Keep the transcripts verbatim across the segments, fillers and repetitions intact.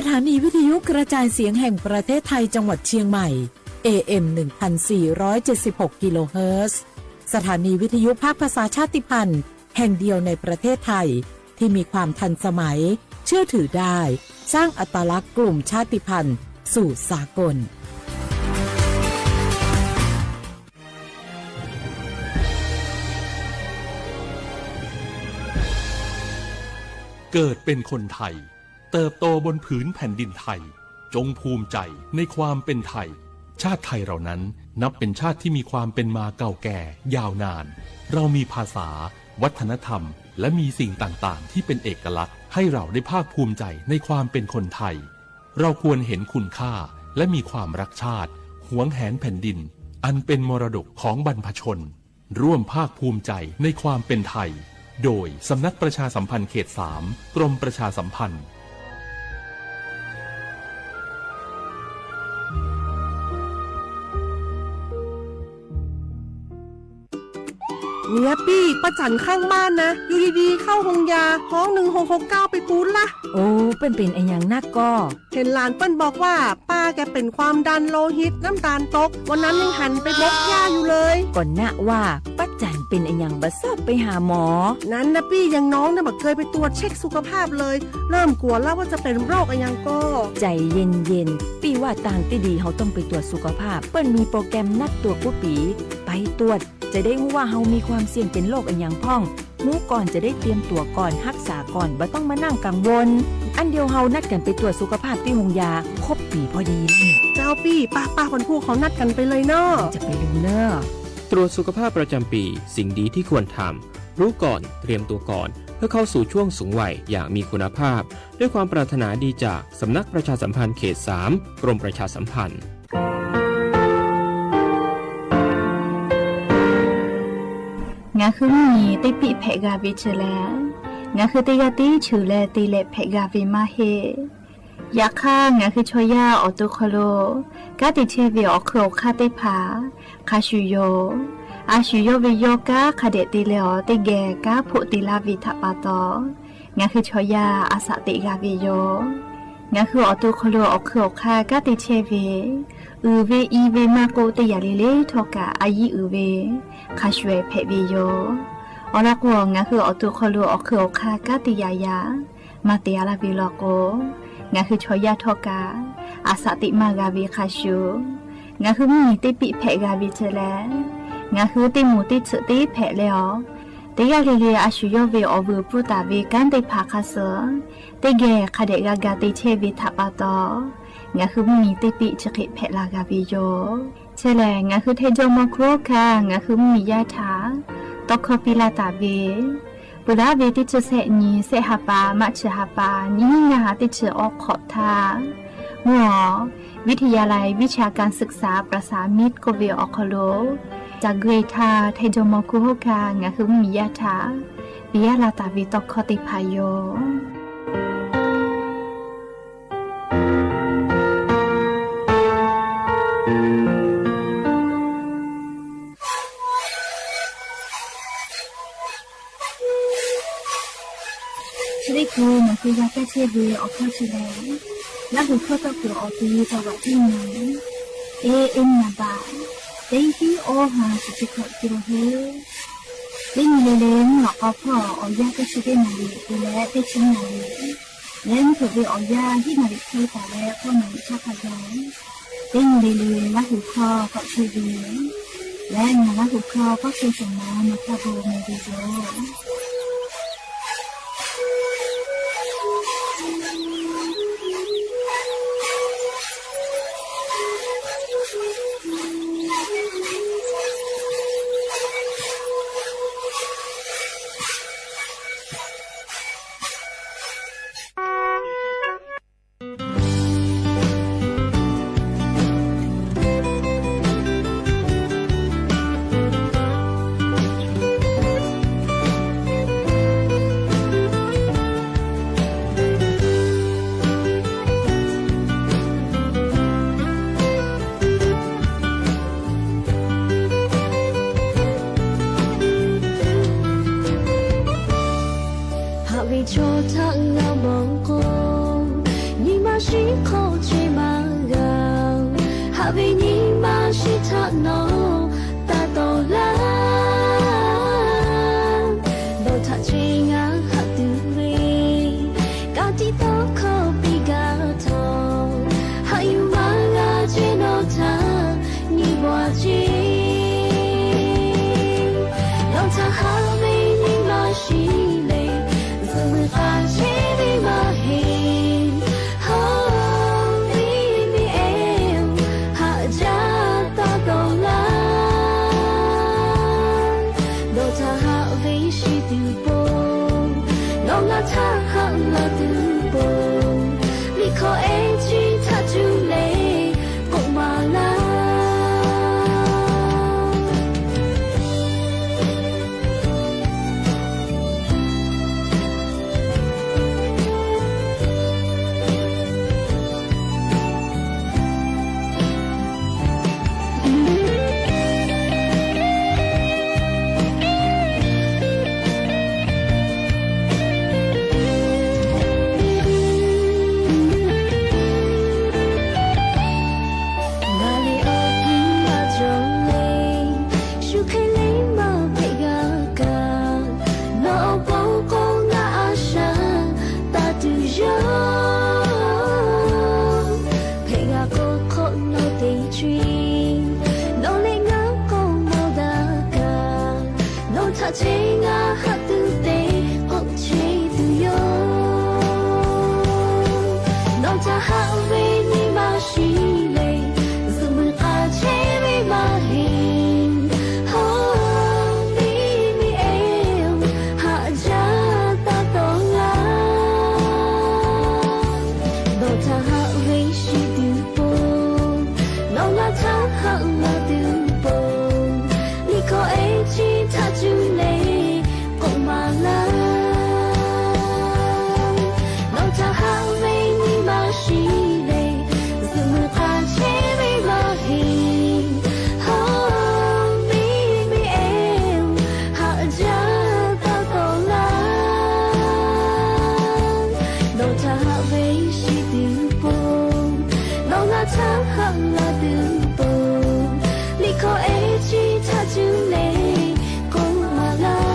ถานีวิทยุกระจายเสียงแห่งประเทศไทยจังหวัดเชียงใหม่ เอ เอ็ม หนึ่งพันสี่ร้อยเจ็ดสิบหก กิโลเฮิรตซ์ สถานีวิทยุภาคภาษาชาติพันธุ์แห่งเดียวในประเทศไทย ที่มีความทันสมัย เชื่อถือได้ สร้างอัตลักษณ์กลุ่มชาติพันธุ์สู่สากล เกิดเป็นคนไทย เติบโตบนผืนแผ่นดินไทย จงภูมิใจในความเป็นไทย ชาติไทยเรานั้นนับเป็นชาติที่มีความเป็นมาเก่าแก่ยาวนาน เรามีภาษา วัฒนธรรม และมีสิ่งต่างๆ ที่เป็นเอกลักษณ์ ให้เราได้ภาคภูมิใจในความเป็นคนไทย เราควรเห็นคุณค่า และมีความรักชาติ หวงแหนแผ่นดิน อันเป็นมรดกของบรรพชน ร่วมภาคภูมิใจในความเป็นไทย โดยสำนักประชาสัมพันธ์เขตสาม กรมประชาสัมพันธ์ เนี่ยปี้ ป้าจั๋นข้างบ้านนะ อยู่ดีๆ เข้าโฮงยา ฮ้อง หนึ่งหกหกเก้า ไปปู๊ดละ โอ้ เปิ้นเป๋นอะหยังนักก่อ เห็นหลานเปิ้นบอกว่า ป้าแกเป๋นความดันโลหิต น้ำตาลตก วันนั้นยังหันไปบกหญ้าอยู่เลย ก่อนนะว่า ป้าจั๋นเป๋นอะหยังบ่ซอบไปหาหมอ นั้นนะปี้ อย่างน้องเนี่ยบ่เกยไปตรวจเช็คสุขภาพเลย เริ่มกั๋วแล้วว่าจะเป๋นโรคอะหยังก่อ ใจ๋เย็นๆ ปี้ว่าตางตี้ดีเฮาต้องไปตรวจสุขภาพ เปิ้นมีโปรแกรมนัดตรวจกู้ปี๋ ไปตรวจ จะได้ฮู้ว่าเฮามีความเสี่ยงเป๋นโรคอะหยังพ่อง ฮู้ก่อนจะได้เตรียมตั๋วก่อน ฮักษาก่อน บ่ต้องมานั่งกังวล อันเดียวเฮานัดกั๋นไปตรวจสุขภาพตี้โฮงยา ครบปี๋พอดีเลย เจ้าปี้ ป้าๆ วันพูกเฮานัดกั๋นไปเลยเนาะ จะไปลืมเน่อ ตรวจสุขภาพประจำปี สิ่งดีที่ควรทำ รู้ก่อน เตรียมตัวก่อน เพื่อเข้าสู่ช่วงสูงวัยอย่างมีคุณภาพ ด้วยความปรารถนาดีจากสำนักประชาสัมพันธ์เขตสาม กรมประชาสัมพันธ์ ငါခုမုၢ်နံၤ သ့ၣ်ပံၣ်ဖဲးဂၤဝံၤတလဲၣ်, ငါခုတ့ဂၤတံဆူၣ်လၢတ့လဲၣ်ဖဲးဂၤဝံၤမးဟ့ၣ် ယခါ ငါခုဆီယါအီၣ်တူၢ်ခီၣ်လိာ် ကါတံၢ်ထဲဝံၤ အီၣ်ခုအီၣ်ခါသ့ၣ်တဖၣ် ခါဆူၣ်ယိာ်, အါဆူၣ်ယိာ်ဝံၤ ယီကါခါဒဲးတ့လဲၣ်အီၤ တ့ဂဲၤကါဖိးတ့လါဝံၤထးပာ်တီၤ, ငါခုဆီယါ အစးသ့းဂၤဝံၤယိာ်, ငါခုအီၣ်တူၢ်ခီၣ်လိာ် အီၣ်ခုအီၣ်ခါ ကါတံၢ်ထဲဝံၤ အုၣ်ဝံၤအံၤဝံၤမးကိးတ့ယၤလံလံထီၣ်ကး အယံၤအုၣ်ဝံၤ ခါဆူၣ်ဖဲးဝံၤယိာ်, အီၤလီၤကိး ငါခုအီၣ်တူၢ်ခီၣ်လိာ် အီၣ်ခုအီၣ်ခါ ကါတံၢ်ယၤယၤ မၤတ့ၢ်အါလၢဝံၤလီၤကိး, ငါခုဆီယါထီၣ်ကး အစးသ့းမးဂၤဝံၤခါဆူၣ်, ငါခုမုၢ်နံၤသ့ၣ်ပံၣ်ဖဲးဂၤဝံၤတလဲၣ်, ငါခုသ့ၣ်မူးသ့ၣ်ခုးသ့ၣ်ဖဲးလဲၣ်အီၤ, တ့ဂၤလံၤလံၤ အါဆူၣ်ယိာ်ဝံၤ အီၣ်ဝံၤအပူၤတၢ်ဝံၤ ကါသ့ၣ်တဖၣ်ခါဆၢ, တ့ဂဲၤခါဒဲးဂၤဂၤ တ့ထဲဝံၤထးပာ်တီၤ, ငါခုမုၢ်နံၤသ့ၣ်ပံၣ်ဆှံဖဲးလၢဂၤဝံၤယိာ် ထဲလဲၣ် ငါခုထဲဒိၣ်မီခိၣ်ခါ ငါခုမုၢ်နံၤယါထၣ် တီခီပံလၢတၢ်ဝံၤ ပူၤလၢဝံၤတ့ဆူၣ်ဆဲးနံၤ ဆဲးဟးပၢ် မးဆူၣ်ဟးပၢ် နံၤဟံးနံၤဟးတ့ဆူၣ်အိၣ်ခိးထါ, မုၢ်အီၤ วิทยาลัยวิชาการศึกษาประสานมิตร ကိးဝံၤအီၣ်ခီၣ်လိာ်, တၢ်ဂ့ၢ်ထါ ထဲဒိၣ်မီခိၣ်ခါ ငါခုမုၢ်နံၤယါထၣ် ပံယါလၢတၢ်ဝံၤတီခီသ့ၣ်တဖၣ်ယိာ် သရ့ၣ်ကူ မၤသ့ယါကဲဆ့ဝံၤ အီၣ်ခီၣ်ဆံလဲၣ်, လၢဟူးခီၣ်တီၢ်ပူၤအီၤ သံတဝးတံၢ်နၤ, เอเอ็ม นามบัตร เต็งตี้โอห้าสิบเจ็ด กิโลเฮิรตซ์ เต็งနံၤလံၤလံၤ မုၢ်အီၤကီၢ်ဖီၣ် အီၣ်ယၢ်တဆံတ့ၢ်နၣ်ရံၣ် တုၤလၢတဆံနၣ်ရံၣ် လၢမုၢ်ထူၣ်ဝံၤအီၣ်ယၢ် ဟံၣ်နၣ်ရံၣ်ခွံပၤလၢဃိးနၣ်ရံၣ်ဆၣ်ခါယီၤ, တနံၤလံၤလံၤ လၢဟူးခီၣ်ကီၢ်ဆ့ဝံၤ, လၢနၤလၢဟူးခီၣ်ကီၢ်ဆ့ၣ်စိမၤ မၤတၢ်ဘိးမ့ၢ်ဝံၤယိာ် ဟးဝ့ၤဆီထၢၣ်လၢမီၢ်ကိး, နံၤမၤ ရှိခိၣ်ချေမၤဂၤ ဟးဝ့ၢ်နံၤမၤရှံတၢ်နီၤ တၢ်တီလၢ ဒီးထးဆ့ငါဟးတုၤဝဲ ကးတံၤသကိးပံၤဂၤထီၣ် ဟးယူၤမၤဂၤစ့နီၣ်ထး နံၤဘှါစ့ နီၣ်ထးဟးဝ့ၢ်နံၤမၤရှံလ့ ယမုၢ်သးဆ့မ့ၢ်မၤဟ့ၣ် ဟီၣ်မံမ့ၢ်အဲၣ် ဟးဒ်တၢ်တီလၢ ဒီးထးဟးဝ့ၢ်ရှံတုၤပူၤ နီၢ်ငါထးဟးလၢတုၤပူၤ လံာ်ခီအဲၣ်ဆံထးတုၤလ့ ကိးမးလၢ နၤလၢအီၣ်ကံမၤကၠီလ့ ဆူခဲလ့မၤဖဲးဂၤကၤ နီၢ်အီၣ်ကိးကိးငါအဆၢ တၢ်တုၤယီၤ ဖဲးဂၤကိးခိၣ်နီၣ်တ့ၢ်ဆှံ နီၣ်လ့ငါကိးမီၢ်ဒၢကၤ နီၣ်ထးဆ့ငါဟးတုၤတ့ၢ် အိၣ်ဆ့တုၤယီၤ နီၣ်ထးဟးဝ့ၢ်နံၤမၤရှံလ့ ယမုၢ်သးဆ့မ့ၢ်မၤဟ့ၣ် ဟီၣ်မံမ့ၢ်အဲၣ် ဟးဒ်တၢ်တီလၢ ဒီးထးဟးဝ့ၢ်ရှံတုၤပူၤ နီၢ်ငါထးဟးလၢတုၤပူၤ လံာ်ခီအဲၣ်ဆံထးတုၤလ့ ကိးမးလၢ နီၣ်ထးဟးဝ့ၢ်နံၤမၤရှံလ့ ယမုၢ်သးဆ့မ့ၢ်မၤဟ့ၣ် ဟီၣ်မံမ့ၢ်အဲၣ် ဟးဒ်တၢ်တီလၢ နီၣ်ထးဟးဝ့ၢ်ရှံတုၤပူၤ နီၢ်ငါထးဟးလၢတုၤပူၤ လံာ်ခီအဲၣ်ဆံထးတုၤလ့ ကိးမးလၢ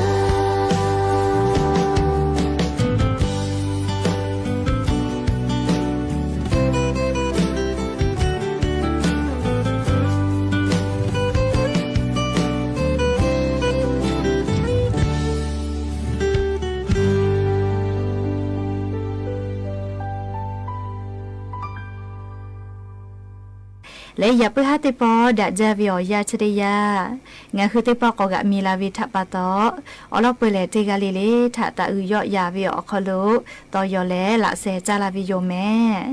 လၢယၤပုၢ်ဟၣ်သ့ၣ်တဖၣ် ဒၣ်ဒၢဝဲအီၤယါဆၢဒၣ်ယၤ ငါဟုသ့ၣ်တဖၣ်ကိးဂၤမံၤလၢ်ဝဲထးပာ်တီၢ် အိၣ်လီၤပှဲၤလဲၣ် တ့ၢ်ဂၤလံလံ ထးတၢ်အုၣ်ယီၣ်ယၤဝဲအီၤခီလိာ် တီယီၤလဲၣ် လၢစဲးကၢ်လၢ်ဝဲယိာ်မဲ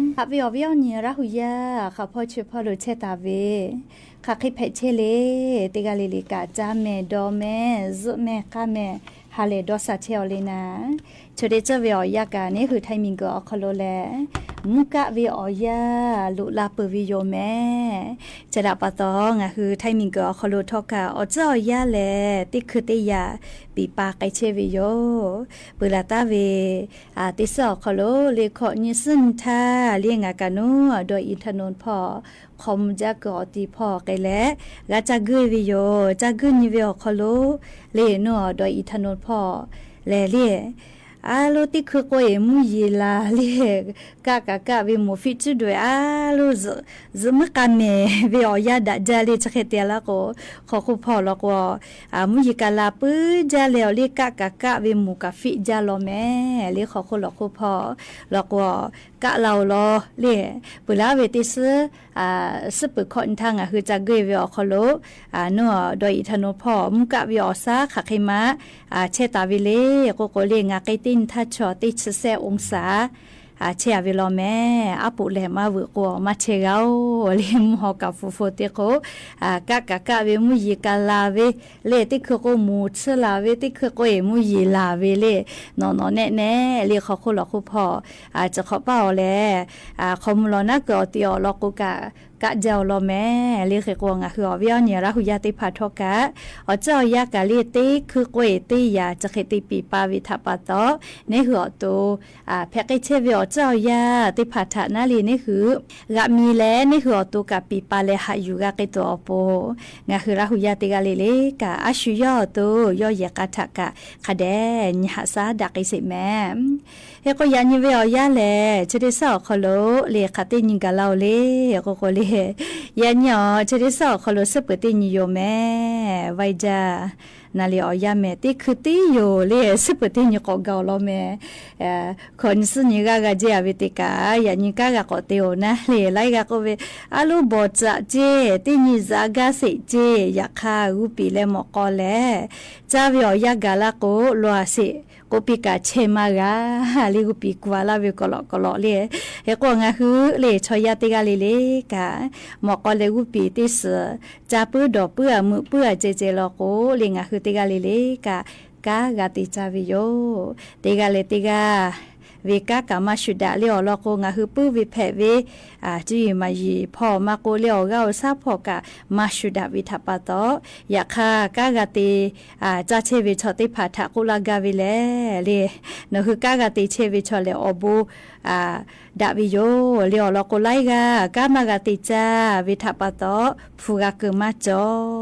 ဟးဝဲအီၤဝဲအီၤနံၤရၣ်ဟူးယါ ဃးဖီၣ်ဆၢဖီၣ်လိာ်ဆဲးတၢ်ဝဲ ဃးဃ့ဖဲးဆဲးလံ တ့ၢ်ဂၤလံလံ ကးစၢ်မဲာ်ဒီးမဲာ် ယုၢ်မဲာ်ဃါမဲာ် ဟးလဲၤဒီးစးဆဲးအီၤလံနၤ ဆၢဒၣ်ဆၢဝဲအီၤယါကၤန့ၣ် ဟုးထၢၣ်မံၤကၢၤအီၤခီလိာ်လဲၣ် မူကၣ်ဝဲအီၤယါ လိာ်လၢပၢၢ်ဝဲယိာ်မဲ ဆဲးဒၣ်ပာ်တီၢ် ငါဟုးထၢၣ်မံၤကၢၤအီၤခီလိာ်ထီၣ်ကး အီၣ်စၢၣ်အီၤယါလဲၣ် တ့ၢ်ခုးတ့ၢ်ယာ် ပံာ်ပာ်ကဲဆဲးဝဲယိာ် ပၢလၢတၢ်ဝဲ တ့ၢ်စၢၣ်အီၤခီလိာ် လၢခီနံၣ်ဆံနံၣ်ထါ လၢငါကးနူၢ် ဒီးအံၣ်ထၣ်နိၣ်ဖီၣ် ခီမူကၢ်ကၢၤအီၤတံၤဖီၣ်ကဲလဲၣ် ဂၤကၢ်ဂုၢ်ဝဲယိာ် ကၢ်ဂုၢ်နံၤဝဲအီၤခီလိာ် လၢနူၢ်အီၤဒီးအံၣ်ထၣ်နိၣ်ဖီၣ် လဲၣ်လံ အါလိၤတ့ၢ်ခုးကိးအံၤ မူယံၤလၢ်လံ ကးကးကးဝဲမူၤဖံးစုဒွဲၣ်အါလိၤ ယုၢ်မဲာ်ဃါမဲာ်ဝဲအီၤယါဒၣ်ဒၢလံ ဆၢဃဲးတဲလၢကီၢ် ဃီခိၣ်ဖီၣ်လီၤကွီၢ် မူယံၤကလၤပၢဒၢလဲၣ်အီၤလံ ကးကးကးဝဲမူၤကးဖံးဒၢလီၤမဲာ် လၢဃီခိၣ်လီၤခိၣ်ဖီၣ်လီၤကွီၢ် ကးလၢ်အီၤလီၤလံ ပၢလၢဝဲတ့ၢ်စၢၣ် စၢၣ်ပၢၤခီနံၣ်ထါ ငါဟုးကၢ်ဂုၢ်ဝဲအီၤခီလိာ် နူၢ်အီၤဒီးအံၣ်ထၣ်နိၣ်ဖီၣ် မူကၣ်ဝဲအီၤစၢ် ဃးဃ့မး ဆဲးတၢ်ဝဲလံ ကိးကိးလံ ငါးက့တ့ၢ်နံၣ်ထါဆီၣ် တ့ၢ်ဆံဆဲးအူစါ ဆဲးအဝဲလီၤမဲာ် အါပူၤလဲၣ်မၤဝုၤကွီၢ် မၤဆဲးဂၤအိၣ်လံ မူဟီၣ်ကးဖိဖိသ့ၣ်ကိး ကးကးကးဝဲမူယံၤကလၤဝဲ လၢတ့ၢ်ခုးကိးမူၤဆၢလၢ်ဝဲ တ့ၢ်ခုးကိးအံၤ မူယံၤလၢ်ဝဲလံ နီၢ်နီၢ်နဲနဲလံ ဃီခိၣ်လီၤခိၣ်ဖီၣ် စးခီပာ်အီၤလဲၣ် ခီမူၤလီၤနၢ်ကၢၤအီၤတံၤအီၤလီၤကိးကး ကးဒ်အီၤလီၤမဲာ် လၢဃိာ်ကွီၢ် ငါဟုၣ်အီၤဝဲအီၤန့ၣ် ရၢ်ဟူယၢ်သ့ၣ်တဖၣ်ထီၣ်ကး အီၤစ့ၢ်အီၤယၢ်ကးလၢ တ့ခုကွ့ၢ်တ့ယၤ စဃ့တ့ပံာ်ပါဝဲထးပာ်တီၣ် န့ၣ်ဟုၣ်အီၤတိၤ ဖဲကဲဆဲးဝဲအီၤစ့ၢ်အီၤယၢ်သ့ၣ်တဖၣ်ထးနၤလံ န့ၣ်ဟုၣ် ဂၤမံၤလဲၣ် န့ၣ်ဟုၣ်အီၤတိၤကးပံာ်ပါလဲၤဟးယူၤဂၤက့ၤတိၤအီၤပိၤ ငါဟုၣ်ရၢ်ဟူယၢ်တ့ၢ်ဂၤလံလၢကး အၡူၣ်ယီၢ်အီၤတိၤ ယီၢ်ယဲၢ်ကါထးကး ခါဒဲး နဟးစၢ်ဒၣ်က့ၤစ့ၢ်မဲာ် ဟဲကီးယၤနံၤဝဲအီၤယၢ်လဲၣ် ဆၢဒ့စၢ်အီၤခီလိာ် လၢခးတ့ၢ်နံၤဂၤလၢ်အီၤလၢ ဟဲကီးကီးလၢ ယၤနံၤအီၤ ဆၢဒ့စၢ်အီၤခီလိာ် စ့ၢ်ပၢၤတ့ၢ်နံၤယိာ်မဲာ် ဝဲဒၣ် နၤလံအီၤယၢ်မဲာ် တ့ခုတ့ယိာ်လၢ စ့ၢ်ပၢၤတ့ၢ်နံၤကိးဂၤအီၤလီၤမဲာ် ခီနံၤစံနံၤဂၤဂၤကဲအဝဲတ့ၢ်ကး ယၤနံၤကါဂၤကိးတ့ၢ်အီၤနၤလံ လၢဂၤကိးဝဲ အလိဘီၣ်စးကဲ တ့ၢ်နံၤစးဂၤစ့ၢ်ကဲ ယခါဂုာ်ပံာ်လၢမီၢ်ကီလဲၣ် ကၢ်ဝဲအီၤယၢ်ဂၤလၢ်ကိး လီၤစ့ၢ် ကိးပံာ်ကးဆဲးမၤဂၤ လၢဂုာ်ပံာ်ကွၢ်လၢ်ဝဲကီးလီၤကီးလီၤလၢ ဟဲကီးငါဟုၣ်လၢ ဆီယၢ်တ့ၢ်ဂၤလံလၢကး မီၢ်ကီလဲၣ်ဂုာ်ပံာ်တ့ၢ်စ့ၢ် ကၢ်ပုၢ်ဒီးပုၢ်အမုာ်ပုၢ်အစဲးစဲးလီၤကိး လၢငါဟုၣ်တ့ၢ်ဂၤလံလၢကး ကါဂၤတ့ၢ်ကၢ်ဝဲယိာ် တ့ၢ်ဂၤလၢတ့ၢ်ဂၤ ဝဲကါကးမၤဆူၣ်ဒၣ်လၢအီၤလီၤကိး ငါဟုၣ်ပုၢ်ဝဲဖဲးဝဲ စုယံၤမၤယံၤဖီၣ် မၤကိးလၢအီၤဂၤအိၣ်ဆၣ်ဖီၣ်ကး မၤဆူၣ်ဒၣ်ဝဲထးပာ်တီၣ် ယခါကါဂၤတ့ၢ် ကၢ်ဆဲးဝဲဆီသ့ၣ်တဖၣ်ထးကိးလၢ်ဂၤဝဲလဲၣ် လၢ နီၢ်ဟုၣ်ကါဂၤတ့ၢ်ဆဲးဝဲဆီလဲၣ်အီၤဘိ ဒၣ်ဝဲယိာ် လၢအီၤလီၤကိးလၢဂၤ ကါမၤဂၤတ့ၢ်ကၢ်ဝဲထးပာ်တီၣ် ဖုဂၤကမၢ်ကၠီ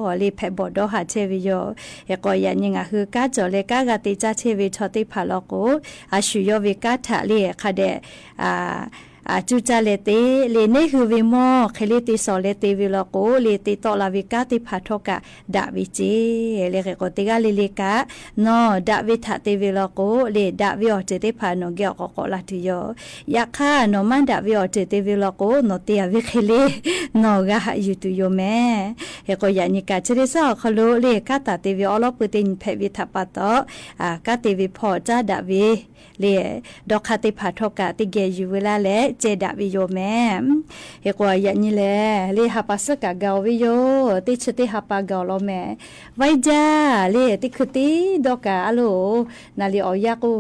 လၢဖဲးဘီၣ်ဒီဟးဆဲးဝဲယိာ် ဟဲကီးယၤနံၤငါဟုၣ်ကါကၠီလၢကါဂၤတ့ၢ်ကၢ်ဆဲးဝဲဆီသ့ၣ်တဖၣ်လီၤကိး အဆူၣ်ယီၢ်ဝဲကါထးလၢခါဒဲး အကၠူကၢ်လဲၤတ့ၢ် လၢန့ၣ်ဟုၣ်ဝဲမီၢ် ခဲလၢာ်တ့ၢ်စီၤလဲၤတ့ၢ်ဝဲလီၤကိး လၢတ့ၢ်တီၣ်လၢ်ဝဲကါသ့ၣ်တဖၣ်ထီၣ်ကး ဒၣ်ဝဲစ့ၢ် လၢဃိာ်ကွီၢ်တ့ၢ်ဂၤလံလၢကး နီၢ်ဒၣ်ဝဲထးတ့ၢ်ဝဲလီၤကိး လၢဒၣ်ဝဲအီၤတ့ၢ်သ့ၣ်တဖၣ်နီၢ်ဂ့ၢ်အီၤကိးကိးလၢ်တုၤယိာ် ယခါနီၢ်မါဒၣ်ဝဲအီၤတ့ၢ်တ့ၢ်ဝဲလီၤကိး နီၢ်တ့ၢ်အဝဲခဲလၢာ် နီၢ်ဂၤဟးယူၤတုၤယိာ်မဲာ် ဟဲကီးယၤနံၤကးဆၢဒ့စၢ်အီၤခီလိာ် လၢကါတ့ၢ်တ့ၢ်ဝဲအီၤလီၤပှဲၤတ့ၢ်နံၤဖဲးဝဲထးပာ်တီၣ် ကါတ့ၢ်ဝဲဖီၣ်ကၢ်ဒၣ်ဝဲ လၢ ဒီးခါသ့ၣ်တဖၣ်ထီၣ်ကး တ့ၢ်ဂဲၤယူၤဝဲလၢ်လဲၣ် ကဲဒၣ်ဝဲယိာ်မဲာ် ဟဲကီးယၤနံၤလဲၣ် လၢဟးပာ်စၢၣ်ကးဂၤအီၤဝဲယိာ် တ့ၢ်ဆၢတ့ၢ်ဟးပာ်ဂၤအီၤလီၤမဲာ် ဝဲဒၣ် လၢတ့ၢ်ခုတ့ၢ်ဒီးကးအလိၤ နၤလံအီၤယၢ်ကိး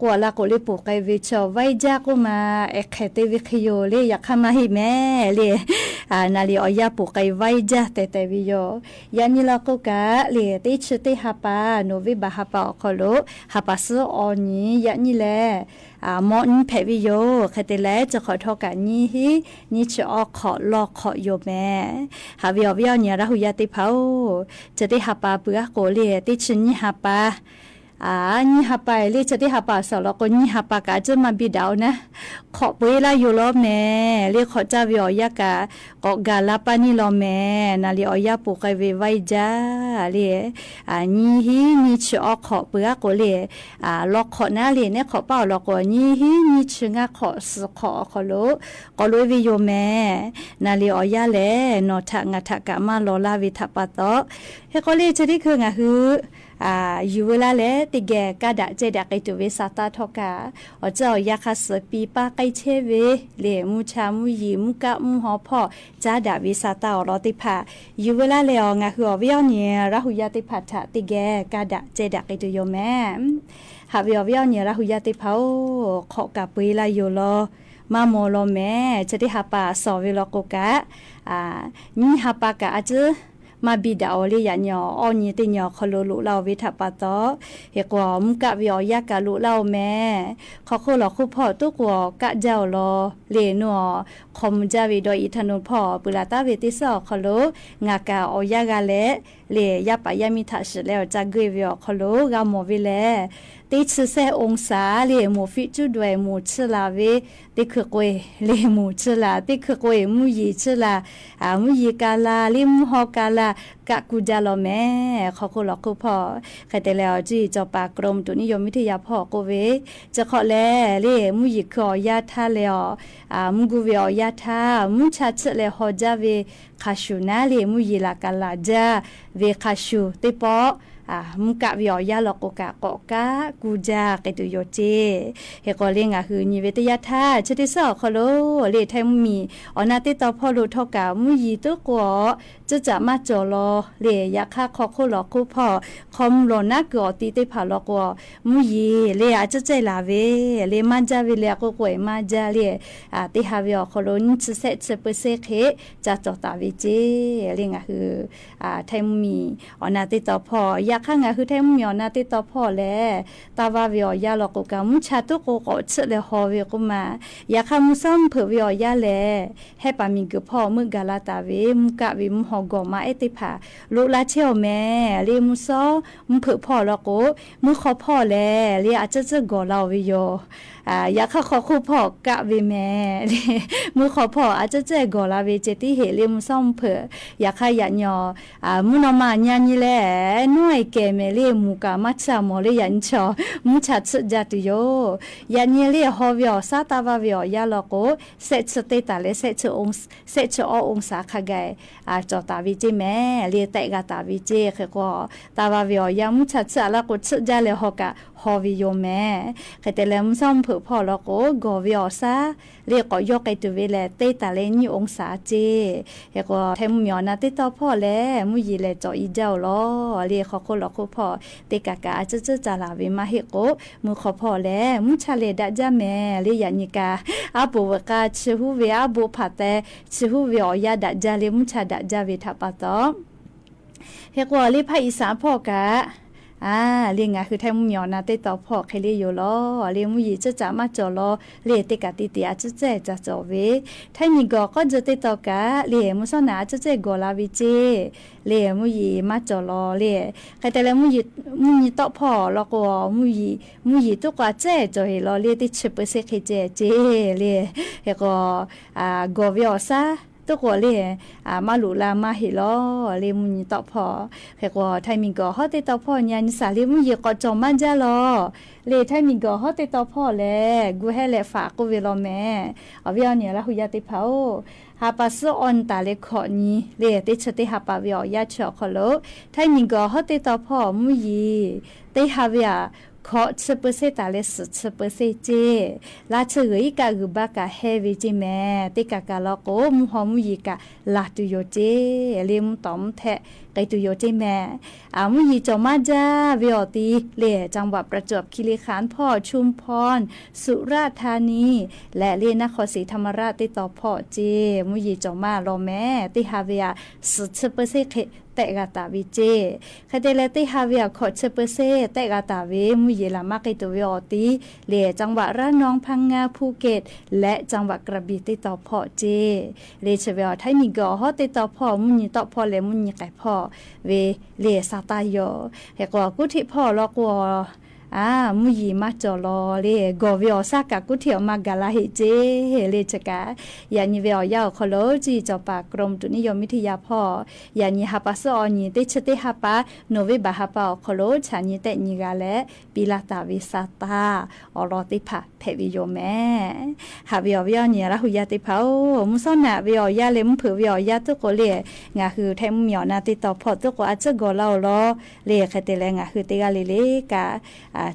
ကိးလၢ်ကိးလၢပူၤကဲဝဲဆီ ဝဲဒၣ်ကိးမး အဲၣ်ခဲးတ့ၢ်ဝဲခံယိာ်လၢယခါမၤဟံၣ်မဲာ်လၢ နၤလံအီၤယၢ်ပူၤကဲဝဲဒၣ်တဲာ်တဲာ်ဝဲယိာ် ယၤနံၤလီၤကိးကး လၢတ့ၢ်ဆၢတ့ၢ်ဟးပာ် နီၢ်ဝ့ဘၣ်ဟးပာ်အီၤခီလိာ် ဟးပာ်စၢၣ်အီၤနံၤ ယၤနံၤလဲၣ် မီၢ်နံၤဖဲးဝဲယိာ် ခဲတ့ၢ်လဲၣ် စခီၣ်ထီၣ်ကးနံၤဟံး နံၤဆံးအီၣ်ခီၣ် လီခီၣ်ယိာ်မဲာ် ဟးဝဲအီၤဝဲအီၤနံၤ ရၢ်ဟူယၢ်သ့ၣ်တဖၣ်ဧိၤ ဆၢတ့ၢ်ဟးပာ်ပှၤကိးလၢ တ့ၢ်ဆၢနံၤဟးပာ် နံၤဟးပာ်လၢဆၢတ့ၢ်ဟးပာ်အစီၣ်လီၤကိး နံၤဟးပာ်ကးအစၢၢ်မၤဘံၣ်ဒၣ်အီၤနၤ ခီၣ်ပှ့ၤလၢ်ယိာ်လီၤမဲာ် လၢခီၣ်ကၢ်ဝဲအီၤယၢ်ကး ကိးဂၤလၢ်ပၢ်နံၤလီၤမဲာ် နၤလံအီၤယၢ်ပူၤကဲဝဲဝဲဒၣ်လၢ နံၤဟံး နံၤဆံးအီၣ်ခီၣ်ပှၤကိးလၢ လီခီၣ်နၤလံ နဲခီၣ်ပၢ်အီၤလီၤကိး နံၤဟံး နံၤဆံးငါးခီၣ် သီခီၣ်အီၤခီလိာ် ကိးလိာ်ဝဲယိာ်မဲာ် နၤလံအီၤယၢ်လဲၣ် နီၢ်ထးငါထးကးမၢလီၤလၢ်ဝဲထးပာ်တီၣ် ဟဲကီးလၢဆၢတ့ၢ်ခုငါဟုၣ် ယူၤဝဲလၢ်လဲၣ် တ့ၢ်ဂဲၤကါဒၣ်ကဲဒၣ်က့ၤတုၤဝဲစးတၢ်ထီၣ်ကး အီၤစၢၢ်အီၤယၢ်ခါဆၢပံာ်ပါကဲဆဲးဝဲ လၢမူဆါမူယံၤ မူကၣ်မူဟီၣ်ဖီၣ် ကၢ်ဒၣ်ဝဲစးတၢ်အီၤလီၤသ့ၣ်တဖၣ် ယူၤဝဲလၢ်လဲၣ်အီၤ ငါဟုၣ်အီၤဝဲအီၤနံၤ ရၢ်ဟူယၢ်သ့ၣ်တဖၣ်ထး တ့ၢ်ဂဲၤကါဒၣ်ကဲဒၣ်က့ၤတုၤယိာ်မဲာ် ဟးဝဲအီၤဝဲအီၤနံၤ ရၢ်ဟူယၢ်သ့ၣ်တဖၣ်ဧိၤ ခီၣ်ကးပှ့ၤလၢ်ယိာ်လီၤ မၢမီၢ်လီၤမဲာ် ဆၢတ့ၢ်ဟးပာ်အစီၣ်ဝဲလီၤကိးကး နံၤဟးပာ်ကးအစၢၢ် မၤဘံၣ်ဒၣ်အီၤလၢယၤနံၤအီၤ အီၣ်နံၤတ့ၢ်နံၤအီၤခီလိာ်လိာ်လၢ်အီၤဝဲထးပာ်တီၣ် ဟဲကီးမူကၣ်ဝဲအီၤယၢ်ကးလိာ်လၢ်အီၤမဲာ် ခီခိၣ်လီၤခိၣ်ဖီၣ် တိၢ်ကွီၢ်ကၣ်ဒၣ်အီၤလီၤ လၢနူအီၤ ခီမူဒါဝဲဒီးအံၤထးနူဖီၣ် ပုၢ်လၢ်တၢ်ဝဲတ့ၢ်စၢၢ်အီၤခီလိာ် ငါကးအီၤယၢ်ဂၤလဲၣ် လၢယၢ်ပာ်ယၢ်မံထးစှၤလၢအီၤ ကၢ်ဂ့ၢ်ဝဲအီၤခီလိာ် ဂၤမီၢ်ဝဲလဲၣ် တ့ၢ်ဆံးစဲးအူစး လၢမူဖံးကၠူၣ်ဒွဲၣ် မူဆံးလၢ်ဝဲ တ့ၢ်ခုကွ့ၢ် လၢမူဆံးလၢ် တ့ၢ်ခုကွ့ၢ် မူယံၤဆံးလၢ် မူယံၤကၤလၤ လၢမူဟီၣ်ကၤလၤ ကၣ်ကူဒါလီၤမဲာ် ခီခိၣ်လီၤခိၣ်ဖီၣ် ခဲတ့ၢ်လဲၣ်အီၤ ကၠုအံၤစီၤပၤ กรมอุตุนิยมวิทยา ဖီၣ်ကိးဝဲ စခီၣ်လဲၣ် လၢမူယံၤခုအီၤယၢ်ထါလဲၣ်အီၤ မူကူဝဲအီၤယၢ်ထါ မူဆါဆံးလဲၣ်ဟီၣ်ဒါဝဲ ခါဆူၣ်နၤလၢမူယံၤလၢ်ကၤလၤဒါ ဝဲခါဆူၣ်သ့ၣ်ပီၣ် မူကၣ်ဝဲအီၤယၢ်လီၤကိးကး ကိးကၣ်ကူဒါက့ၤတုၤယိာ်စ့ၢ် ဟဲကီးလၢငါဟုၣ်နံၤဝဲတ့ၢ်ယၢ်ထါ ဆၢတ့ၢ်စၢၢ်အီၤခီလိာ် လၢထဲမုၢ်မံၤ အီၤနၢ်တ့ၢ်တီဖီၣ်လိာ်ထီၣ်ကး မူယံၤတိၢ်ကွီၢ် တစးမးကၠီၣ်လီၤ လၢယခါခီခိလီၤခိဖီၣ် ခီမုၢ်လီၤနါကုၢ်အီၤတံၤသ့ၣ်တဖၣ်လီၤကိး မုၢ်ယံၤ လၢအကၠၢကၠဲၣ်လၢ်ဝဲ လၢမၤဒၣ်ဝဲလၢအကိးကွဲးမၤဒၣ်လၢ တ့ဟးဝဲအီၤခီလိာ် နွံဆံဆဲးဆံပၢဆ့ၣ်ဃ့ ကၠီၣ်တၢ်ဝဲကၠ့ လၢငါဟု ထဲမုၢ်မံၤအီၣ်နၢ်တ့တီဖီၣ် ယခါငါဟုထဲမုၢ်မံၤအီၣ် နၢ်တ့တီဖီၣ်လဲၣ် တၢ်ဝါဝဲအီၤယါလီၤကိးကး မုၢ်ဆါတကိးကိးဆံးလဲၤဟီဝဲကိးမး ယခါမုၢ်စီမုၢ်ဖုးဝဲအီၤယါလဲၣ် ဟဲပာ်မံၤကုၢ်ဖီၣ် မုၢ်ကၤလါတၢ်ဝဲ မုၢ်ကးဝဲ မုၢ်ဟီၣ်ဂီၤမးအဲၣ်သ့ၣ်တဖၣ် လိးလါဆ့အီၤမဲာ် လၢမုၢ်စီမုၢ်ဖုးဖီၣ်လီၤကိး မုၢ်ဃီဖီၣ်လဲၣ် လၢအကၠၢကၠဲၣ်ဂီၤလၢအီၤဝဲယီၤ ယခါခီခိဖီၣ် ကးဝဲမဲာ် လၢမုၢ်ဃီဖီၣ် အကၠၢကၠဲၣ်ဂီၤလၢအဝဲကၠ့ တ့ဟ့ၣ်လၢမုၢ်စီမုၢ်ဖုး ယခါယညိ မုၢ်နီၢ်မးညါနံၤလဲၣ် နီၢ်အဲၣ်ကဲးမဲာ် လၢမူကးမးဆၣ်မီၤ လၢယညိ မုၢ်ဆါဆံးဒၣ်တုၤယိာ် ယညိလၢဟီဝဲအီၤ စါတၢ်ဝါဝဲအီၤယါလီၤကိး ဆဲးဆံးတ့တၢ်လၢ ဆဲးဆံးအီၣ်အီၣ်စၣ်ခါဂၤ ကၠီၣ်တၢ်ဝဲကၠ့မဲာ် လၢတဲာ်ဂၤတၢ်ဝဲကၠ့ ဃဲးဃီ တၢ်ဝါဝဲအီၤယါ မုၢ်ဆါဆံးအလါကိးဆံးဒၣ်လဲၤဟီၣ်ကး ဟီဝဲယိၤမဲာ် ဃဲးတဲလၢမုၢ်စီမုၢ်ဖုးဖီၣ်လီၤကိး ဂီၤဝဲအီၤစါ လၢကိးယီၢ်ကဲတုၤဝဲလဲၣ် တ့တၢ်လၢနွံအီၣ်စၣ်ကၠ့ ဃဲးဃီ ထဲမုၢ်မံၤအီၣ်နၢ်တ့တီဖီၣ်လဲၣ် မုၢ်ယံၤလဲၤကၠီၣ်အံၤဒၣ်အီၤလီၤ လၢဃီခိလီၤခိဖီၣ် တ့ကးကး အကၠၢကၠဲၣ်တၢ်လၢ်ဝဲမးဟ့ၣ်ကိး မုၢ်ဃီဖီၣ်လဲၣ် မုၢ်ဆါလဲၤဒၣ်ဒၣ်မဲာ် လၢယညိကး အါဘိးဝဲကါ ဆံးဟူဝဲအါဘိးဖးတဲ ဆံးဟူဝဲအီၤယါဒၣ်ဒၣ် လၢမုၢ်ဆါဒၣ်ဒၣ်ဝဲထးပာ်တီ ဟဲကွၢ်လၢဖးအံၣ်စၣ်ဖီၣ်ကး အါ လၢငါဟုထဲမုၢ်မံၤအီၣ်နၢ်တ့တီဖီၣ်ခဲလၢာ်ယိာ်လီၤ လၢမုၢ်ယံၤကၠၢကၠဲၣ်မးကၠီၣ်လီၤ လၢတ့ကးတံၢ်တံၢ်အကၠၢကၠဲၣ်ကၠီၣ်ကၠီၣ်ဝဲ ထဲမံၤဂီၤကီၢ်စၢၢ်တ့တီကး လၢမုၢ်စီနၢ်အကၠၢကၠဲၣ်ဂီၤလၢဝဲကၠ့ လၢမုၢ်ယံၤမးကၠီၣ်လီၤ လၢ ဃဲးတဲလၢ မုၢ်ယံၤတီဖီၣ်လီၤကိး မုၢ်ယံၤ မုၢ်ယံၤတကိးအကၠဲၣ်ကၠီၣ်ဟ့ၣ်လီၤ လၢတ့ဆံးပၢဆ့ၣ်ဃ့ကၠ့ကၠ့ လၢ ဟဲကွၢ် ဂီၤဝဲအီၤစါ တကိးလၢ မၤလူၤလၢမးဟ့ၣ်လီၤ လၢမုၢ်ယံၤတီဖီၣ် ဃဲးကွၢ် ထဲမံၤဂီၤဟီၣ်တ့တီဖီၣ်ညါ နစၢ်လၢမုၢ်ယံၤကိးကၠီၣ်မးဒၣ်လီၤ လၢထဲမံၤဂီၤဟီၣ်တ့တီဖီၣ်လဲၣ် ဂုာ်ဟဲလဲၤဖးကိးဝဲလီၤမဲာ် အဝဲအီၤန့ၣ် လၢဟူယါသ့ၣ်တဖၣ်ဧၢ ဟးပာ်စ့ၢ်အီၤနတၢ်လၢခီၣ်နံၤ လၢတ့ဆၢတ့ဟးပာ်ဝဲအီၤယါဆၢအီၤခီလိာ် ထဲမံၤဂီၤဟီၣ်တ့တီဖီၣ် မုၢ်ယံၤ တ့ဟးဝဲအီၤ ခီၣ်ဆံးပၢဆ့ၣ်တၢ်လၢ ဆံးဆံးပၢဆ့ၣ်ကၠ့ လါဆၢဂ့ၤအံၤကးဂုာ်ဘၣ်ကးဟဲဝဲကၠ့မဲာ် တ့ကးကးလီၤကိး မုၢ်ဟီၣ်မုၢ်ယံၤကး လၢ်တုၤယိာ်ကၠ့ လၢမုၢ်တီၢ်မုၢ်ထဲး ကဲတုၤယိာ်ကၠ့မဲာ် အမုၢ်ယံၤကၠီၣ်မးဒၣ်ဝဲအီၤတံၢ် လၢ จังหวัดประจวบคีรีขันธ์ဖီၣ် ชุมพร สุราษฎร์ธานี လၢ นครศรีธรรมราชတ့တီဖီၣ်ကၠ့ မုၢ်ယံၤကၠီၣ်မးလီၤမဲာ် တ့ဟးဝဲအီၤ ဆံးဆံးပၢဆ့ၣ်ဃ့ တဲာ်ဂၤတၢ်ဝဲကၠ့ ဃဲးတဲလၢတ့ဟးဝဲအီၤ ခီၣ်ဆံးပၢဆ့ၣ် တဲာ်ဂၤတၢ်ဝဲ မုၢ်ယံၤလၢ်မးကဲတုၤဝဲအီၤတံၢ် လၢ จังหวัดระนอง พังงา ภูเก็ต และ จังหวัดกระบี่တ့တီဖီၣ်ကၠ့ လၢဆၢဝဲအီၤ ထဲမံၤဂီၤဟီၣ်တ့တီဖီၣ် မုၢ်ယံၤတီဖီၣ်လၢမုၢ်ယံၤကဲဖီၣ်ဝဲ လၢစးတၢ်ယီၤ ဟဲကွၢ်ကူၣ်ထံးဖီၣ်လီၤကိး အါ မုၢ်ယံၤမးကၠီၣ်လီၤ လၢဂီၤဝဲအီၤစါကး ကူၣ်ထံးအီၤမးဂၤလၢဟ့ၣ်ကၠ့ လၢဆၢကး ယၤနံၤဝဲအီၤယါအီၤခီလိာ် ကၠံၣ်စီၤပၤ กรมอุตุนิยมวิทยาဖီၣ် ယၤနံၤဟးပာ်စ့ၢ်အီၤနံၤ တ့ဆၢတ့ဟးပာ် နိၣ်ဝ့ဘၢၣ်ဟးပာ်အီၤခီလိာ် ဆၣ်နံၤတဲာ်နံၤဂၤလၢ ပံလၢ်တၢ်ဝဲစးတၢ် အီၤလီၤသ့ၣ်တဖၣ်ဖဲးဝဲယိၤမဲာ် ဟးဝဲအီၤဝဲအီၤနံၤ လၢဟူယါသ့ၣ်တဖၣ်ဧၢ မုၢ်စီနၢ်ဝဲအီၤယါလၢ မုၢ်ဖုးဝဲအီၤယါသကိးလၢ ငါဟုထဲမုၢ်မံၤအီၣ်နၢ်တ့တီဖီၣ်သကိး အစၢၢ်ဂီၤလၢအီၤလီၤ လၢဃဲးတဲလၢ ငါဟုတ့ဂၤလၢလၢကး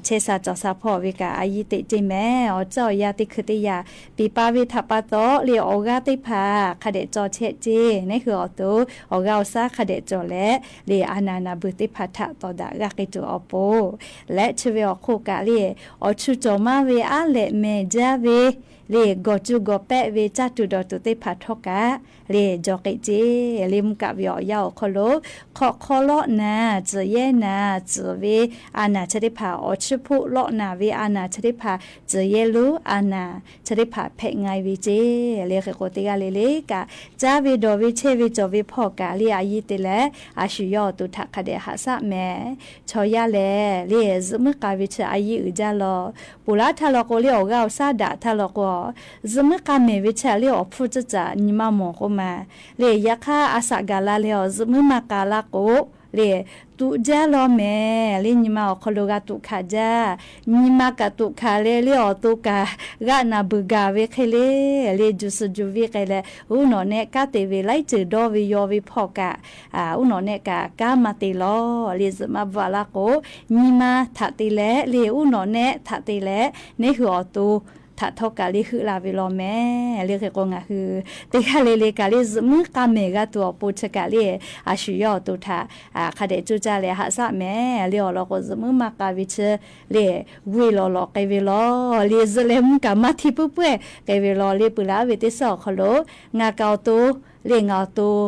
ဆဲးစၢ်ကၠီၣ်စၢ်ဖီၣ်ဝဲကး အယံၤသ့ၣ်ကၠ့မဲာ် အီၣ်စၢၢ်အီၣ်ယါသ့ၣ်ခုသ့ၣ်ယၤ ပံပာ်ဝဲထးပာ်တီ လၢအီၣ်ဂၤသ့ၣ်တဖၣ် ခးဒဲးကၠီၣ်ဆဲးကၠ့ နဟ့ၣ်အီၤသိး အီၣ်ဂၤအီၣ်စါခးဒဲးကၠီၣ်လဲၣ် လၢအနၢ်နၢ်ဘုၣ်သ့ၣ်တဖၣ်ထး တီၢ်ဒၣ်ဂၤက့ၤတုၤအီၤပူၤ လၢဆၢဝဲအီၤခိၣ်ကးလၢ အီၣ်ဆူၣ်ကၠီၣ်မးဝဲအါလဲၣ်မဲာ်ဒၣ်ဝဲ လၢဂီၤစူၤဂီၤပဲးဝဲ ကၠၢ်တူၢ်ဒီးတူၢ်သ့ၣ်တဖၣ်ထီၣ်ကး လၢကၠီၣ်က့ၤကၠ့ လၢမုၢ်ကးဝဲအီၤယါအီၤခီလိာ် ခီၣ်ခီလီနၢ် စၢၤယဲၢ်နၢ် စၢၤဝဲအနၢ်ဆၢသ့ၣ်တဖၣ် အီၣ်ဆူၣ်ဖှိၣ်လီနၢ်ဝဲအနၢ်ဆၢသ့ၣ်တဖၣ် စၢၤယဲၢ်လူအနၢ် ဆၢသ့ၣ်တဖၣ်ဖဲးငါဝဲကၠ့ လၢဃဲးကိးတ့ဂၤလၢလၢကး ကၠၢ်ဝဲဒီးဝဲဆဲးဝဲကၠီၣ်ဝဲဖီၣ်ကးလၢအယံၤသ့ၣ်လဲၣ် အဆူၣ်ယီၤအသိးထးခးဒဲးဟးစၢ်မဲာ် ဆီယါလဲၣ် လၢဇုမုၢ်ကါဝဲဆၢအယံၤအုၣ်ကၠၢ်လီၤ ပူၤလၢထးလီၤကိးလၢအီၣ်ဂၤအီၣ်စါဒၣ်ထးလီၤကိး ဇုမုၢ်ကါမဲာ်ဝဲဆၢလၢအီၣ်ဖှိၣ်ကၠၢ်ကၠၢ် နံၤမါမီၢ်ကိးမး လၢယခါအစးကၤလါလဲၣ်အီၤ ဇုမုၢ်မၤကၤလါကိး လၢ တူးကၠၢ်လီၤမဲာ် လၢနံၤမါအီၣ်ခီလိာ်ဂၤတူးခးကၠၢ် နံၤမါကးတူးခးလၢ လၢအီၣ်သိးကး ဂာ်နၢ်ဘုၣ်ကၤဝဲခဲလၢာ် လၢ ယူႇသူၣ်ယူၣ်ဝံၣ် ကဲလဲၣ် အူနီၣ်နဲၣ်ကါတ့ၢ်ဝဲ လၢစၢၤဒီဝဲယီၤဝဲဖီၣ်ကး အူနီၣ်နဲၣ်ကးကါမၤတ့ၢ်လီၤ လၢဇုမါဘှၣ်လါကိး နံၤမါထးတ့ၢ်လဲၣ် လၢအူနီၣ်နဲၣ်ထးတ့ၢ်လဲၣ် နဟ့ၣ်အီၤသိး ထးထီၣ်ကะเล่หื้อลาเวลอแม เล่เหตุผลงาคือ เต๊กะเล่เล่กะเล่ สืบมื้อก๋าแหมะกะตั๋วปูเชกะเล่ อา สุยอดตั๋วถะ อา ข้าเดชจูจ้าแลหะสะแหม เล่ออลอกดสืบมื้อมากาเวเช เล่ เวลอลอเกเวลอ เล่สืบแลมุ้งกะมาทีปื้อเปื้อย เกเวลอ เล่ปือลาเวเตซ่อคอโล งาเก่าตั๋ว เล่งาตั๋ว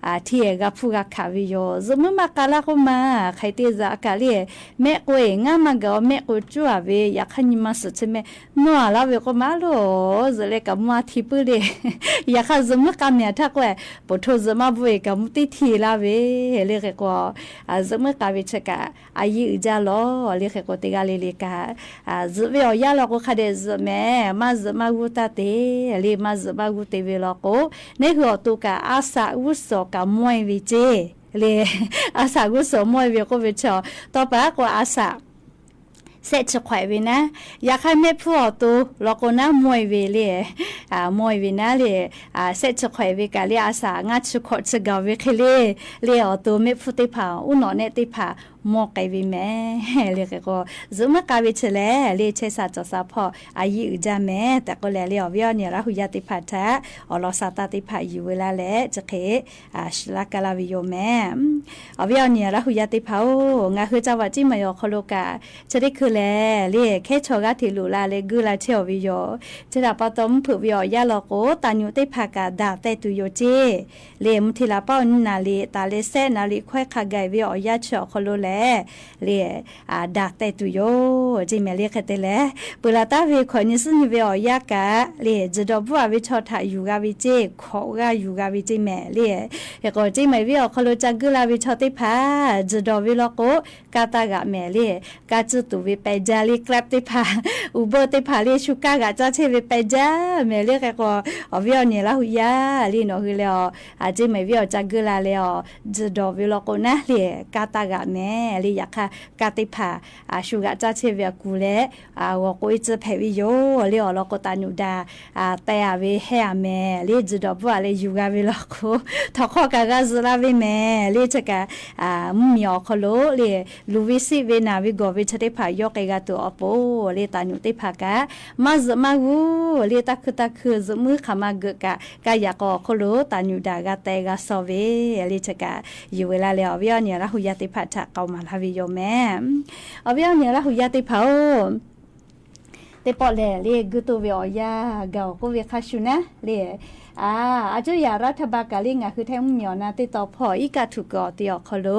อา เตียะกาผู้กาขาเวโย สืบมื้อมากาละก็มา ใค่เตจะกาเล่ แมะกวย งามากาแมะกวยจั่วเว อยากหันมาสุดใช่แมะ นัวละเวก็มาโล สืบแลกามาทีปื้อเล่ อยากหันสืบมื้อก๋าแหมะถ้ากวย ปะโถสืบมาบ่อยกามุติทีละเว เล่เหตุผล อา สืบมื้อกาเวเชกะ อายี่อือจ้าลอ เล่เหตุผลเต๊กะเล่เล่กะ อา สืบเวออกยาลอก็ข้าเดชสืบแหม มาสืบมากู้ตาเต เล่มาสืบมากู้เตเวลอก็ ในหื้อออกตั๋วกะ อาสากู้สอกะมวยเวเจ เล่ อาสากู้สอมวยเวก็เวเชาะ ต่อไปก็อาสา แซะเชอะแขวะเวนะ อยากหันแม่ผู้ออกตั๋วลอก็นะมวยเวเล่ อา มวยเวนะเล่ อา แซะเชอะแขวะเวกะเล่ อาสางาเชอะเคาะเชอะเกาเวเคเล่ เล่ออกตั๋วแม่ผู้เต๊ผา อู้หนอแนะเต๊ผา มอเกเวแม เล่เหตุผล สืบมื้อกาเวเชแล เล่ใช้สาจ่อสาผ่อ อายี่อือจ้าแม แต่ก็แลเล่ออเวียเนียละหูยาเต๊ผาทะ ออลอซาตาเต๊ผาอยู่เวลาแล จะเค อา ชะลากาลาเวโยแม อืม ออเวียเนียละหูยาเต๊ผาโอ งาคือจังหวัดเจียงใหม่ออกคอโลกะ เชได้คือแล เล่แค่ชอกาเทหลูลาเล่กื้อลาเที่ยวเวโย เชดาปาตอมผึกเวออกยาลอก็ ตาหญูเต๊ผากะด่าแตตุโยเจ เล่มุทิลาเป้านาลี ตาเล่แซะนาลีควายคาไก่เวออกยาเชาะคอโลแล เล่ อา ด่าแตตุโย เจแมเล่เคเตแล ปือลาตาเวขอนิซึ่งเวออกยากะ เล่ จะดอกบัวเวชอถะอยู่กาเวเจ ขอกาอยู่กาเวเจแมเล่ เฮก็เจแมเวออกคอโลจากกื้อลาเวชอเต๊ผา จะดอกเวลอก็ กาตากะแมเล่ กาจื้อตั๋วเวแปะจาเล่ แกร็บเต๊ผา อูเบอร์เต๊ผาเล่ ชูก้ากะจ้าเช่เวแปะจาแมเล่ เฮก็ ออเวียเนียละหูยา เล่หนอคือแลออ อา เจแมเวออกจากกื้อลาแลออ จะดอกเวลอก็นะ เล่ กาตากะแมเล่ อยากหัน กาเต๊ผา อา ชูกะจ้าเช่เวกูแล อา วอก็อีจื้อแผะเวโย เล่ออลอก็ตาหญูด่า อา แตอาเวแฮอาแม เล่จะดอกบัวเล่อยู่กาเวลอก็ ถอดข้อกากาจะลาเวแม เล่เชกะ อา มุ้งมีออกคอโล เล่ ลูวิสิเวนาวิกอเวเชเต๊ผายอเกกาตั๋วออโป เล่ตาหญูเต๊ผากะ มาจะมากู้ เล่ตาคือตาคือจะมื้อขะมาเกอะกะ กาอยากออกคอโล ตาหญูด่ากาแตกาซอเว เล่เชกะ อยู่เวลาแลออเวียเนียละหูยาเต๊ผาทะเกามาลาเวโยแม ออเวียเนียละหูยาเต๊ผาโอ เต๊ปอแล เล่ กื้อตั๋วเวออกยาเก่าก็เวคาชูนะ เล่ อา อาจุยารัฐบาลกะเล่งาคือแท้มุ้งมีออกนาเต๊ต่อผ่อ อีกาถูกก่อเตียวคอโล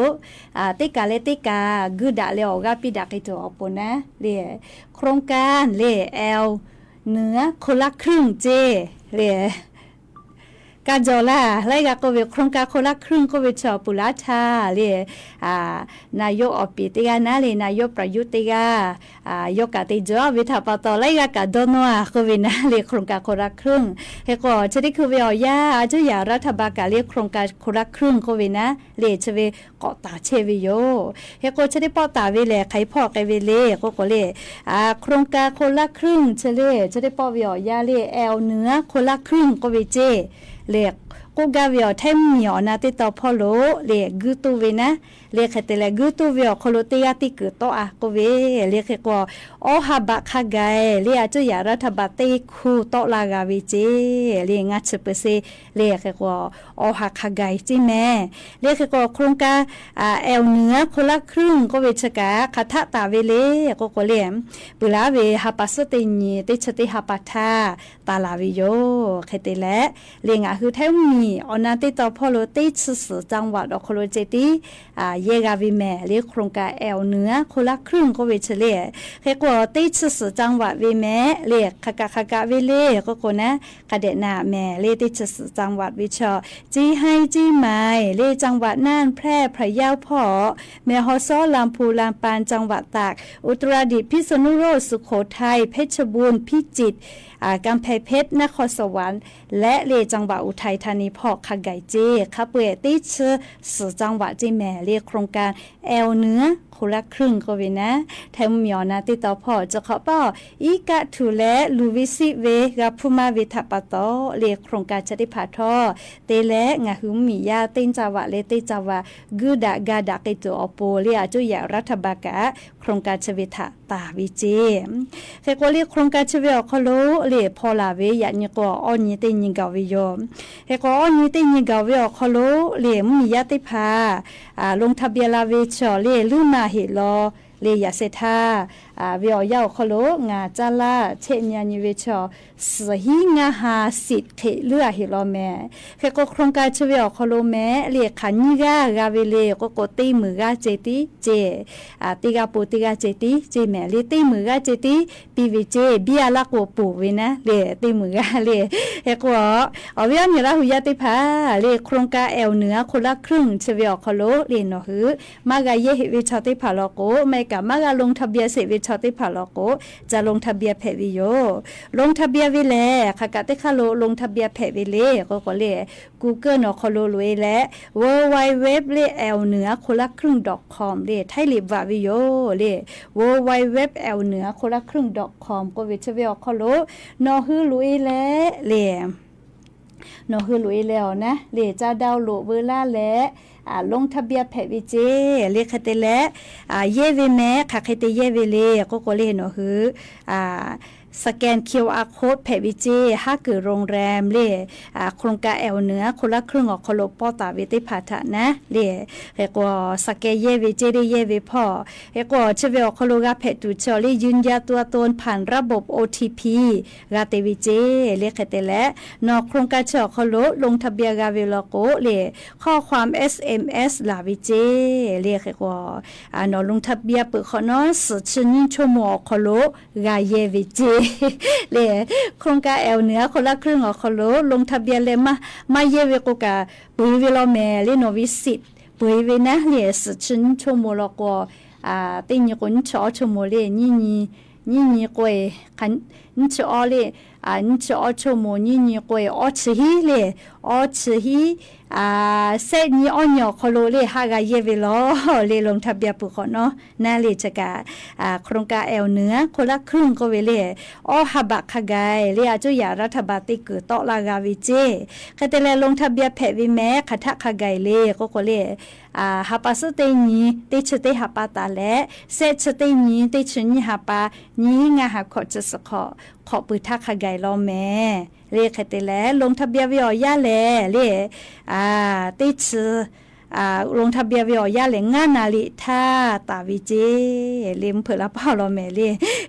อา เต๊กาเล่เต๊กา กื้อด่าเล่ออกกาปี้ด่าเกตั๋วออโปนะ เล่ โครงก๋าน เล่ แอว เหนือคนละครึ่งเจ เล่ กาจ่อลา ไล่กาก็เวโครงก๋านคนละครึ่งก็เวเชาะปุระทา เล่ อา นายกออปีเต๊กานะ เล่ นายกประยุทธ์เต๊กา อา ยกกาเตจ่อเวถาปาตอ ไล่กากาดอนนัวก็เวนะ เล่ โครงก๋านคนละครึ่ง เฮก็เชได้คือเวออกยา อาจุยารัฐบาลกะเล่โครงก๋านคนละครึ่งก็เวนะ เล่ เชเว เกาะตาเชเวโย เฮก็เชได้ปอตาเวแล ใค่ผ่อเกเวเล่ ก็ก็เล่ อา โครงก๋านคนละครึ่ง เชเล่ เชได้ปอเวออกยา เล่ แอวเหนือคนละครึ่งก็เวเจ เล่ ก็กาเวออกแท้มีออกนาเต๊ต่อผ่อโล เล่ กื้อตั๋วเวนะ เล่ ใค่เตแล กื้อตั๋วเวออกคอโลเต๊กาตี้เกิดต่ออาก็เว เล่ เฮก็ ออหาบะคาไก่ เล่ อาจุยารัฐบาลเต๊คูต่อลากาเวเจ เล่ งาเชเปอร์เซ เล่ เฮก็ ออหาคาไก่เจแม เล่ เฮก็ โครงก๋าน อา แอวเหนือคนละครึ่งก็เวเชกะ คาถะตาเวเล่ ก็ก็เล่ ปือลาเวหาปาเสอเตหยี เตเชอเตหาปาทา ตาลาเวโย ใค่เตแล เล่งาคือแท้มีออกนาเต๊ต่อผ่อโล เต๊ซือสือจังหวัดออกคอโลเจตี้ อา แยกกาเวแม เล่ โครงก๋านแอวเหนือคนละครึ่งก็เวเชเล่ เฮก็ เต๊ซือสือจังหวัดเวแม เล่ คากะคากะเวเล่ ก็ก็นะ กาเดะนาแม เล่ เต๊ซือสือจังหวัดเวเชาะ เจียงฮาย เจียงใหม่ เล่ จังหวัดน่าน แพร่ พะเยาผ่อ แม่ฮ่องสอน ลำพูน ลำปาง จังหวัดตาก อุตรดิตถ์ พิษณุโลก สุโขทัย เพชรบูรณ์ พิจิตร อา กำแพงเพชร นครสวรรค์ และเล่ จังหวัดอุทัยธานีผ่อคาไก่เจ คาเปื่อยเต๊ซือสือจังหวัดเจแม เล่ โครงก๋านแอวเหนือ คนละครึ่ง ก็เวนะ ไทยมุ้งเหมียวนาเต๊ตอพ่อ จะขอป้อ อีกะถูแล ลูวิสิเว กาพูมาเวทะปะตอ เลโครงการเชิงเต๊ผาทอ เตแล งาหื้อมุ้งหมียา เต๊จังหวัดเลเต๊จังหวัด กื้อดะกาดะเกโจออโป เลอาจุยะรัฐบาลกะ โครงการเชิงเวทะ ต๋าเวเจ เขกว่าเลโครงการเชิงเวออกคอโล เลผ่อหลาเวยะ นี้ก็อ้อนี้เต๊นี้เก่าเวโย เขกว่าอ้อนี้เต๊นี้เก่าเวออกคอโล เลมุ้งหมียาเต๊ผา อ่า ลงทะเบียนลาเวเชาะ เลลือมาเหตุลอ เลยาเสถา อ่า เวออกยาออกคอโล งาจ้าละ เชะเนียนี้เวเชาะ สือฮีงาฮาสิทธิ์เขตเลือกเหตุลอแม เขกว่าโครงการเชิงเวออกคอโลแม เลขานี้กากาเวเล ก็ก็เต๊มือกาเจติเจ อ่า เต๊กาปูเต๊กาเจติเจแม เลเต๊มือกาเจติ ปีเวเจ เบี้ยละกัวปูเวนะ เลเต๊มือกา เล เขกว่า ออเวียนเนราฮูยาเต๊ผา เลโครงการแอ่วเหนือคนละครึ่ง เชิงเวออกคอโล เลหนอหื้อ มากาเยะเหตุเวเชาะเต๊ผาลอโก ไม่กะมากาลงทะเบียนเสร็จเวเชาะเต๊ผาลอโก จะลงทะเบียนแผดเวโย ลงทะเบียนเวแล ขากะเต๊ข้าโล ลงทะเบียนแผดเวเล ก็ก็เล กูเกิลหนอคอโล ลูเอแล ดับเบิลยู ดับเบิลยู ดับเบิลยู เลแอ่วเหนือคนละครึ่ง ดอท คอม เล ไทยเล็บว่าเวโย เล ดับเบิลยู ดับเบิลยู ดับเบิลยู เลแอ่วเหนือคนละครึ่ง ดอท คอม ก็เวเชเวออกคอโล หนอหื้อลูเอแล เล หนอหื้อลูเอแล้วนะ เลจะดาวน์โหลดเวอร์ล่าและ อ่า ลงทะเบียนแผดเวเจ เลขะเตแล อ่า เย่เวแม ขะเขเตเย่เวเล ก็ก็เลหนอหื้อ อ่า สแกน คิวอาร์ โค้ด แผดเวเจ ฮะเก๋อโรงแรม เล อ่า โครงการแอ่วเหนือคนละครึ่งออกคอโลป้อต๋าเวเต๊ผาทะนะ เล เขกว่าสแกนเย่เวเจ เลเย่เวพ่อ เขกว่าเชเวออกคอโลกาแผดตั๋วเชาะ เลยืนยันตั๋วตนผ่านระบบ โอ ที พี กาเตเวเจ เลขะเตแล หนอโครงการเชออกคอโล ลงทะเบียนกาเวลอโก เล ข้อความ เอส เอ็ม เอส ลาเวเจ เลขะกว่า อ่า หนอลงทะเบียนเปิดขอน้อ สืบชื่อนี้ชั่วโมงออกคอโล กาเยเวเจ เล โครงการแอ่วเหนือคนละครึ่งออกคอโล ลงทะเบียนเลยมา มาเยเวโกกา เปิดเวลอแม เลหนอวิสิต เปิดเวนะ เล สืบชื่อนี้ชั่วโมงลอโก อ่า เต๊นี้โกนี้ชื่อออชั่วโมง เล นี้นี้ นี้นี้โกย คัน นี้ชื่อออ เล อ่า นี้ชื่อออชั่วโมง นี้นี้โกย ออชื่อฮี เล ออชื่อฮี อ่า เส้นนี้ออนี้ออกคอโล เล ฮะกาเยเวลอ เล ลงทะเบียนเปิดขอน้อ นาเลจะกา อ่า โครงการแอ่วเหนือคนละครึ่งก็เวเล ออฮาบะคาไก เลอาจุยารัฐบาลเต๊เก๋อต๊อกลากาเวเจ เขเตแลลงทะเบียนแผดเวแม ขะทะคาไกเล ก็ก็เล อ่า ฮาปาซื้อเต๊นี้ เต๊ชื่อเต๊ฮาปาต๋าแล เส้นชื่อเต๊นี้ เต๊ชื่อนี้ฮาปา นี้งาหาขอจะสะขอ ขอปือทะคาไกลอแม เลเขเตแลลงทะเบียนเวออกยาแล เล อ่า เต๊ชื่อ อ่า ลงทะเบียนเวออกยาแล งานาริทาต๋าเวเจ เลมเผิดละเป้าลอแม เล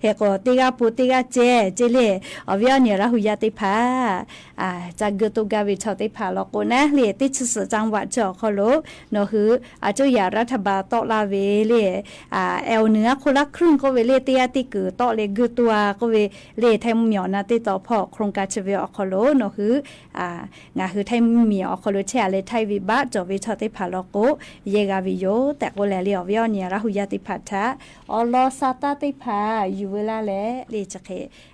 เฮก็เต๊กาปูเต๊กาเจ เจเล ออเวออกเนียราฮูยาเต๊ผา อ่า จะเกอโตกาเวชอเต๊ผาลอโกนะ เล เต๊ชื่อเสียงจังหวัดจอคอโล หนอหื้อ อาจุยารัฐบาลต๊อกลาเว เล อ่า แอ่วเหนือคนละครึ่งก็เว เล เต๊อะเต๊เก๋อต๊อกเลเกอตัวก็เว เล ไทยเหมียวนาเต๊ตอพ่อ โครงการเชเวออกคอโล หนอหื้อ อ่า งาหื้อไทยเหมียวออกคอโลเชอะเล ไทยวิบัติจอเวชอเต๊ผาลอโก เยกาวิโย แต่ก็แล เล ออเวออกเนียราฮูยาเต๊ผาทะ ออลอซาตาเต๊ผา อยู่เวลาแล เลจะเข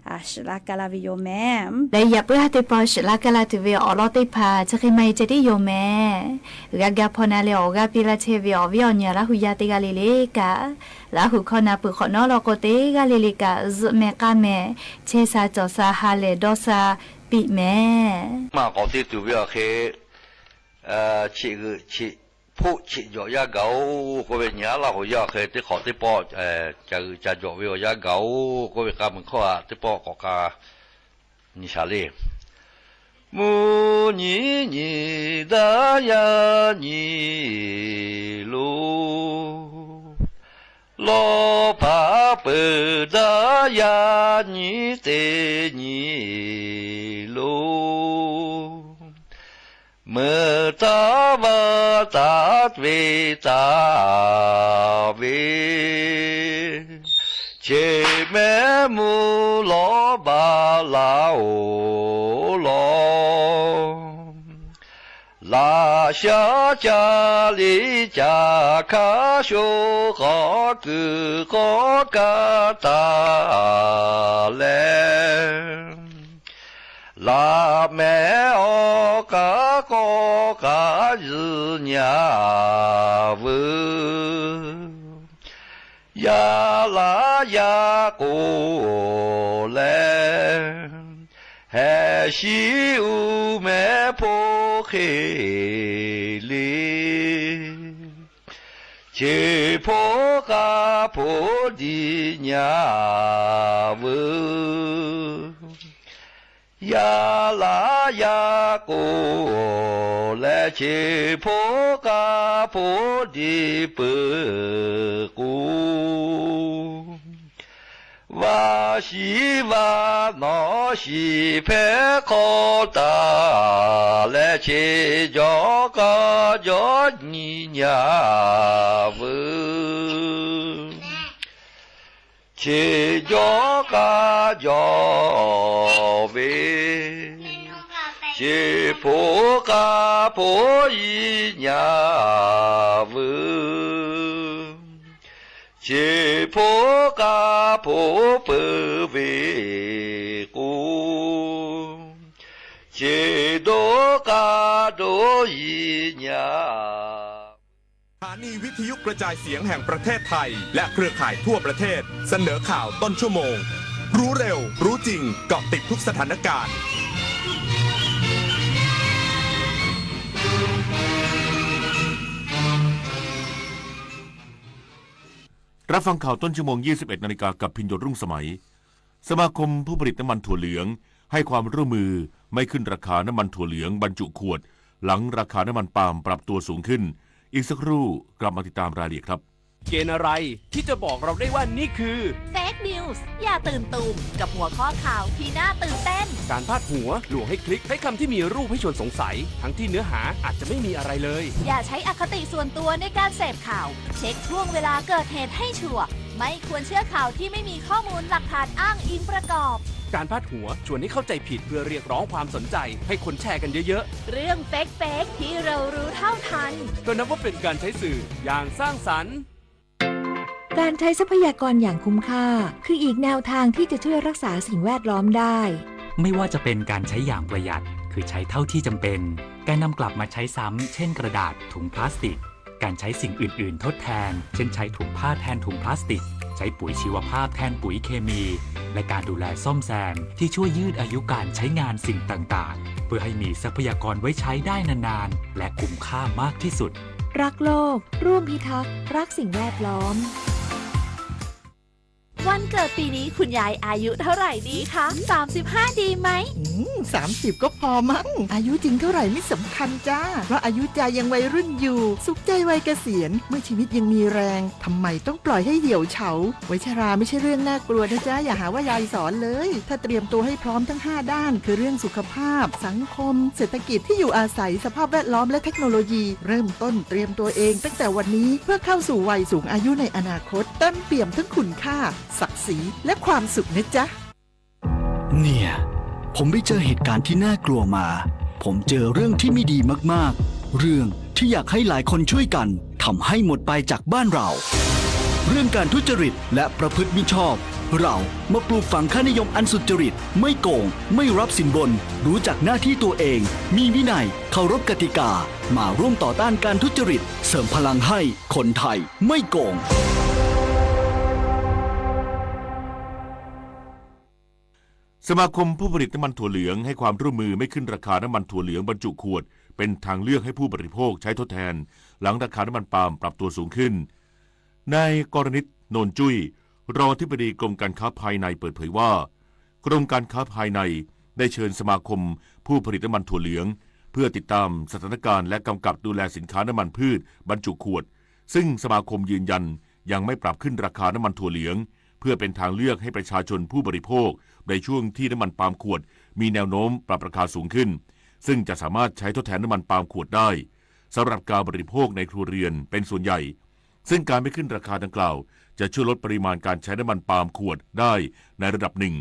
อ่า สิลากาลาวิโยแม และอย่าเปื้อเต๊ปอสิลากาลาถือเวออลอเต๊ผา จะเขมาเจดีโยแม กากาพอนาเลออกาปีลาเชเวออเวออกเนียราฮูยาเต๊กาเลเลกา ลาฮูคอนาปือขอน้อลอโกเต๊กาเลเลกา จึแมกาแม เชซาจอซาฮาเลดอซาปิแม มาขอตี้ถือเวออเค เอ่อ ฉิกึ ฉิก ผู้ ฉิกหยอกยาเก๋า ก็เวเนียราฮูยาเคเต๊ขอเต๊ปอ เอ่อ จะ จะหยอกเวออกยาเก๋า ก็เวกาเมืองข้อเต๊ปอก็กา นี่สาลี มูหนีหนีดายาหนีลู ลอผาเปิดดายาหนีเตหนีลู เมื่อตาวาตาเวตาเว เจแม่หมู่ลอบาลาโอลอ ลาชาจาลีจาคาโชขอกือขอกาตาแล ลาแม่ออกาก็กายืนยาวือ ယၤလါယၤကိာ်လႄႈ ဟဲၣ်ဆှံအူမဲဖိၶ့လ့ ဆ့ဖိဃာ်ဖိဒ်ညါဝဲ ယၤလါယၤကိာ်လႄႈ ဆ့ဖိဃာ်ဖိဒ်ပၢၤကိ ဝႃႈသီဝႃႈနီၢ်သီဖဲခိၣ်တႃႇလႄၣ် ဆ့ၣ်ယီၤဃာ်ယီၤညံညါဝဲ ဆ့ၣ်ယီၤဃာ်ယီၤ ဝဲ ဆ့ၣ်ဖိဃာ်ဖိယံညါဝဲ ဆ့ၣ်ဖိဃာ်ဖိပၢၤဝဲကိ ဆ့ၣ်ဒိဃာ်ဒိယံညါ สถานีวิทยุกระจายเสียงแห่งประเทศไทย และเครือข่ายทั่วประเทศ เสนอข่าวต้นชั่วโมง รู้เร็ว รู้จริง เกาะติดทุกสถานการณ์ รับฟังข่าวต้นชั่วโมง ยี่สิบเอ็ดนาฬิกา กับพิญโยรุ่งสมัย สมาคมผู้ผลิตน้ำมันถั่วเหลือง ให้ความร่วมมือไม่ขึ้นราคาน้ำมันถั่วเหลืองบรรจุขวด หลังราคาน้ำมันปาล์มปรับตัวสูงขึ้น อีกสักครู่กลับมาติดตามรายละเอียดครับ เกณฑ์อะไรที่จะบอกเราได้ว่านี่คือ Fake News อย่าตื่นตูมกับหัวข้อข่าวที่น่าตื่นเต้น การพาดหัวลวงให้คลิก ใช้คำที่มีรูปให้ชวนสงสัย ทั้งที่เนื้อหาอาจจะไม่มีอะไรเลย อย่าใช้อคติส่วนตัวในการเสพข่าว เช็คช่วงเวลาเกิดเหตุให้ชัวร์ ไม่ควรเชื่อข่าวที่ไม่มีข้อมูลหลักฐานอ้างอิงประกอบ การพาดหัวชวนให้เข้าใจผิดเพื่อเรียกร้องความสนใจให้คนแชร์กันเยอะๆ เรื่อง Fake Fake ที่เรารู้เท่าทัน ก็นับว่าเป็นการใช้สื่ออย่างสร้างสรรค์ การใช้ทรัพยากรอย่างคุ้มค่า คืออีกแนวทางที่จะช่วยรักษาสิ่งแวดล้อมได้ ไม่ว่าจะเป็นการใช้อย่างประหยัด คือใช้เท่าที่จำเป็น การนำกลับมาใช้ซ้ำ เช่นกระดาษ ถุงพลาสติก การใช้สิ่งอื่นๆ ทดแทน เช่นใช้ถุงผ้าแทนถุงพลาสติก ใช้ปุ๋ยชีวภาพแทนปุ๋ยเคมี และการดูแลซ่อมแซมที่ช่วยยืดอายุการใช้งานสิ่งต่างๆ เพื่อให้มีทรัพยากรไว้ใช้ได้นานๆ และคุ้มค่ามากที่สุด รักโลก ร่วมพิทักษ์ รักสิ่งแวดล้อม วันเกิดปีนี้คุณยายอายุเท่าไหร่ดีคะ สามสิบห้า ดีไหม อืม สามสิบ ก็พอมั้ง อายุจริงเท่าไหร่ไม่สำคัญจ้า เพราะอายุใจยังวัยรุ่นอยู่ สุขใจวัยเกษียณ เมื่อชีวิตยังมีแรง ทำไมต้องปล่อยให้เหี่ยวเฉา วัยชราไม่ใช่เรื่องน่ากลัวนะจ๊ะ อย่าหาว่ายายสอนเลย ถ้าเตรียมตัวให้พร้อมทั้งห้าด้าน คือเรื่องสุขภาพ สังคม เศรษฐกิจ ที่อยู่อาศัย สภาพแวดล้อม และเทคโนโลยี เริ่มต้นเตรียมตัวเองตั้งแต่วันนี้ เพื่อเข้าสู่วัยสูงอายุในอนาคต เต็มเปี่ยมทั้งคุณค่า ศักดิ์ศรี และความสุขนะจ๊ะ เนี่ย ผมไปเจอเหตุการณ์ที่น่ากลัวมา ผมเจอเรื่องที่ไม่ดีมากๆ เรื่องที่อยากให้หลายคนช่วยกันทำให้หมดไปจากบ้านเรา เรื่องการทุจริตและประพฤติมิชอบ เรามาปลูกฝังค่านิยมอันสุจริต ไม่โกง ไม่รับสินบน รู้จักหน้าที่ตัวเอง มีวินัย เคารพกติกา มาร่วมต่อต้านการทุจริต เสริมพลังให้คนไทยไม่โกง สมาคมผู้ผลิตน้ำมันถั่วเหลืองให้ความร่วมมือไม่ขึ้นราคาน้ำมันถั่วเหลืองบรรจุขวด เป็นทางเลือกให้ผู้บริโภคใช้ทดแทน หลังราคาน้ำมันปาล์มปรับตัวสูงขึ้น นายกรณิต โนนจุ้ย รองอธิบดีกรมการค้าภายในเปิดเผยว่า กรมการค้าภายในได้เชิญสมาคมผู้ผลิตน้ำมันถั่วเหลือง เพื่อติดตามสถานการณ์และกำกับดูแลสินค้าน้ำมันพืชบรรจุขวด ซึ่งสมาคมยืนยันยังไม่ปรับขึ้นราคาน้ำมันถั่วเหลือง เพื่อเป็นทางเลือกให้ประชาชนผู้บริโภค ในช่วงที่น้ำมันปาล์มขวดมีแนวโน้มปรับราคาสูงขึ้น ซึ่งจะสามารถใช้ทดแทนน้ำมันปาล์มขวดได้ สำหรับการบริโภคในครัวเรือนเป็นส่วนใหญ่ ซึ่งการไม่ขึ้นราคาดังกล่าว จะช่วยลดปริมาณการใช้น้ำมันปาล์มขวดได้ในระดับหนึ่ง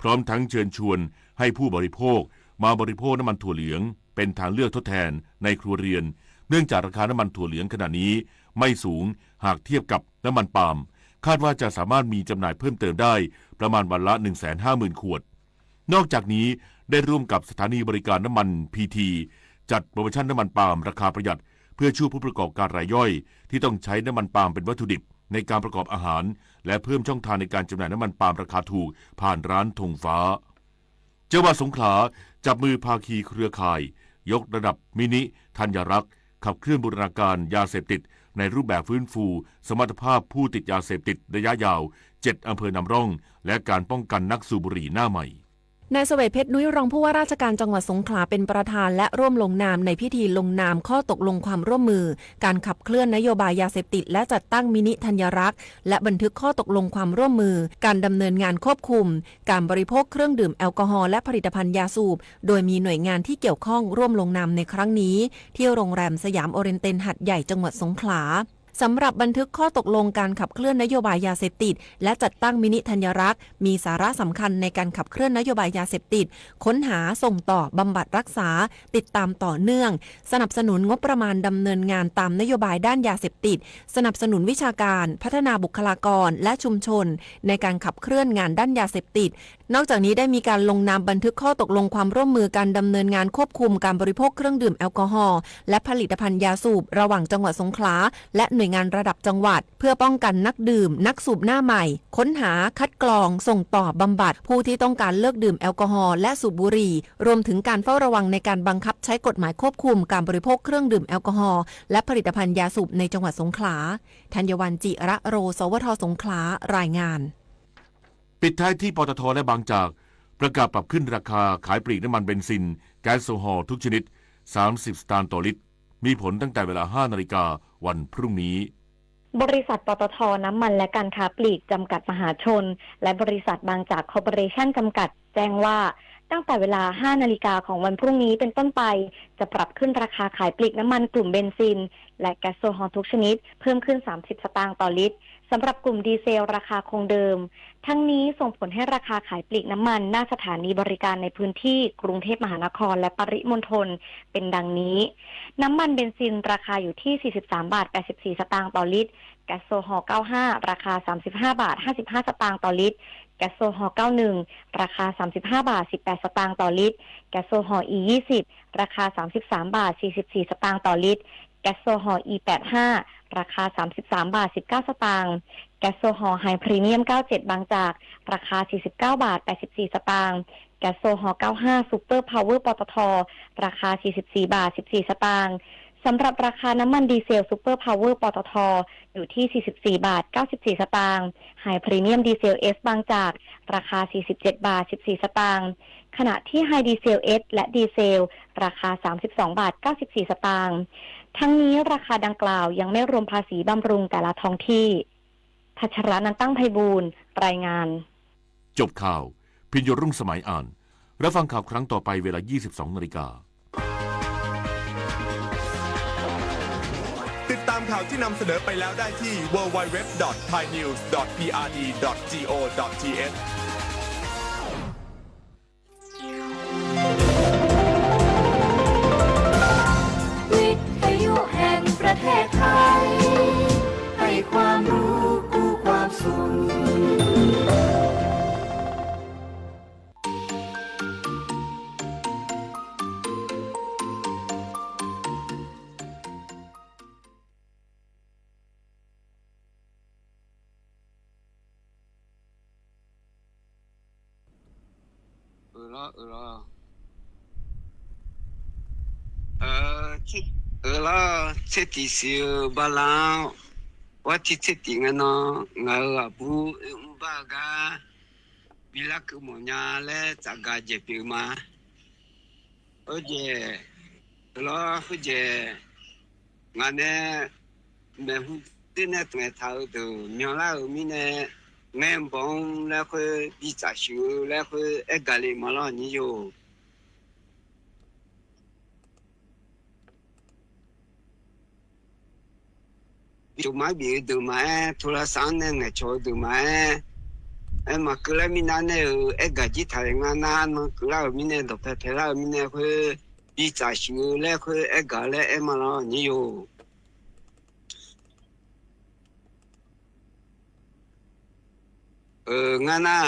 พร้อมทั้งเชิญชวนให้ผู้บริโภคมาบริโภคน้ำมันถั่วเหลืองเป็นทางเลือกทดแทนในครัวเรือน เนื่องจากราคาน้ำมันถั่วเหลืองขณะนี้ไม่สูงหากเทียบกับน้ำมันปาล์ม คาดว่าจะสามารถมีจำหน่ายเพิ่มเติมได้ประมาณวันละ หนึ่งแสนห้าหมื่น ขวด นอกจากนี้ได้ร่วมกับสถานีบริการน้ำมัน พีที จัดโปรโมชั่นน้ำมันปาล์มราคาประหยัด เพื่อช่วยผู้ประกอบการรายย่อยที่ต้องใช้น้ำมันปาล์มเป็นวัตถุดิบ ในการประกอบอาหาร และเพิ่มช่องทางในการจำหน่ายน้ำมันปาล์มราคาถูกผ่านร้านธงฟ้า จังหวัดสงขลาจับมือภาคีเครือข่าย ยกระดับมินิธัญรักษ์ ขับเคลื่อนบูรณาการยาเสพติดในรูปแบบฟื้นฟูสมรรถภาพผู้ติดยาเสพติดระยะยาว เจ็ดอำเภอนำร่อง และการป้องกันนักสูบบุหรี่หน้าใหม่ นายเสวต เพชรนุ้ย รองผู้ว่าราชการจังหวัดสงขลาเป็นประธานและร่วมลงนามในพิธีลงนามข้อตกลงความร่วมมือ การขับเคลื่อนนโยบายยาเสพติด และจัดตั้งมินิธัญรักษ์ และบันทึกข้อตกลงความร่วมมือ การดำเนินงานควบคุม การบริโภคเครื่องดื่มแอลกอฮอล์และผลิตภัณฑ์ยาสูบ โดยมีหน่วยงานที่เกี่ยวข้องร่วมลงนามในครั้งนี้ ที่โรงแรมสยามโอเรียนเต็น หาดใหญ่ จังหวัดสงขลา สำหรับบันทึกข้อตกลงการขับเคลื่อนนโยบายยาเสพติด และจัดตั้งมินิธัญรักษ์ มีสาระสำคัญในการขับเคลื่อนนโยบายยาเสพติด ค้นหา ส่งต่อ บำบัดรักษา ติดตามต่อเนื่อง สนับสนุนงบประมาณดำเนินงานตามนโยบายด้านยาเสพติด สนับสนุนวิชาการ พัฒนาบุคลากร และชุมชน ในการขับเคลื่อนงานด้านยาเสพติด นอกจากนี้ได้มีการลงนามบันทึกข้อตกลงความร่วมมือการดำเนินงานควบคุมการบริโภคเครื่องดื่มแอลกอฮอล์และผลิตภัณฑ์ยาสูบ ระหว่างจังหวัดสงขลา และหน่วยงานระดับจังหวัด เพื่อป้องกันนักดื่ม นักสูบหน้าใหม่ ค้นหา คัดกรอง ส่งต่อ บำบัดผู้ที่ต้องการเลิกดื่มแอลกอฮอล์และสูบบุหรี่ รวมถึงการเฝ้าระวังในการบังคับใช้กฎหมายควบคุมการบริโภคเครื่องดื่มแอลกอฮอล์และผลิตภัณฑ์ยาสูบในจังหวัดสงขลา ธัญวัลย์ จิระโร สวท สงขลา รายงาน ปิดท้ายที่ ปตท และบางจาก ประกาศปรับขึ้นราคาขายปลีกน้ำมันเบนซิน แก๊สโซฮอล์ทุกชนิด สามสิบ สตางค์ต่อลิตร มีผลตั้งแต่เวลา ห้านาฬิกาวันพรุ่งนี้ บริษัท ปตท น้ำมันและการค้าปลีก จำกัด มหาชน และบริษัทบางจาก คอร์ปอเรชั่น จำกัด แจ้งว่า ตั้งแต่เวลา ห้านาฬิกาของวันพรุ่งนี้เป็นต้นไป จะปรับขึ้นราคาขายปลีกน้ำมันกลุ่มเบนซิน และแก๊สโซฮอล์ทุกชนิด เพิ่มขึ้น สามสิบ สตางค์ต่อลิตร สำหรับกลุ่มดีเซลราคาคงเดิม ทั้งนี้ส่งผลให้ราคาขายปลีกน้ำมันหน้าสถานีบริการในพื้นที่กรุงเทพมหานครและปริมณฑลเป็นดังนี้ น้ำมันเบนซินราคาอยู่ที่ สี่สิบสาม บาท แปดสิบสี่ สตางค์ต่อลิตร แก๊สโซฮอล์ เก้าห้า ราคา สามสิบห้า บาท ห้าสิบห้า สตางค์ต่อลิตร แก๊สโซฮอล์ เก้าหนึ่ง ราคา สามสิบห้า บาท สิบแปด สตางค์ต่อลิตร แก๊สโซฮอล์ อี ยี่สิบ ราคา สามสิบสาม บาท สี่สิบสี่ สตางค์ต่อลิตร แก๊สโซฮอล์ อี แปดห้า ราคา สามสิบสาม บาท สิบเก้า สตางค์ แก๊สโซฮอล์ ไฮพรีเมียม เก้าเจ็ด บางจาก ราคา สี่สิบเก้า บาท แปดสิบสี่ สตางค์ แก๊สโซฮอล์ เก้าห้า ซูเปอร์พาวเวอร์ ปตท ราคา สี่สิบสี่ บาท สิบสี่ สตางค์ สำหรับราคาน้ำมันดีเซลซูเปอร์พาวเวอร์ ปตท อยู่ที่ สี่สิบสี่ บาท เก้าสิบสี่ สตางค์ ไฮพรีเมียมดีเซลเอส บางจาก ราคา สี่สิบเจ็ด บาท สิบสี่ สตางค์ ขณะที่ไฮดีเซลเอส และดีเซล ราคา สามสิบสอง บาท เก้าสิบสี่ สตางค์ ทั้งนี้ราคาดังกล่าวยังไม่รวมภาษีบำรุงแต่ละท้องที่ พัชรนันท์ ตั้งไพบูลย์ รายงาน จบข่าว พิญโยรุ่งสมัยอ่าน รับฟังข่าวครั้งต่อไปเวลา ยี่สิบสองนาฬิกา ติดตามข่าวที่นำเสนอไปแล้วได้ที่ ดับเบิลยู ดับเบิลยู ดับเบิลยู ดอท ไทยนิวส์ ดอท พีอาร์ดี ดอท จี โอ ดอท ที เอช วิทยุแห่งประเทศไทย ให้ความรู้คู่ความสุข အၢၣ်လီၤ အၢၣ်လီၤ အၢ ဆ့ အၢၣ်လီၤ ဆ့တီၣ်စံးဘၣ်လၢ ဝဲထံဆ့တီၣ်ငါနီၤ ငါအၢၣ်အဘူး အၢၣ်အူဘၣ်အဂၤ ဘံလၢကုမီၣ်ညါလၢ စးဂၤယဲၢ်ပ့ၤမး အၢၣ်ယဲၢ် အၢၣ်လီၤ အၢၣ်ယဲၢ် ငါန့ၣ် မဲာ်ဟူသ့ၣ်နဲၣ် သမဲထၢၣ်အၢဒိၣ် မၠီလၢအၢမံၤန့ၣ် ငဲဘီလၢဃု ဘံၣ်စၢ်ဆှုလၢဃု အဲၣ်ဂၤလံမးလီၤ ညီယိၤ ဒိၣ်မးဘံၣ်အၢဒိၣ်မး ထိလၢစးန့ၣ် ငဲၤဆီၣ်အၢဒိၣ်မး အဲၣ်မၤကုလၢမံၤနါန့ၣ် အဲၣ်ဂၤကံထၣ်လၢငါနါ နီၢ်ကုလၢအၢမံၤန့ၣ် ဒိၣ်ဖဲဖဲလၢအၢမံၤန့ၣ်ဃု ဘံၣ်စၢ်ဆှုလၢဃု အဲၣ်ဂၤလၢအဲၣ်မးလီၤ ညီယိၤ အၢ ငါနၢ်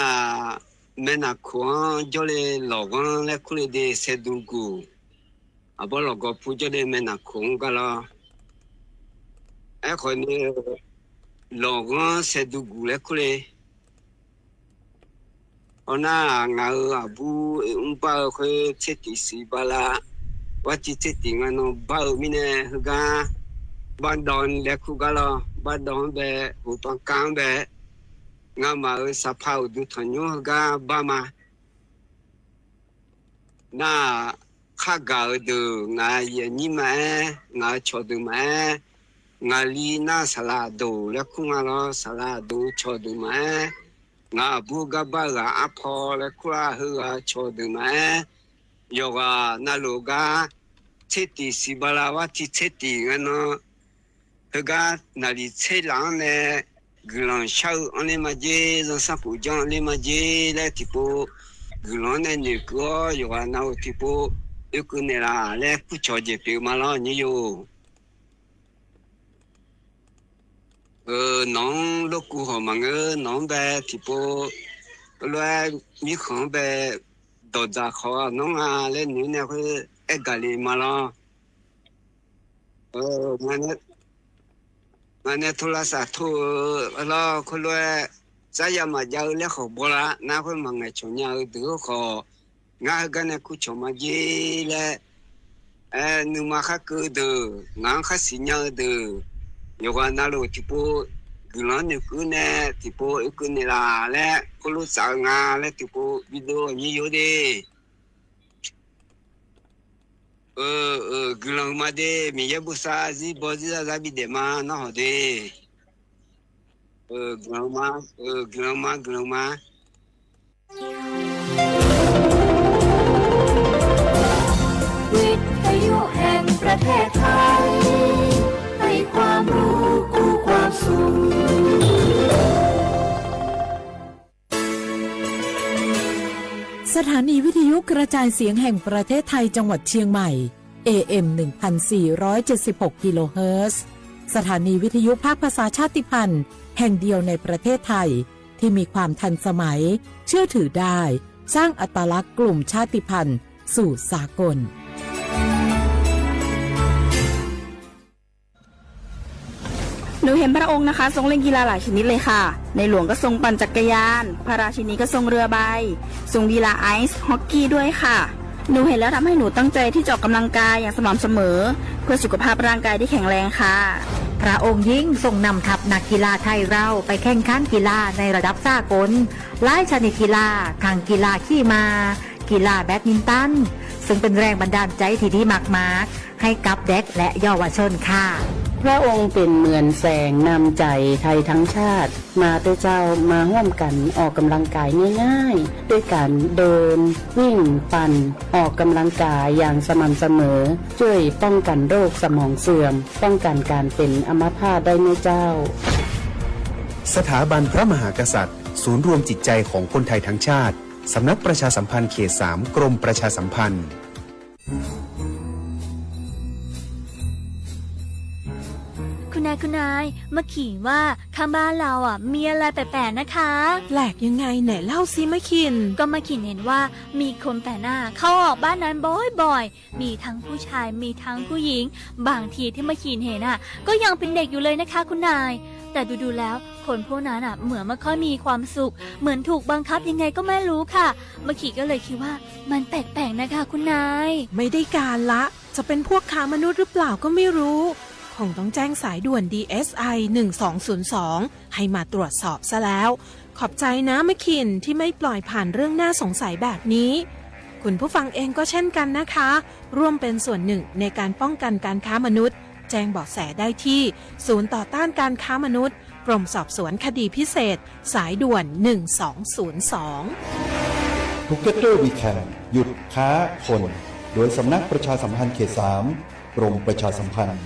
မဲၢ်နၢ်ခိၣ် ကၠီလ့လီၤဂီၤလၢခူလ့ဒ့ ဆဲးဒူကူၣ် အဘီလီၢ်ကီၢ်ဖူ ကၠီလ့မဲၢ်နၢ်ခိၣ်ကလီၤ အဲၣ်ခိၣ်န့ၣ် หล่อเงาะแสดูกู๋แลคู่เลย เอาหน้า งาเอ่อ อาบู เอ่อ อุ้มบ้าเอ่อ เคยเศรษฐีศรีบาลา ว่าตี้เศรษฐีงานนอบ้าเอ่อ มีแน่ เฮอก้า บ้านดอนแลคู่ก้าลอ บ้านดอนแบ หูปางกลางแบ งาหมาเอ่อ สะเพาดูถอนโยเฮอก้า บ้ามา หน้า ข้าก๋าเอ่อเดอ งาเหยียนยี่มาแอ งาเอ่อ ฉอเดอมาแอ งาลีหน้าสาราโดแลคู่งาลอ สาราโดฉอเดอมาแอ งาอาบูก้าบ้าเอ่อ อาพอแลคู่ลา เฮอก้า ฉอเดอมาแอ ยอก้า นาโลก้า เศรษฐีศรีบาลา ว่าตี้เศรษฐีงานนอ เฮอก้า นาลีเศรษฐีหลังแล กือหลังเช่าอันนี้มาเจ ยองสร้างปู่ยองอันนี้มาเจ แลตี้ปู้ กือหลังแลหนึ่งกั๋ว ยอก้า นาตี้ปู้ เออ กือเนี่ยลา แลคู่ฉอเจ๋อเปียวมาลอ นี่อยู่ เออ น้องลูกกูหอมมังเออ น้องแบตี้ปู้ ก็เลยมีของแบ ดอกจ๋าขอน้องอา แลหนึ่งเนี่ย คือ เอ๊ะ ก๋าลีมาลอ เออ มาเนี่ย มาเนี่ย โทรศัพท์โทร เออ แล้วคนรวย สายามาเยาะแล้วเขาบอกละนะ คนมาไงชนยา เออ เดี๋ยวขอ งาเฮอก้าเนี่ย คู่ฉอมาเจ แล เออ นึ่งมาข้าเกอเดอ งาข้าสิญญาเดอ ยอก้า นาโลตี้ปู้ กือหลังนึ่งกือแน่ ตี้ปู้ เออ กือเนี่ยลา แล คนฮู้จักงา แลตี้ปู้ วิดีโอนี้อยู่ดี เออ เออ กือหลังมาเด มีเยาะบุษา จีบอจีซาซาบิเดมาเนาะเด เออ กือหลังมา เออ กือหลังมา กือหลังมา วิทยุแห่งประเทศไทย ให้ความรู้คู่ความสุข สถานีวิทยุกระจายเสียงแห่งประเทศไทยจังหวัดเชียงใหม่ เอเอ็ม หนึ่งพันสี่ร้อยเจ็ดสิบหก กิโลเฮิรตซ์ สถานีวิทยุภาคภาษาชาติพันธุ์แห่งเดียวในประเทศไทย ที่มีความทันสมัย เชื่อถือได้ สร้างอัตลักษณ์กลุ่มชาติพันธุ์สู่สากล หนูเห็นพระองค์นะคะ ทรงเล่นกีฬาหลายชนิดเลยค่ะ ในหลวงก็ทรงปั่นจักรยาน พระราชินีก็ทรงเรือใบ ทรงกีฬาไอซ์ฮอกกี้ด้วยค่ะ หนูเห็นแล้วทำให้หนูตั้งใจที่จะออกกำลังกายอย่างสม่ำเสมอ เพื่อสุขภาพร่างกายที่แข็งแรงค่ะ พระองค์ยิ่งทรงนำทัพนักกีฬาไทยเราไปแข่งขันกีฬาในระดับสากล หลายชนิดกีฬา ทั้งกีฬาขี่ม้า กีฬาแบดมินตัน ซึ่งเป็นแรงบันดาลใจที่ดีมากๆ ให้กับเด็กและเยาวชนค่ะ พระองค์เป็นเหมือนแสงนำใจไทยทั้งชาติ มาเต๊อะเจ้า มาฮ่วมกั๋นออกกำลังกายง่ายๆ ด้วยก๋านเดิน วิ่ง ปั่น ออกกำลังกายอย่างสม่ำเสมอ จ้วยป้องกั๋นโรคสมองเสื่อม ป้องกั๋นก๋านเป๋นอัมพาตได้เน้อเจ้า สถาบันพระมหากษัตริย์ ศูนย์รวมจิตใจของคนไทยทั้งชาติ สำนักประชาสัมพันธ์เขตสาม กรมประชาสัมพันธ์ คุณนาย คุณนาย มาขินว่าข้างบ้านเราอ่ะ มีอะไรแปลกๆ นะคะ แปลกยังไง ไหนเล่าสิมาขิน ก็มาขินเห็นว่ามีคนแปลกหน้าเข้าออกบ้านนั้นบ่อยๆ มีทั้งผู้ชาย มีทั้งผู้หญิง บางทีที่มาขินเห็นอ่ะ ก็ยังเป็นเด็กอยู่เลยนะคะคุณนาย แต่ดูๆ แล้ว คนพวกนั้นอ่ะ เหมือนไม่ค่อยมีความสุข เหมือนถูกบังคับยังไงก็ไม่รู้ค่ะ มาขินก็เลยคิดว่ามันแปลกๆ นะคะคุณนาย ไม่ได้การละ จะเป็นพวกค้ามนุษย์หรือเปล่าก็ไม่รู้ คงต้องแจ้งสายด่วน ดีเอสไอ หนึ่งสองศูนย์สอง ให้มาตรวจสอบซะแล้ว ขอบใจนะมาขินที่ไม่ปล่อยผ่านเรื่องน่าสงสัยแบบนี้ คุณผู้ฟังเองก็เช่นกันนะคะ ร่วมเป็นส่วนหนึ่งในการป้องกันการค้ามนุษย์ แจ้งเบาะแสได้ที่ศูนย์ต่อต้านการค้ามนุษย์ กรมสอบสวนคดีพิเศษ สายด่วน หนึ่งสองศูนย์สอง Together We Can หยุดค้าคน โดยสำนักประชาสัมพันธ์เขตสาม กรมประชาสัมพันธ์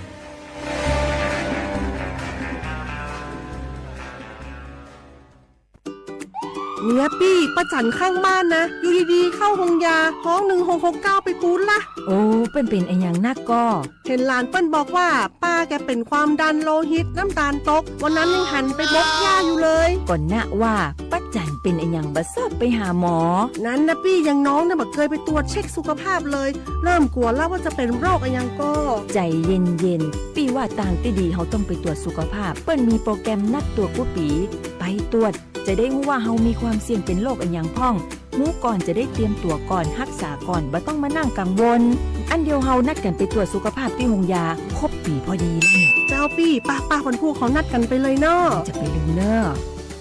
เนี่ยปี้ ป้าจั๋นข้างบ้านนะ อยู่ดีๆ เข้าโฮงยา ฮ้อง หนึ่งหกหกเก้า ไปปู๊นละ โอ้ เปิ้นเป๋นอะหยังนักก่อ เห็นหลานเปิ้นบอกว่า ป้าแกเป๋นความดันโลหิต น้ำตาลตก วันนั้นยังหันไปบกหญ้าอยู่เลย ก่อนนะว่า ป้าจั๋นเป๋นอะหยังบ่ซอดไปหาหมอ นั้นนะปี้ อย่างน้องเนี่ยบ่เกยไปตรวจเช็คสุขภาพเลย เริ่มกั๋วละว่าจะเป๋นโรคอะหยังก่อ ใจ๋เย็นๆ ปี้ว่าตางตี้ดีเฮาต้องไปตรวจสุขภาพ เปิ้นมีโปรแกรมนัดตรวจกู้ปี๋ ไปตรวจ จะได้ฮู้ว่าเฮามีความเสี่ยงเป๋นโรคอะหยังพ่อง ฮู้ก่อนจะได้เตรียมตั๋วก่อน ฮักษาก่อน บ่ต้องมานั่งกังวล อันเดี๋ยวเฮานัดกั๋นไปตรวจสุขภาพตี้โฮงยา ครบปี๋พอดีแล้วเนี่ย เจ้าปี้ ป้าๆ พันผู้ เฮานัดกั๋นไปเลยเนาะ จะไปลืมเน่อ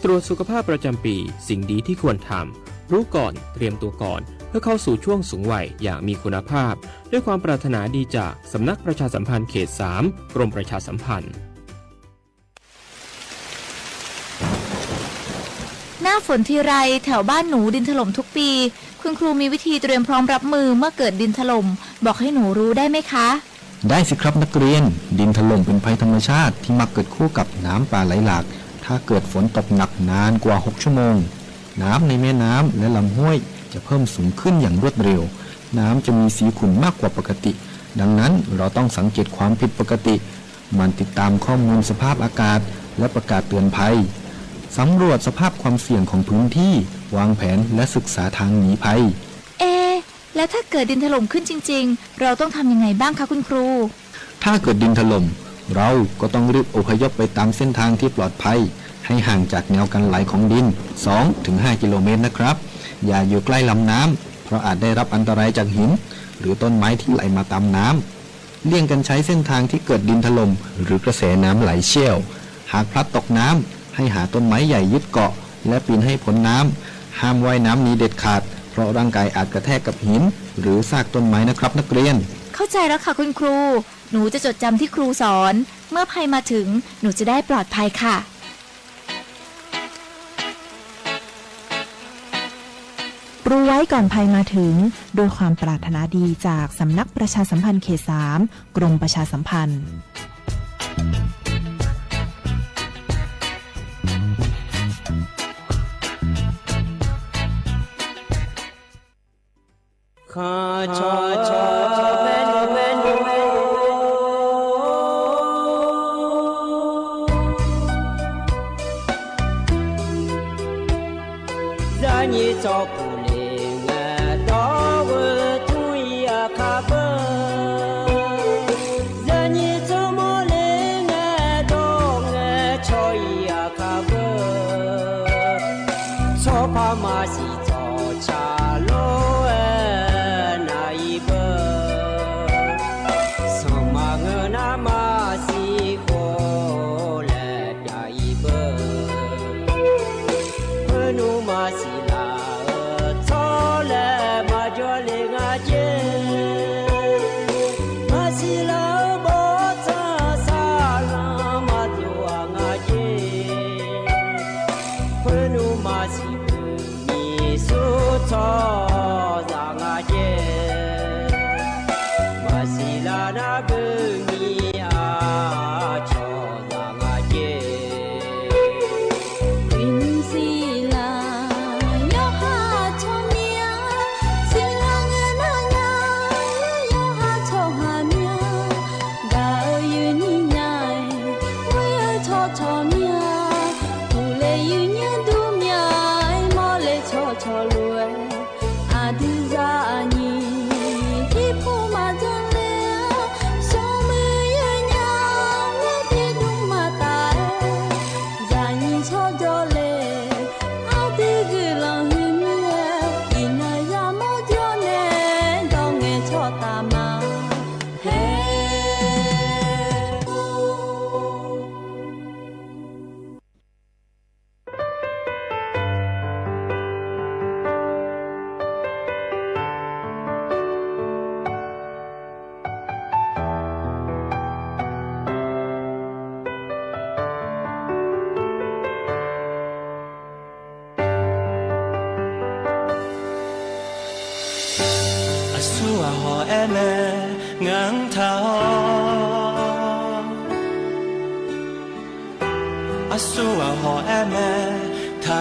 ตรวจสุขภาพประจำปี สิ่งดีที่ควรทำ รู้ก่อน เตรียมตัวก่อน เพื่อเข้าสู่ช่วงสูงวัยอย่างมีคุณภาพ ด้วยความปรารถนาดีจากสำนักประชาสัมพันธ์เขตสาม กรมประชาสัมพันธ์ หน้าฝนทีไร แถวบ้านหนูดินถล่มทุกปี คุณครูมีวิธีเตรียมพร้อมรับมือเมื่อเกิดดินถล่ม บอกให้หนูรู้ได้ไหมคะ ได้สิครับนักเรียน ดินถล่มเป็นภัยธรรมชาติที่มักเกิดคู่กับน้ำป่าไหลหลาก ถ้าเกิดฝนตกหนักนานกว่าหกชั่วโมง น้ำในแม่น้ำและลำห้วยจะเพิ่มสูงขึ้นอย่างรวดเร็ว น้ำจะมีสีขุ่นมากกว่าปกติ ดังนั้นเราต้องสังเกตความผิดปกติ หมั่นติดตามข้อมูลสภาพอากาศ และประกาศเตือนภัย สำรวจสภาพความเสี่ยงของพื้นที่ วางแผนและศึกษาทางหนีภัย เอะ แล้วถ้าเกิดดินถล่มขึ้นจริงๆ เราต้องทำยังไงบ้างคะคุณครู ถ้าเกิดดินถล่ม เราก็ต้องรีบอพยพไปตามเส้นทางที่ปลอดภัย ให้ห่างจากแนวกันไหลของดิน สองถึงห้ากิโลเมตรนะครับ อย่าอยู่ใกล้ลำน้ำ เพราะอาจได้รับอันตรายจากหิน หรือต้นไม้ที่ไหลมาตามน้ำ เลี่ยงการใช้เส้นทางที่เกิดดินถล่ม หรือกระแสน้ำไหลเชี่ยว หากพลัดตกน้ำ ให้หาต้นไม้ใหญ่ยึดเกาะ และปีนให้พ้นน้ำ ห้ามว่ายน้ำหนีเด็ดขาด เพราะร่างกายอาจกระแทกกับหิน หรือซากต้นไม้นะครับนักเรียน เข้าใจแล้วค่ะคุณครู หนูจะจดจำที่ครูสอน เมื่อภัยมาถึง หนูจะได้ปลอดภัยค่ะ รู้ไว้ก่อนภัยมาถึง ด้วยความปรารถนาดีจากสำนักประชาสัมพันธ์เขตสาม กรมประชาสัมพันธ์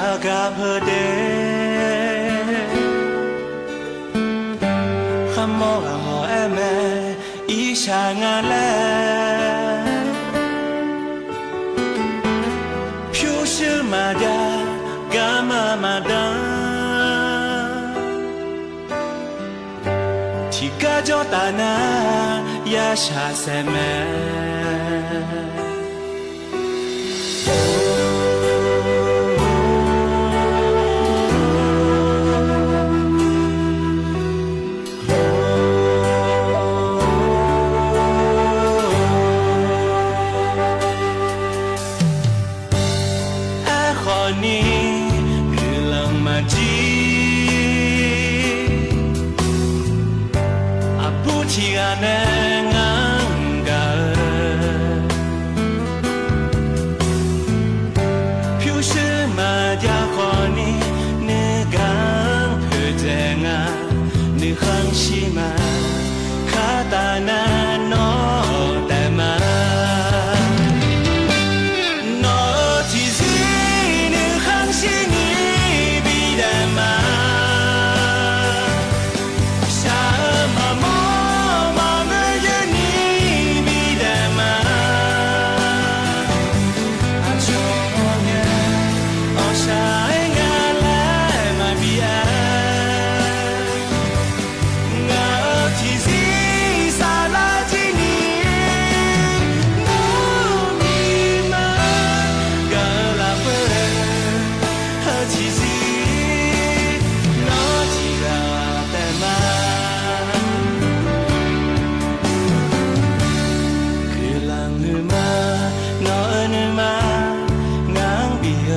အဂၤဖဲဒဲး ဃမီဂၤမီအဲၣ်မဲ အံၣ်ဆၣ်ငါလဲၣ် ဖျိဆူမၤဒၣ် ကမၤမၤဒၣ် ထံၣ်ကါကၠီတၢ်နၤ ယဆၣ်စဲမဲ အဃိန့ၣ် ကုလီၤမၤကံ အဘူးထံဂၤနဲ ငါဂၤဧၢ ဖျိဆူမၤဒၣ်ဃိန့ၣ် နကဖၢၣ်စဲငါ နဃၣ်ဆံမၤ ခါတၢ်နၤနီၢ်တဲမး နီၢ်ဧၢထံၣ်စ့ နဃၣ်ဆံနံၤဘံဒဲးမး ဆၣ်ဧၢမၤမိၢ် မၤမုာ်ယနံၤဘံဒဲးမး အဆိကမိၣ်ညါ အီၣ်ဆၣ်အဲၣ်ငါလဲၣ် မၤဘံဧါ ငါဧၢထံၣ်စ့ စးလၢကံနံၤ နီၢ်မံမၤ ကလၤပှဲၤ ဟၢထံၣ်စ့ နီၢ်ထံၣ်ဂၤတဲမး ကုလီၤနုာ်မၤ နီၢ်ဧၢနုာ်မၤ ငါဘံဧၢ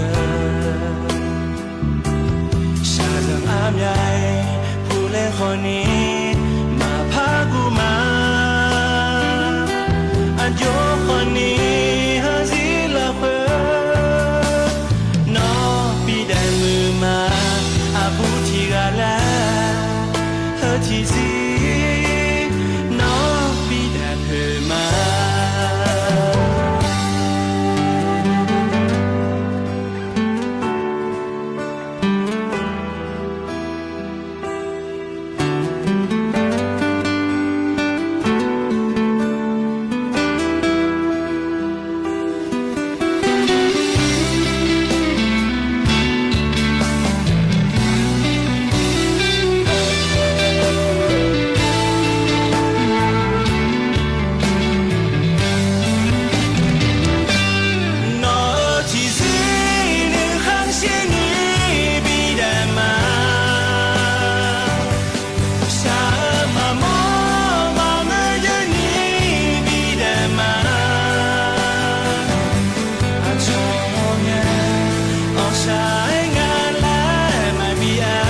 ဆၣ်ဒၢၣ်အါမံၤ ဖူလဲဃိန့ၣ် မၤဖးကူၣ်မး အယိဃိန့ၣ် ဟၢစ့လီၤဃၢ နီၢ်ဘံဒဲးမုၢ်မး အဘူးထံဂၤလဲၣ် ဟၢထံၣ်စ့ နီၢ်ဘံဒဲးဖၢၣ်မး နီၢ်ထံၣ်စ့ နဃၣ်ဆံနံၤဘံဒဲးမး ဆၣ်ဧၢမၤမိၢ် မၤမုာ်ယနံၤဘံဒဲးမး အဆိကမိၣ်ညါ အီၣ်ဆၣ်အဲၣ်ငါလဲၣ် မၤဘံဧါ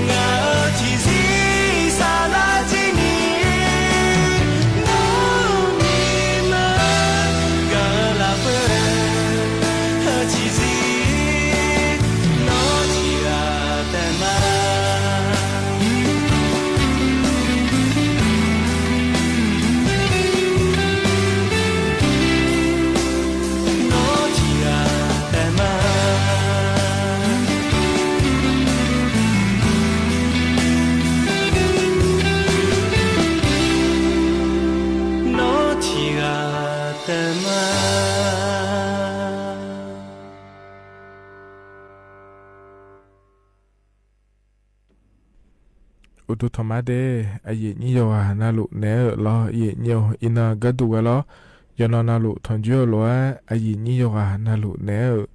ငါဧၢထံၣ်စ့ စးလၢကံနံၤ နီၢ်မံမၤ ကလၤပှဲၤ ဟၢထံၣ်စ့ နီၢ်ထံၣ်ဂၤတဲမး နီၢ်ထံၣ်ဂၤတဲမး နီၢ်ထံၣ်ဂၤတဲမး အိၣ်ဒိၣ်ထီၣ်မးဒဲး အယံာ်ညံယီၤဂၤနၤလိာ်နဲအၢၣ်လီၤ ယံာ်ညံအီၤ အံၤနၤကဲဒိၣ်ဝဲလီၤ ယနီၢ်နၤလိာ်ထီၣ်ကၠိအလိၤဧါ အယံာ်ညံယီၤဂၤနၤလိာ်နဲအၢၣ်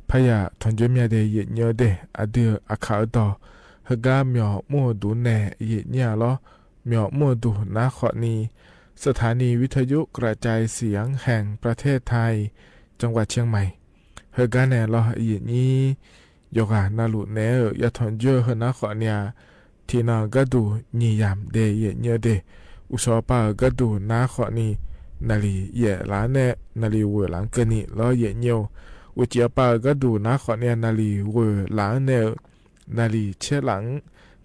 ဖးယၣ်ထီၣ်ကၠိမံၤဒဲး ယံာ်ညံအီၤဒဲး အဒုးအခးအတီၤ ဟဲကါ မၠီၣ်မူၣ်အဒူနဲၣ် ယံာ်ညံအီၤလီၤ မၠီၣ်မူၣ်အဒူ နါဃိးနံၤ สถานีวิทยุกระจายเสียงแห่งประเทศไทย จังหวัดเชียงใหม่ ဟဲကါနဲၣ်လီၤ ယံာ်ညံ ယီၤဂၤနၤလိာ်နဲအၢၣ် ယၤထီၣ်ကၠိဟဲနါဃိးနံၤဧါ ထံၣ်နၤကဲဒိၣ် ညံယၣ်ဒဲး ယံာ်ညံအီၤဒဲး အိၣ်စီၤပၤကဲဒိၣ်နါဃိးနံၤ နၣ်လံာ်ယဲၢ်လါနဲၣ် နၣ်လံာ်ဝဲၢ်လါကဲနံၤလီၤ ယံာ်ညံအီၤ အိၣ်ကၠံအပၢ်ကဲဒိၣ်နါဃိးနံၤ နၣ်လံာ်ဝဲၢ်လါနဲၣ် နၣ်လံာ်ဆဲးလါ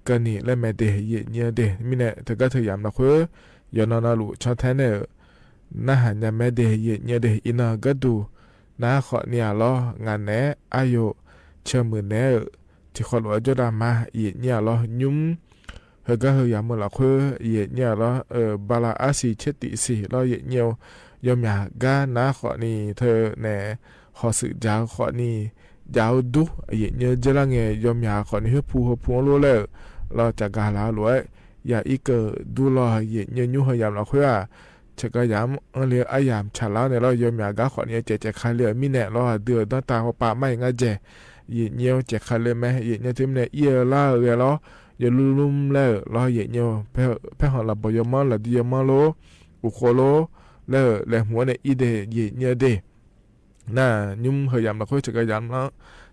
ကဲနံၤလၢမဲာ်ဒဲး ယံာ်ညံအီၤဒဲး မ့ၢ်နဲၣ် တကးထၢၣ်ယၣ်မနုၤဃိ ယနီၢ်နၤလိာ်ဆီထဲနဲၣ် နဟါညါမဲာ်ဒဲး ယံာ်ညံအီၤဒဲး အံၤနၤကဲဒိၣ် နါခွောင်န့ၣ်လီၤ ငါနဲ အါယိာ် ဆၢမုၢ်နဲဧၢ ထံၣ်ဃီလိာ်အီၤ ကၠီဒါမါ ယံာ်ညိလီၤ ညုမ် ဟၢၣ်ဂါဟၢၣ်ယၢ်မုၢ်လီၤခွိ ယံာ်ညိလီၤ အၢ ဘၣ်လၢအါစံၣ်ဆဲးတံးစံၣ်လီၤ ယံာ်ညိ ယီၢ်မၠၣ်ဂါနါခွောင်န့ၣ် ထၢၣ်နဲ ဟီၣ်စူၣ်ယၢ်ခွောင်န့ၣ် ယၢ်အိၣ်ဒူ ယံာ်ညိ ကၠီဒါမါ ယီၢ်မၠၣ်ခွောင်န့ၣ် ဟၢဖူဟၢဖူလိလဲၣ် လီၤ ကၠီဒါဂၤလၢ်လိာ် ယၢ်အံၤကၢၣ်ဒူလီၤ ယံာ်ညိ ညုမ် ဟၢၣ်ယၢ်မုၢ်လီၤခွိဧါ ဆၢကယၤ အၢ လၢအယၢ်ဆၣ်လၢ်န့ၣ်လီၤ ယီၢ်မၠၣ်ဂါခွောင်န့ၣ် ကဲးကဲးခါလၢာ်မံန့ၣ်လီၤ ဒုးဒီးတၢ်ဟီၣ်ပာ်မးအံၤငါယဲၢ် ယံာ်ညိ ကဲးခါလၢာ်မး ယံာ်ညိ တုၤမံန့ၣ် အံၤလၢအဂဲၤလီၤ ယလူလူလဲၣ်လီၤ ယံာ်ညိ ဖဲ ဖဲဟီၣ်လၢ်ဘီယီၢ်မၢ လၢ်ဒုးယီၢ်မၢလိၤ အိၣ်ဃိလိၤ လၢလဲၤမူန့ၣ်အံၤဒ့ၣ် ယံာ်ညိဒ့ၣ် နၤ ညုမ် ဟၢၣ်ယၢ်မုၢ်လီၤခွိ ဆၢကယၤ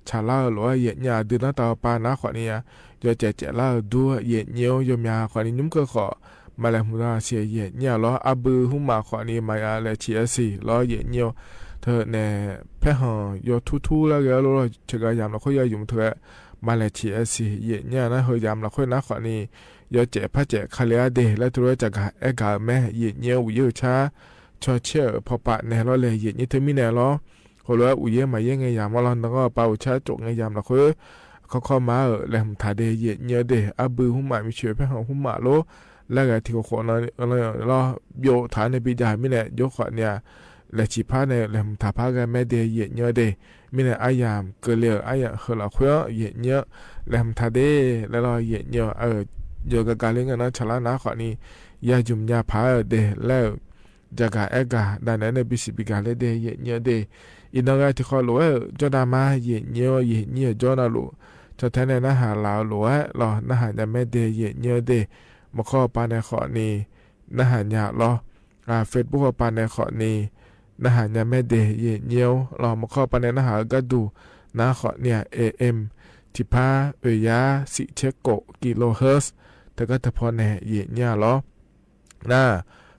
ဆၣ်လၢ်လိာ် ယံာ်ညိ ဒုးဒီးတၢ်ဟီၣ်ပာ်နါခွောင်န့ၣ် ယီၢ်ကဲးကဲးလၢ်ဒူ ယံာ်ညိ ယီၢ်မၠၣ်ခွောင်န့ၣ် ညုမ်ကၢၢ်ဃီ မၤလဲၤမူတၢ်ဆံး ယံာ်ညိလီၤ အါဘုဟူမၣ်ခွောင်န့ၣ် မၤယၤလဲၤဆံးအဆံးလီၤ ယံာ်ညိ ထၢၣ်နဲ ဖဲဟီၣ်ယီၢ်ထူထူလၢအဂဲၤလိၤလီၤ ဆၢကယၤမုၢ်လီၤခွိ ယံာ်ယုမ်ၢ်ထၢၣ် မၤလဲၤဆံးအဆံး ယံာ်ညိ နၤ ဟၢၣ်ယၢ်မုၢ်လီၤခွိ နါခွောင်န့ၣ် ယီၢ်ကဲးဖးကဲးခါလၢာ်အါဒ့ၣ် လၢတရၢ ကၠီဒါဂၤအဲၣ်ဂၤမး ယံာ်ညိ အိၣ်ယဲၢ်အိၣ်ဆါ ဆီဆဲးအၢ ဖီၣ်ပာ်နဲလီၤလဲၣ် ယံာ်ညိ တုၤမံန့ၣ်လီၤ ဃိလိာ် အိၣ်ယဲၢ်မၤယဲၢ် ငဲၤယၢ်မၢလီၤ နဂီၢ်ပာ်အိၣ်ဆါ ကၠိၣ် ငဲၤယၢ်မုၢ်လီၤခွိ ခီခီမးအၢ လဲၤမူထၣ်ဒ့ၣ် ယံာ်ညိဒ့ၣ် အါဘုဟူမၣ် မ့ၢ်ဆံးဖဲဟီၣ်ဟူမၣ်လိၤ လၢဂၤထံၣ်ဃီဃီနီၤလီၤ ဘျီထၣ်န့ၣ် ဘံဒၣ်မံန့ၣ် ယိၣ်ခွောင်န့ၣ် လဲၤဆံးဖးန့ၣ် လဲၤမူထၣ်ဖးဂၤမးဒ့ၣ် ယံာ်ညိဒ့ၣ် မံန့ၣ် အါယၢ်ကၢၢ်လၢာ် အါယၢ်ဟၢၣ်လီၤခွိ ယံာ်ညိ လဲၤမူထၣ်ဒ့ၣ် လၢလီၤ ယံာ်ညိ အၢ ယီၢ်ဂၤဂၤလၢ ငဲၤနီၤ ဆၣ်လၢ်နါခွောင်န့ၣ် ယၢ်ယုမ်ၢ်ယၢ်ဖးအၢဒ့ၣ် လၢ ကၠီဒါဂၤအဲၣ်ဂၤ ဒၣ်နဲန့ၣ် ဘံစံးဘံဂၤလၢဒ့ၣ် ယံာ်ညိဒ့ၣ် အံၤနီၢ်ဂၤထံၣ်ဃီလိာ်ဝဲ ကၠီဒါမါ ယံာ်ညိ ယံာ်ညိ ယံာ်ညိနီၤလိာ် ဆီထဲန့ၣ် နဟးလၢ်လိာ်ဝဲလီၤ နဟးညါမးဒ့ၣ် ယံာ်ညိဒ့ၣ် မုၢ်ခီပၤန့ၣ်ခွောင်န့ၣ် နဟးညါလီၤ အၢ Facebook ပၤန့ၣ်ခွောင်န့ၣ် နဟးညါမးဒ့ၣ် ယံာ်ညိလီၤ မုၢ်ခီပၤန့ၣ် နဟးဂၤဒူၣ် နါခွောင်န့ၣ် AM ထံၣ်ဖး အၢၣ်ယါ စံၣ်ဆဲးကိး kilohertz တကးတဖီန့ၣ် ယံာ်ညိလီၤ နၤ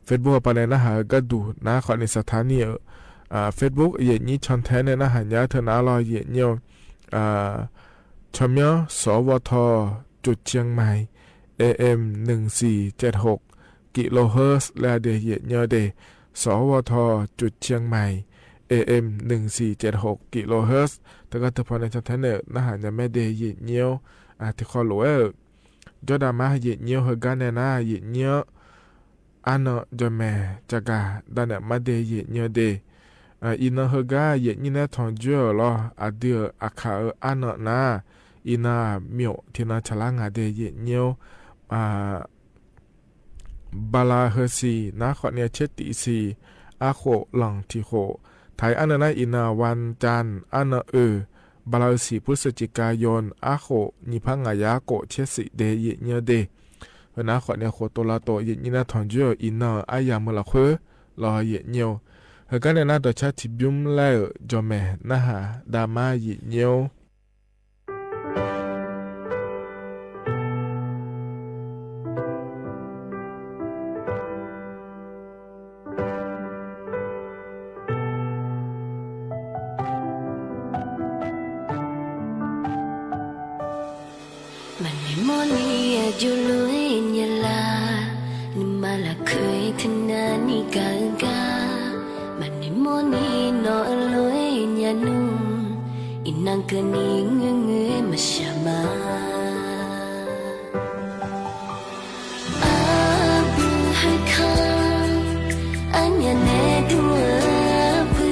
Facebook ပၤန့ၣ် နဟးဂၤဒူၣ် နါခွောင်န့ၣ် စထၣ်နံၣ် အၢ Facebook ယံာ်ညိ ဆီထဲန့ၣ် နဟးညါထၢၣ်န့ၣ်လီၤ ယံာ်ညိ ဆီမၠီ สวท จุดเชียงใหม่ AM หนึ่งสี่เจ็ดหก กิโลเฮิรตซ์ လၢဒ့ၣ် ယံာ်ညိဒ့ၣ် สวท จุดเชียงใหม่ AM หนึ่งสี่เจ็ดหก กิโลเฮิรตซ์ တကးတဖီန့ၣ် ဆီထဲန့ၣ် နဟးညါမးဒ့ၣ် ယံာ်ညိ အၢ ထံၣ်ဃီလိာ်ဝဲ ကၠီဒါမါ ယံာ်ညိ ဟၢၣ်ဂၤနဲၣ်နၤ ယံာ်ညိ အါနီၢ် ကၠီမဲၣ် ကၠီဒါဂၤ ဒၣ်နဲၣ်မးဒ့ၣ် ယံာ်ညိဒ့ၣ် အၢ အံၤနီၢ်ဟၢၣ်ဂၤ ယံာ်ညိနဲထွန်ကၠိလီၤ အဒုးအခးအၢ အါနီၢ်နၤ အံၤနီၢ် မၠိၣ် ထံၣ်နီၢ်ဆၣ်လၢ်နၤဒ့ၣ် ယံာ်ညိ အၢ ဘၣ်လၢဟၢၣ်စံၣ် နါခွောင်န့ၣ် ဆဲးတံးစံၣ် အါဃိးလီၢ်ထံၣ်ဃိး ထဲအါနီၢ်နၤ အံၤနီၢ် วันจันทร์ အါနီၢ်အၢၣ် ဘၣ်လၢဟၢၣ်စံၣ် พฤศจิกายน အါဃိး နံၣ်ဖးငါးရာကိုးဆယ် ဆံးဒ့ၣ် ယံာ်ညိဒ့ၣ် ဟၢၣ်နါခွောင်န့ၣ် ဃိးတိၤလါတိၤ ယံာ်ညိနဲထွန်ကၠိ အံၤနီၢ် အါယၢ်မုၢ်လီၤခွဲ လီၤ ယံာ်ညိ ဟၢၣ်ဂၤနဲၣ်နၤ ဒီးဆါထံၣ်ဘုမ်းလဲၣ် ကၠီမဲၣ် နဟးဒါမါ ယံာ်ညိ မၤန့ၢ်မိၢ်န့ၢ်အယိာ်လွံၢ်ညါလၢ်, နမၤလၢခဲထၢၣ်နၤနံၣ်ကါအဂၤ, မၤန့ၢ်မိၢ်န့ၢ်နီၢ်အလွံၢ်ညါနုၢ်, အံၤနၢ်ကနံၤငၢၢ်ငၢၢ်မၤစၢၤမး အါဘုဟဲခါ, အညါနဲဒူအါဘု,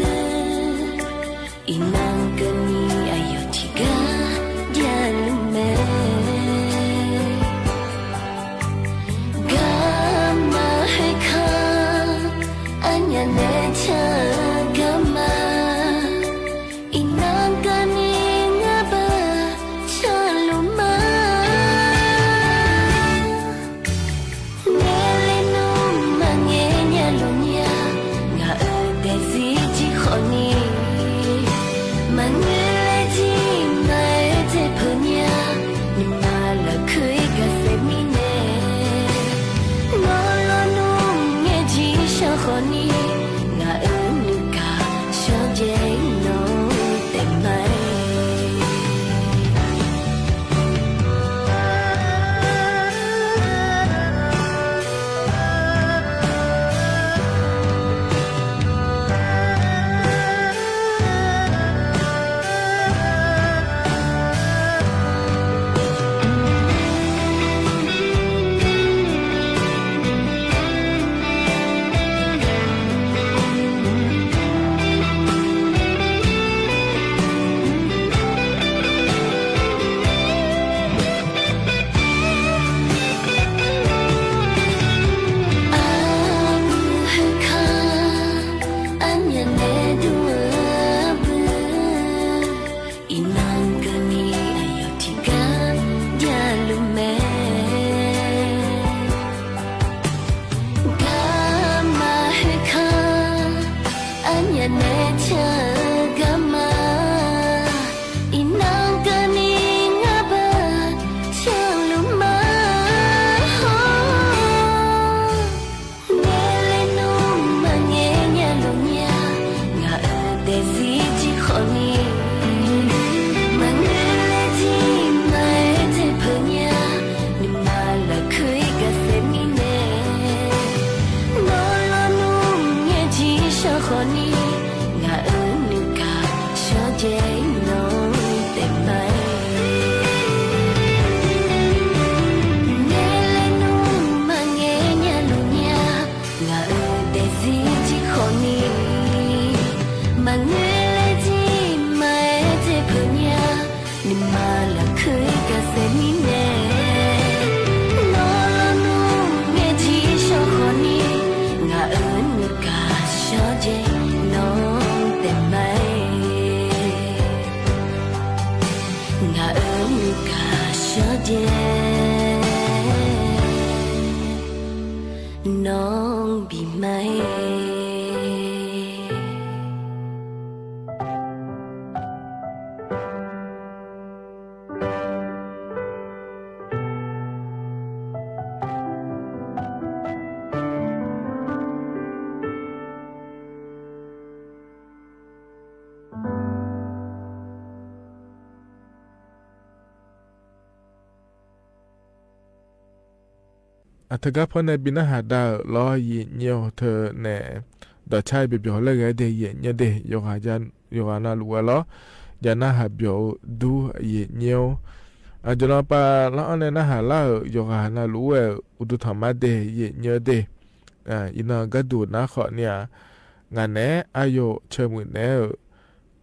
အံၤနၢ်ကနံၤအယိာ်ထံၣ်ဂၤ ဒ်အလူၤမဲ, ဂၤမၤဟဲခါ, အညါနဲဆၢဂၤမၤ, အံၤနၢ်ကနံၤငၢ်ဘၣ်ဆၢလူၤ အတဂၤဖဲန့ၣ် ဘိးနၢ်ဟးဒၣ်လီၤ ယံာ်ညိၣ် တၢ်နဲၣ် ဒီးဆၢဘၣ်ဘျီလၢဂ့ၤဒဲး ယံာ်ညိၣ်ဒဲး ယိၤဂၤ ယိၤဂၤနၢ်လူဝဲလီၤ. ယနၢ်ဟးဘျီ ဒူ ယံာ်ညိၣ် အ ယနီၢ်ပၤလီၤအီၤန့ၣ် နၢ်ဟးလၢ ယိၤဂၤနၢ်လူဝဲ အိၣ်ဒိၣ်ထီၣ်မးဒဲး ယံာ်ညိၣ်ဒဲး အ ယနီၢ်ဂၤဒိၣ်နၢ်ဃီန့ၣ် ငါနဲၣ် အယိၣ်ဆၢမုၢ်နဲၣ်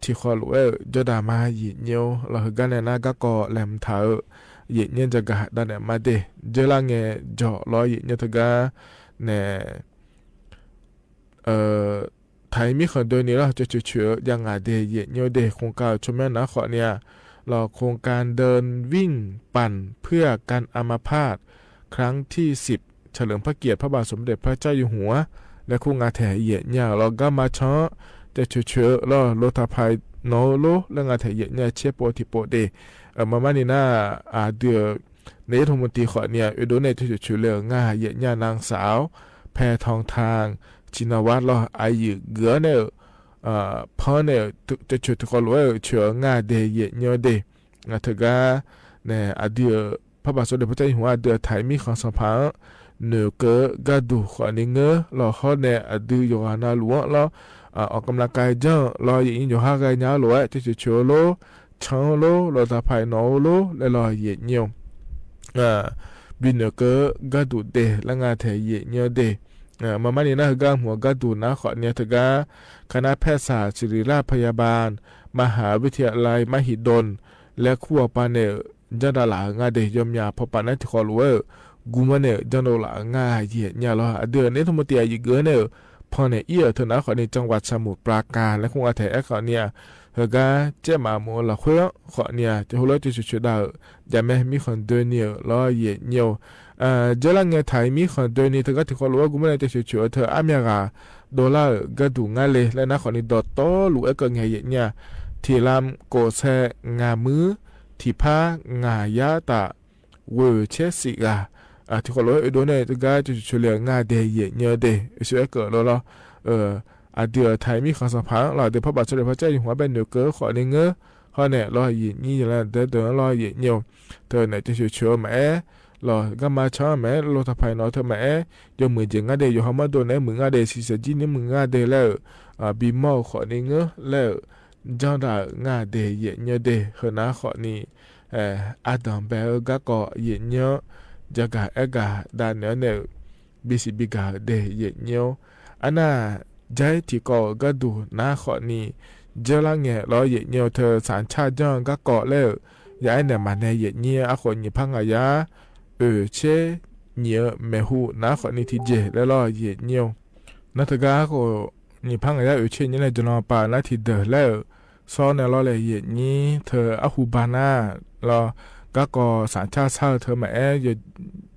ထံၣ်ဃီလိာ်ဝဲ ယိၤဒၣ်မး ယံာ်ညိၣ် လီၤ ဟ့ၣ်ဂံၢ်န့ၣ် နၤဂၤကီး လဲၤမုာ်ထးဧၢ ယံာ်ညိၣ် ယကဟးဒၣ်နဲၣ်မးဒဲး ယဲလၢငယ် ယိၤလီၤ ယံာ်ညိၣ် တဂၤ နဲၣ် အ ထၢၣ်မံဃီဒိၣ်န့ၣ်လီၤ ကၠိဆိဆိ ယဲငါဒဲး ယံာ်ညိၣ်ဒဲး โครงการ ဆိမိၣ်နၢ်ဃီန့ၣ် လီၤ โครงการเดินวิ่งปั่นเพื่อกันอัมพาต ครั้งที่สิบ เฉลิมพระเกียรติพระบาทสมเด็จพระเจ้าอยู่หัว လၢခူငါထဲ ယံာ်ညိၣ် လီၤ ဂၤမၤဆီ ကၠိဆိဆိ လီၤ လိာ်တၢ်ဖးနီၣ်လိၤ လၢငါထဲ ယံာ်ညိၣ် ဆဲးပိာ်ထံၣ်ပိာ်ဒဲး အ မၤမးန့ၣ်နၤ အဒုး နဲၣ် ယိၤထီၣ်မူတံၢ်ဃီန့ၣ် အိၣ်ဒိၣ်န့ၣ် ကၠိဆိဆိ လၢငါ ယံာ်ညိၣ် นางสาว แพทองธาร ชินวัตร လီၤ အယုၢ်ဂၤန့ၣ် အ ဖီန့ၣ် ကၠိဆိဆိ ထံၣ်ဃီလိာ်ဝဲ ဆၢ ငါဒဲး ယံာ်ညိၣ်ဒဲး တဂၤ နဲၣ် အဒုး พระบาทสมเด็จพระเจ้าอยู่หัว အဒုး ထၢၣ်မံဃီစီၤဖး နဲၣ်ကၢ ဂၤဒိၣ်ဃီန့ၣ် ငၢၢ်လီၤ ဟီန့ၣ် အဒုး ယိၤဂၤနၢ်လူဝဲလီၤ အ ออกกำลังกาย ကၠီ လီၤ ယံာ်ညိၣ် ယိၤဟးဂဲၤညါလိာ်ဝဲ ကၠိဆိဆိလိၤ ဆီလိၤ လိာ်တၢ်ဖးနီၣ်လိၤ လီၤ ယံာ်ညိၣ် အ ဘိးနဲၣ်ကၢ ဂၤဒိၣ်ဒဲး လၢငါထဲ ယံာ်ညိၣ်ဒဲး အ မၤမးန့ၣ်နၤ ဟ့ၣ်ဂံၢ်မုာ် ဂၤဒိၣ်နၢ်ဃီန့ၣ် တဂၤ คณะแพทยศาสตร์ศิริราชพยาบาล มหาวิทยาลัยมหิดล လၢခူအပၤန့ၣ် ကၠီဒၣ်လၢ် ငါဒဲး ယိၤမၠး ဖီၣ်ပာ်နၢ်ထံၣ်ဃီလိာ်ဝဲ ဂုာ်မၢန့ၣ် ကၠီဒၣ်လၢ် ငါ ယံာ်ညိၣ် လီၤ အဒုး နဲၣ် ယိၤထီၣ်မူတံၢ် အယုၢ်ဂၤန့ၣ် ဖီန့ၣ် အံၤ အထၢၣ်နၢ်ဃီန့ၣ် จังหวัดสมุทรปราการ လၢခူငါထဲ အဲၣ်ဃီန့ၣ် ဟ့ၣ်ဂံၢ် ကၠီမၤမူလီၤ ဃိဃီန့ၣ် ကၠိဟိလိာ် ကၠိဆိဆိဒၣ် ယမ့ၢ်မံဃီဒိၣ်န့ၣ် လီၤ ယံာ်ညိၣ် အ ယဲလၢငယ် ထၢၣ်မံဃီဒိၣ်န့ၣ် တဂၤ ထံၣ်ဃီလိာ်ဝဲ ဂုာ်မၢန့ၣ် ကၠိဆိဆိ အထၢၣ်အါမံၤဂၤ ဒိၣ်လၢ ဂၤဒိၣ်ငါလဲၣ် လၢနၢ်ဃီန့ၣ် ဒီးတီလူၤ အဲၣ်ကၢး ငါ ယံာ်ညိၣ် ထံၣ်လၢ ကိးဆဲ ငါမုၢ် ထံၣ်ဖး ငါယါတၢ် ဝဲဆဲးစံးဂၤ အ ထံၣ်ဃီလိာ်ဝဲ အိၣ်ဒိၣ်န့ၣ် တဂၤ ကၠိဆိဆိလၢ ငါဒဲး ယံာ်ညိၣ်ဒဲး အဆိအဲၣ်ကၢးလိာ်လီၤ အ အဒုး ထၢၣ်မံဃီစီၤဖးလီၤ အဒုး พระบาทสมเด็จพระเจ้าอยู่หัว ဘၣ်နဲၣ်ကၢဃီန့ၣ် ငၢၢ်ဟီန့ၣ် လီၤ ယံာ်ညိၣ် ယလၢဒဲဒၢး လီၤ ယံာ်ညိၣ် တၢ်နဲၣ် ကၠိဆိဆိ မၤအဲၣ် လီၤ ဂၤမၤဆီ မၤအဲၣ် လိာ်တၢ်ဖးနီၣ် တၢ်မၤအဲၣ် ယိၤမုၢ်ကၠံ ငါဒဲး ယိၤဟီမၢဒိၣ်န့ၣ် မုၢ် ငါဒဲး ဆံးစၢ်ကၠံ န့ၣ် မုၢ် ငါဒဲး လၢ အ ဘံမီၢ်ဃီန့ၣ် ငၢၢ်လၢ ကၠီဒၣ် ငါဒဲး ယံာ်ညိၣ်ဒဲး ဟ့ၣ်နၢ်ဃီန့ၣ် အတၢ်ဘဲ ဂၤကီး ယံာ်ညိၣ် ယကအဲၣ်ဂၤ ဒၣ်နဲၣ်န့ၣ် ဘံစံးဘံဂၤဒဲး ယံာ်ညိၣ် အနၢ် ယဲထံၣ်ကီး ဂၤဒိၣ်နၢ်ဃီန့ၣ် ယဲလၢငယ် လီၤ ယံာ်ညိၣ် ထၢၣ် สัญชาติ ကၠီ ဂၤကီးလၢ ယအဲၣ်နဲၣ်မၤနဲၣ် ယံာ်ညိၣ် အဃိ ညံၣ်ဖး ငါယါ အၢၣ်ဆဲး ညံၣ် မဲာ်ဟူး နၢ်ဃီန့ၣ် ထံၣ်ကဲလဲၣ် လီၤ ယံာ်ညိၣ် နၢ်တဂၤဃိ ညံၣ်ဖး ငါယါ အၢၣ်ဆဲး ညံၣ်န့ၣ် ယနီၢ်ပၤ နၢ်ထံၣ်ဒၢးလၢ စီၤန့ၣ် လီၤလၢ ယံာ်ညိၣ် ထၢၣ် အဟူးဘၣ်နၢ် လီၤ ဂၤကီး สัญชาติ ဆၢထၢၣ် မၤအဲၣ်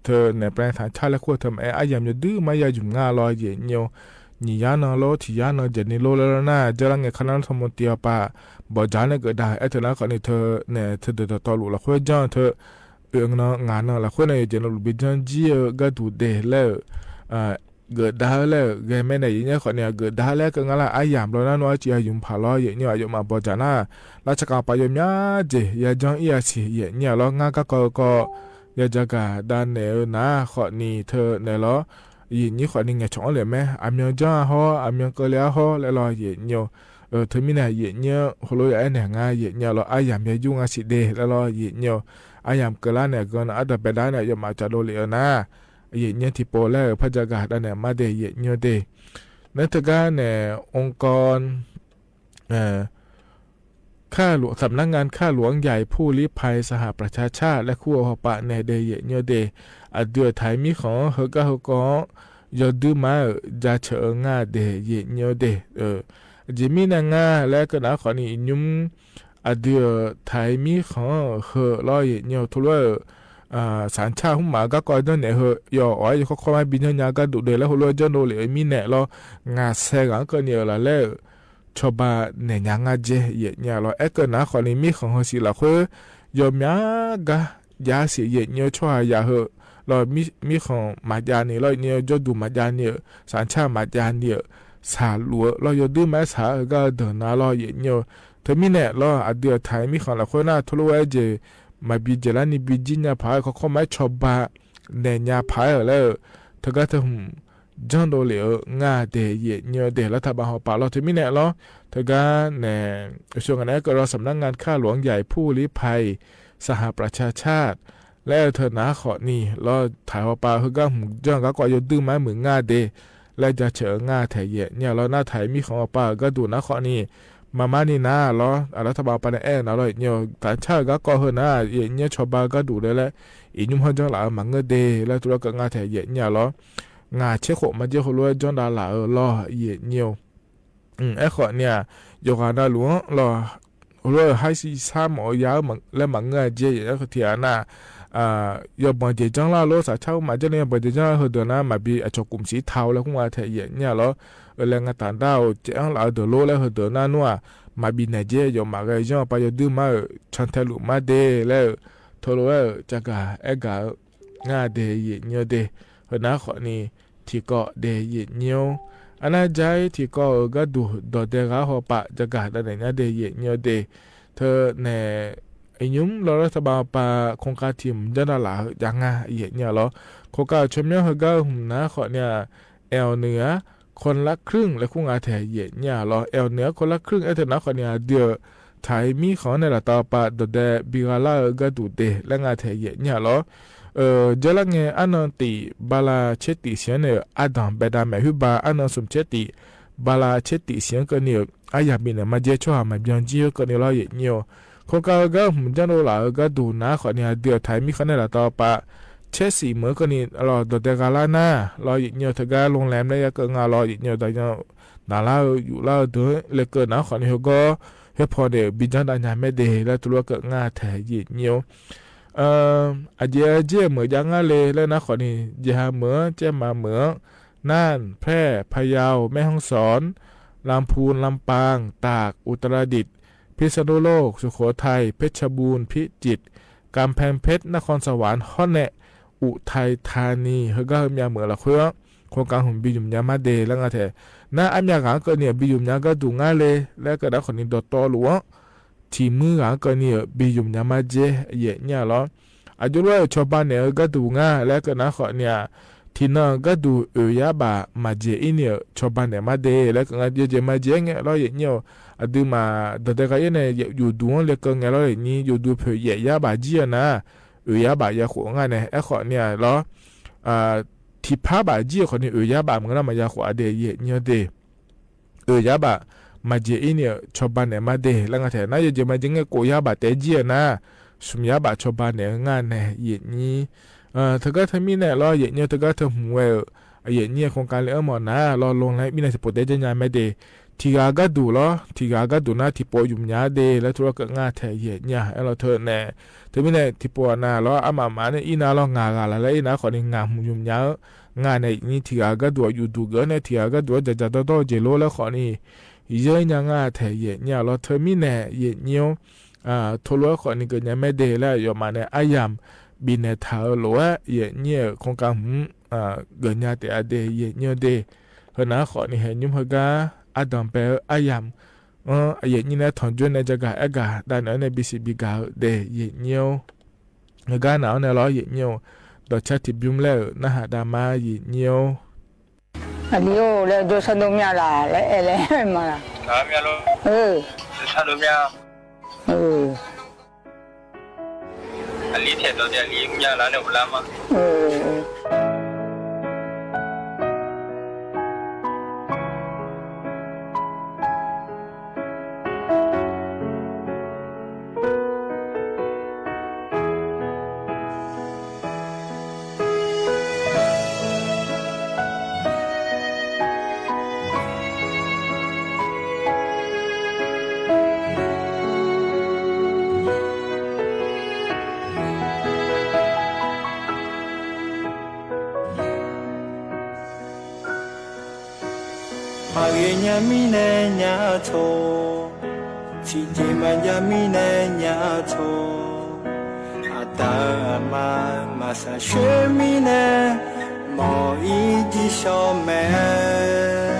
ထၢၣ်နဲၣ် ပှဲၤ สัญชาติ လၢခူထၢၣ် မၤအဲၣ် အယၢမ် ယဒုးမၤယၤယုၢ်ငါ လီၤ ယံာ်ညိၣ် ညံၣ်ယါနီၢ်လိၤ ထံၣ်ယါနီၢ် ယဲၢ်န့ၣ်လိၤလၢလၢနၢ် ယဲလၢငယ် ခါနၢ်ထီၣ်မူတံၢ်အီၤပၤ ဘီၣ်ကၠၣ်န့ၣ် ကဒါ အဲၣ်ထၢၣ်နၢ်ဃီန့ၣ် ထၢၣ်နဲၣ် ထၢၣ်ဒၢးတီၤတီၤလိာ်လီၤ ဃိကၠီ ထၢၣ် အၢၣ်နီၢ် ငါနီၢ်လီၤ ဃိန့ၣ် ယဲၢ်န့ၣ်လိာ် ဘံကၠီ ဂၤဒိၣ်ဒဲးလၢ အ ကဒါလၢ ဂဲၤမဲာ်နဲၣ် ယံာ်ညိၣ်ဃီန့ၣ် ကဒါလၢ ကငါလၢ အယၢမ် လီၤ နၢ်နီၢ် အစံး အယုၢ်ဖး လီၤ ယံာ်ညိၣ် အယုၢ်မး ဘီၣ်ကၠၣ်နၢ် လၢဆကပၤ ယိၤမၠးကၠံ ယၤကၠီ အံၤ ယၤဆံး ယံာ်ညိၣ် လီၤ ငါ ဂၤကီး ကီး ယၤယၤကဒါနဲၣ် အၢ နၢ်ဃီန့ၣ် ထၢၣ်နဲၣ် လီၤ ယံာ်ညိၣ်ဃီန့ၣ် ငဲၤဆီၣ်အီၤလၢမဲာ် အမံၤကၠီအဟီ အမံၤကၢလံအဟီ လၢလီၤ ယံာ်ညိၣ် အၢ ထၢၣ်မံန့ၣ် ယံာ်ညိၣ် ဟိလိာ် ယအဲၣ်နဲၣ် ငါ ယံာ်ညိၣ် လီၤ အယၢမ် ယယူၢ် ငါဆံးဒဲး လၢလီၤ ယံာ်ညိၣ် အယၢမ် ကလါနဲၣ် ဂီၤနၢ် အတၢ်ဘဲဒၣ်န့ၣ် ယိၤမး ကၠီဒိၣ်လံ အၢ နၢ် ယံာ်ညိၣ် ထံၣ်ပိာ်လၢ ဖးယၤကဒါနဲၣ်မးဒဲး ယံာ်ညိၣ်ဒဲး နၢ်တဂၤန့ၣ် องค์กร เอ่อ ข้าหลวง สำนักงานข้าหลวงใหญ่ผู้ลี้ภัยสหประชาชาติ လၢခူအီၤပၤနဲၣ်ဒဲး ယံာ်ညိၣ်ဒဲး အဒုး ထၢၣ်မံဃီ ဟ့ၣ်ဂံၢ်ဟ့ၣ်ကီး ယိၤဒုးမၤ ယၤဆၢအၢ ငါဒဲး ယံာ်ညိၣ်ဒဲး အၢ ယံာ်မံန့ၣ် ငါ လၢကနၣ်ဃီန့ၣ် ညုမ် အဒုး ထၢၣ်မံဃီ ဟ့ၣ်လီၤ ယံာ်ညိၣ် ထူလၢ အၢ สัญชาติ ဟူမး ဂၤကီး ဒိၣ်နဲၣ် ဟ့ၣ် ယီၤအီၤ ယခီခီမး ဘံညါညါ ဂၤဒိၣ်ဒဲး လၢဟိလိာ် ယိၤဒိၣ်လံ အၢ မံနဲၣ် လီၤ ငါဆဲးဂၤကၢန့ၣ် အၢ လၢလၢ ဆီဘၣ်နဲၣ်ညါ ငါကၠံ ယံာ်ညိၣ် လီၤ အဲၣ်ကၢနၢ်ဃီန့ၣ် မံဃီ ဟ့ၣ်စံးလီၤ ဃိ ယိၤမၠး ဂၤ ယၤဆံး ယံာ်ညိၣ် ဆီဟးယၤဟ့ၣ် လီၤ မံဃီ မၤယၤန့ၣ် လီၤ ယံာ်ညိၣ် ယိၤဒိၣ်မၤယၤန့ၣ် สัญชาติ မၤယၤန့ၣ် ဆၢ်လိာ် လီၤ ယိၤဒုးမၤဆၢ ဂၤဒိၣ်နၢ်လီၤ ယံာ်ညိၣ် ထၢၣ်မံန့ၣ် လီၤ အဒုး အထၢၣ်မံဃီ လီၤ ဃိနၢ် ထူလၢဝဲကၠံ မၤဘံကၠံလၢနံၤ ဘံကၠံညါဖး ခီခီမး ဆီဘၣ် แหน่ยาผายเอ่อแล้ว เธอก็เธอหืม จ้างโดเหลียว งาเดเหยียดเยียวเด รัฐบาลหอปะลอ เธอมีแหน่ลอ เธอก็แหน่ ส่วนอันนั้นก็รองสำนักงานข้าหลวงใหญ่ผู้ลี้ภัยสหประชาชาติ และเธอหนาข้อนี้ลอ ถ่ายหอปะ เธอก็หืม จ้างก็ก็ยกดื้อไม้เหมือนงาเด และจะเฉยงาแถเหยียดเยียวลอ หน้าไทยมีของหอปะก็ดูหนาข้อนี้ มาม่านี่นาลอ อ่ะ รัฐบาลปะในแอ่นนะลอ เหยียดเยียว ต่างชาติก็ก็เธอหนา เหยียดเยียวชาวบ้านก็ดูเลยแหละ อีกยุ่มห้องจ้างหลายหมากเงือเด และตัวก็งาแถเหยียดเยียวลอ งาเช็คโขมาเจ้าโหลวยจ้องดาหลาเออลอ เหยียดเยียว อืม ไอ้ข้อเนี่ย ยกหาหน้าหลวงลอ โหลวยให้ซีซ้ำหมอยาว และหมากเงือเจ อย่างนี้ก็เถียงนะ อ่า ยอมบ่นเจจ้องล่าโลสาเช่ามาเจ้าเนี่ย บ่นเจจ้องล่าเฮอเดินนะ มาบี อ่ะ จอกุมสีเทาแล้วคงว่าแถเหยียดเยียวลอ เออ แรงงานต่างด้าว เจ้าหลาเดินโลแล้วเฮอเดินหน้านัว มาบีไหนเจ ยอมมาไงย่อไปยอมดื้อมาเออ ชันแทลุมาเด แล้ว โทรเออ จะกะ แอกะ งาเดเหยียดเยียวเด เฮอหนาข้อนี้ ที่ก็เดเหยียดเยียว อันนั้นใจที่ก็เออก็ดู ดอแดงกาหอปะ จะกะ ดันไหนนะเดเหยียดเยียวเด เธอแหน่ ไอ้ยุ่มลอ รัฐบาลปะ โครงการถิ่มจ้างดาหลา อย่างงาเหยียดเยียวลอ โครงการชมเยียะเฮอก็หืมหนาข้อเนี่ย แอวเหนือ คนละครึ่ง และคงงาแถเหยียดเยียวลอ แอวเหนือคนละครึ่ง เออ เธอหนาข้อเนี่ย เดือด ไทยมีของในละตาปะ ดอแดงบีกาล่าเออก็ดูเด และงาแถเหยียดเยียวลอ เออ เจาละไง อานนท์ติ บาลาเชติเสียงเนี่ย อาดังเบดาแหม่หื้อบา อานนท์สุมเชติ บาลาเชติเสียงก็เนี่ย อาอยากมีเนี่ยมาเจาะช่อหามาเบียงจี้ก็เนี่ยลอ เหยียดเยียว โครงการก็หืมจ้างโดหลาเออก็ดูหนาข้อเนี่ย เดือด ไทยมีของในละตาปะ เชติเหมือนก็เนี่ยลอ ดอแดงกาล่าหน้าลอ เหยียดเยียว เธอก็โรงแรมได้ยาเกินงาลอ เหยียดเยียว ดอแดง หนาล่าเออ อยู่ล่าเออ เดินเลยเกินหนาข้อนี้เฮอก็ เฮอพอเดอ บีจ้างดาหยาแม่เด และตัวก็งาแถเหยียดเยียว เอ่อ อาเจยเจยเหมือนยางงาเลย และหนาข้อนี้ เยาเหมือน เจ้ยมาเหมือน น่าน แพร่ พะเยา แม่ฮ่องสอน ลำพูน ลำปาง ตาก อุตรดิตถ์ พิษณุโลก สุโขทัย เพชรบูรณ์ พิจิตร กำแพงเพชร นครสวรรค์ ฮอดแหน่ อุทัยธานี เฮอก็เฮอเมียเหมือนละเครือ โครงการหืมบีหยุมยามาเด และงาแถ หน้าอาเมียก๋าก็เนี่ย บีหยุมยาก็ดูงาเลย และก็หนาข้อนี้ ดอตอหลวง ที่มือก๋าก็เนี่ย บีหยุมยามาเจ เหยียดเยียวลอ อายุร้อยชาวบ้านเนี่ยก็ดูงา และก็หนาข้อเนี่ย ที่นั่นก็ดูเออยาบ่ามาเจอี้เนี่ย ชาวบ้านเนี่ยมาเด และก็งาเยอะเจมาเจไงลอ เหยียดเยียว อะ ดื้อมา ดอแดงกาเอี้ยเนี่ย อยู่ดูเลยก็ไงลอ อย่างนี้ อยู่ดูเผื่อแยะยาบ่าเจี้ยนะ เออยาบ่ายาขวงงาเนี่ย ไอ้ข้อเนี่ยลอ อ่า ที่พาบ่าเจี้ยข้อนี้ เออยาบ่าเหมือนกันนะ มายาขวงเด เหยียดเยียวเด เออยาบ่า มาเจอี้เนี่ย ชาวบ้านเนี่ยมาเด และงาแถ หน้าเยอะเจมาเจไง โกยาบ่าแต่เจี้ยนะ สุมยาบ่าชาวบ้านเนี่ยงาแหน่ เหยียดนี้ เอ่อ เธอก็เธอมีแหน่ลอ เหยียดเยียว เธอก็เธอหืมเวย เออ เหยียดเยียว โครงการเลยเออหมอนะ ลอลงแล้วมีในสิบปดได้จะยาไม่เด ที่กาก็ดูลอ ที่กาก็ดูหน้า ที่ปอหยุมยาเด และตัวก็งาแถเหยียดเยียว ไอ้ลอเธอแหน่ เธอมีแหน่ ที่ปอหน้าลอ อาหมาหมาเนี่ย อี้หน้าลองากาละ และอี้หน้าข้อนี้งาหืมหยุมยา งาเนี่ย นี่ที่กาก็ดูอยู่ดูเกินเนี่ย ที่กาก็ดูจะจะโตโตเจโล และข้อนี้ เยอะยางงาแถเหยียดเยียวลอ เธอมีแหน่ เหยียดเยียว อ่า โทรลวข้อนี้เกิดยังไม่เด และยอมมาเนี่ย อาหยาม บีแหน่ถาโหล เหยียดเยียว โครงการหืม อ่า เกิดยาแต่อะเด เหยียดเยียวเด เฮอหนาข้อนี้ เฮอหยุมเฮอกา อาดังแป อาหยาม เออ เหยียดเยียวเนี่ย ถอนจ้วนในจะกะ แอกะ ด้านเหนือใน บีซี บีกา เด เหยียดเยียว เฮอกาหนาวเนี่ยลอ เหยียดเยียว ดอกชาติบิมแล้ว หน้าหาดามา เหยียดเยียว อะ นี่โอ้ แล้วโดนซะโดนเมียละ แล้วแอ แล้วมาละ หนาวเมียลอ เออ โดนซะโดนเมีย เออ อะ ลีเทศโดนเดีย ลีเมียละเนี่ย อุลามา เออ မၤဂ့ၤညါမံနဲညါထိၣ်, ထံၣ်က့ၤမၤညါမံနဲညါထိၣ်, အတၢ်မၤမၤစၢၤဆှၢမံနဲ, မ်အံၤဒ်သိးမဲာ်,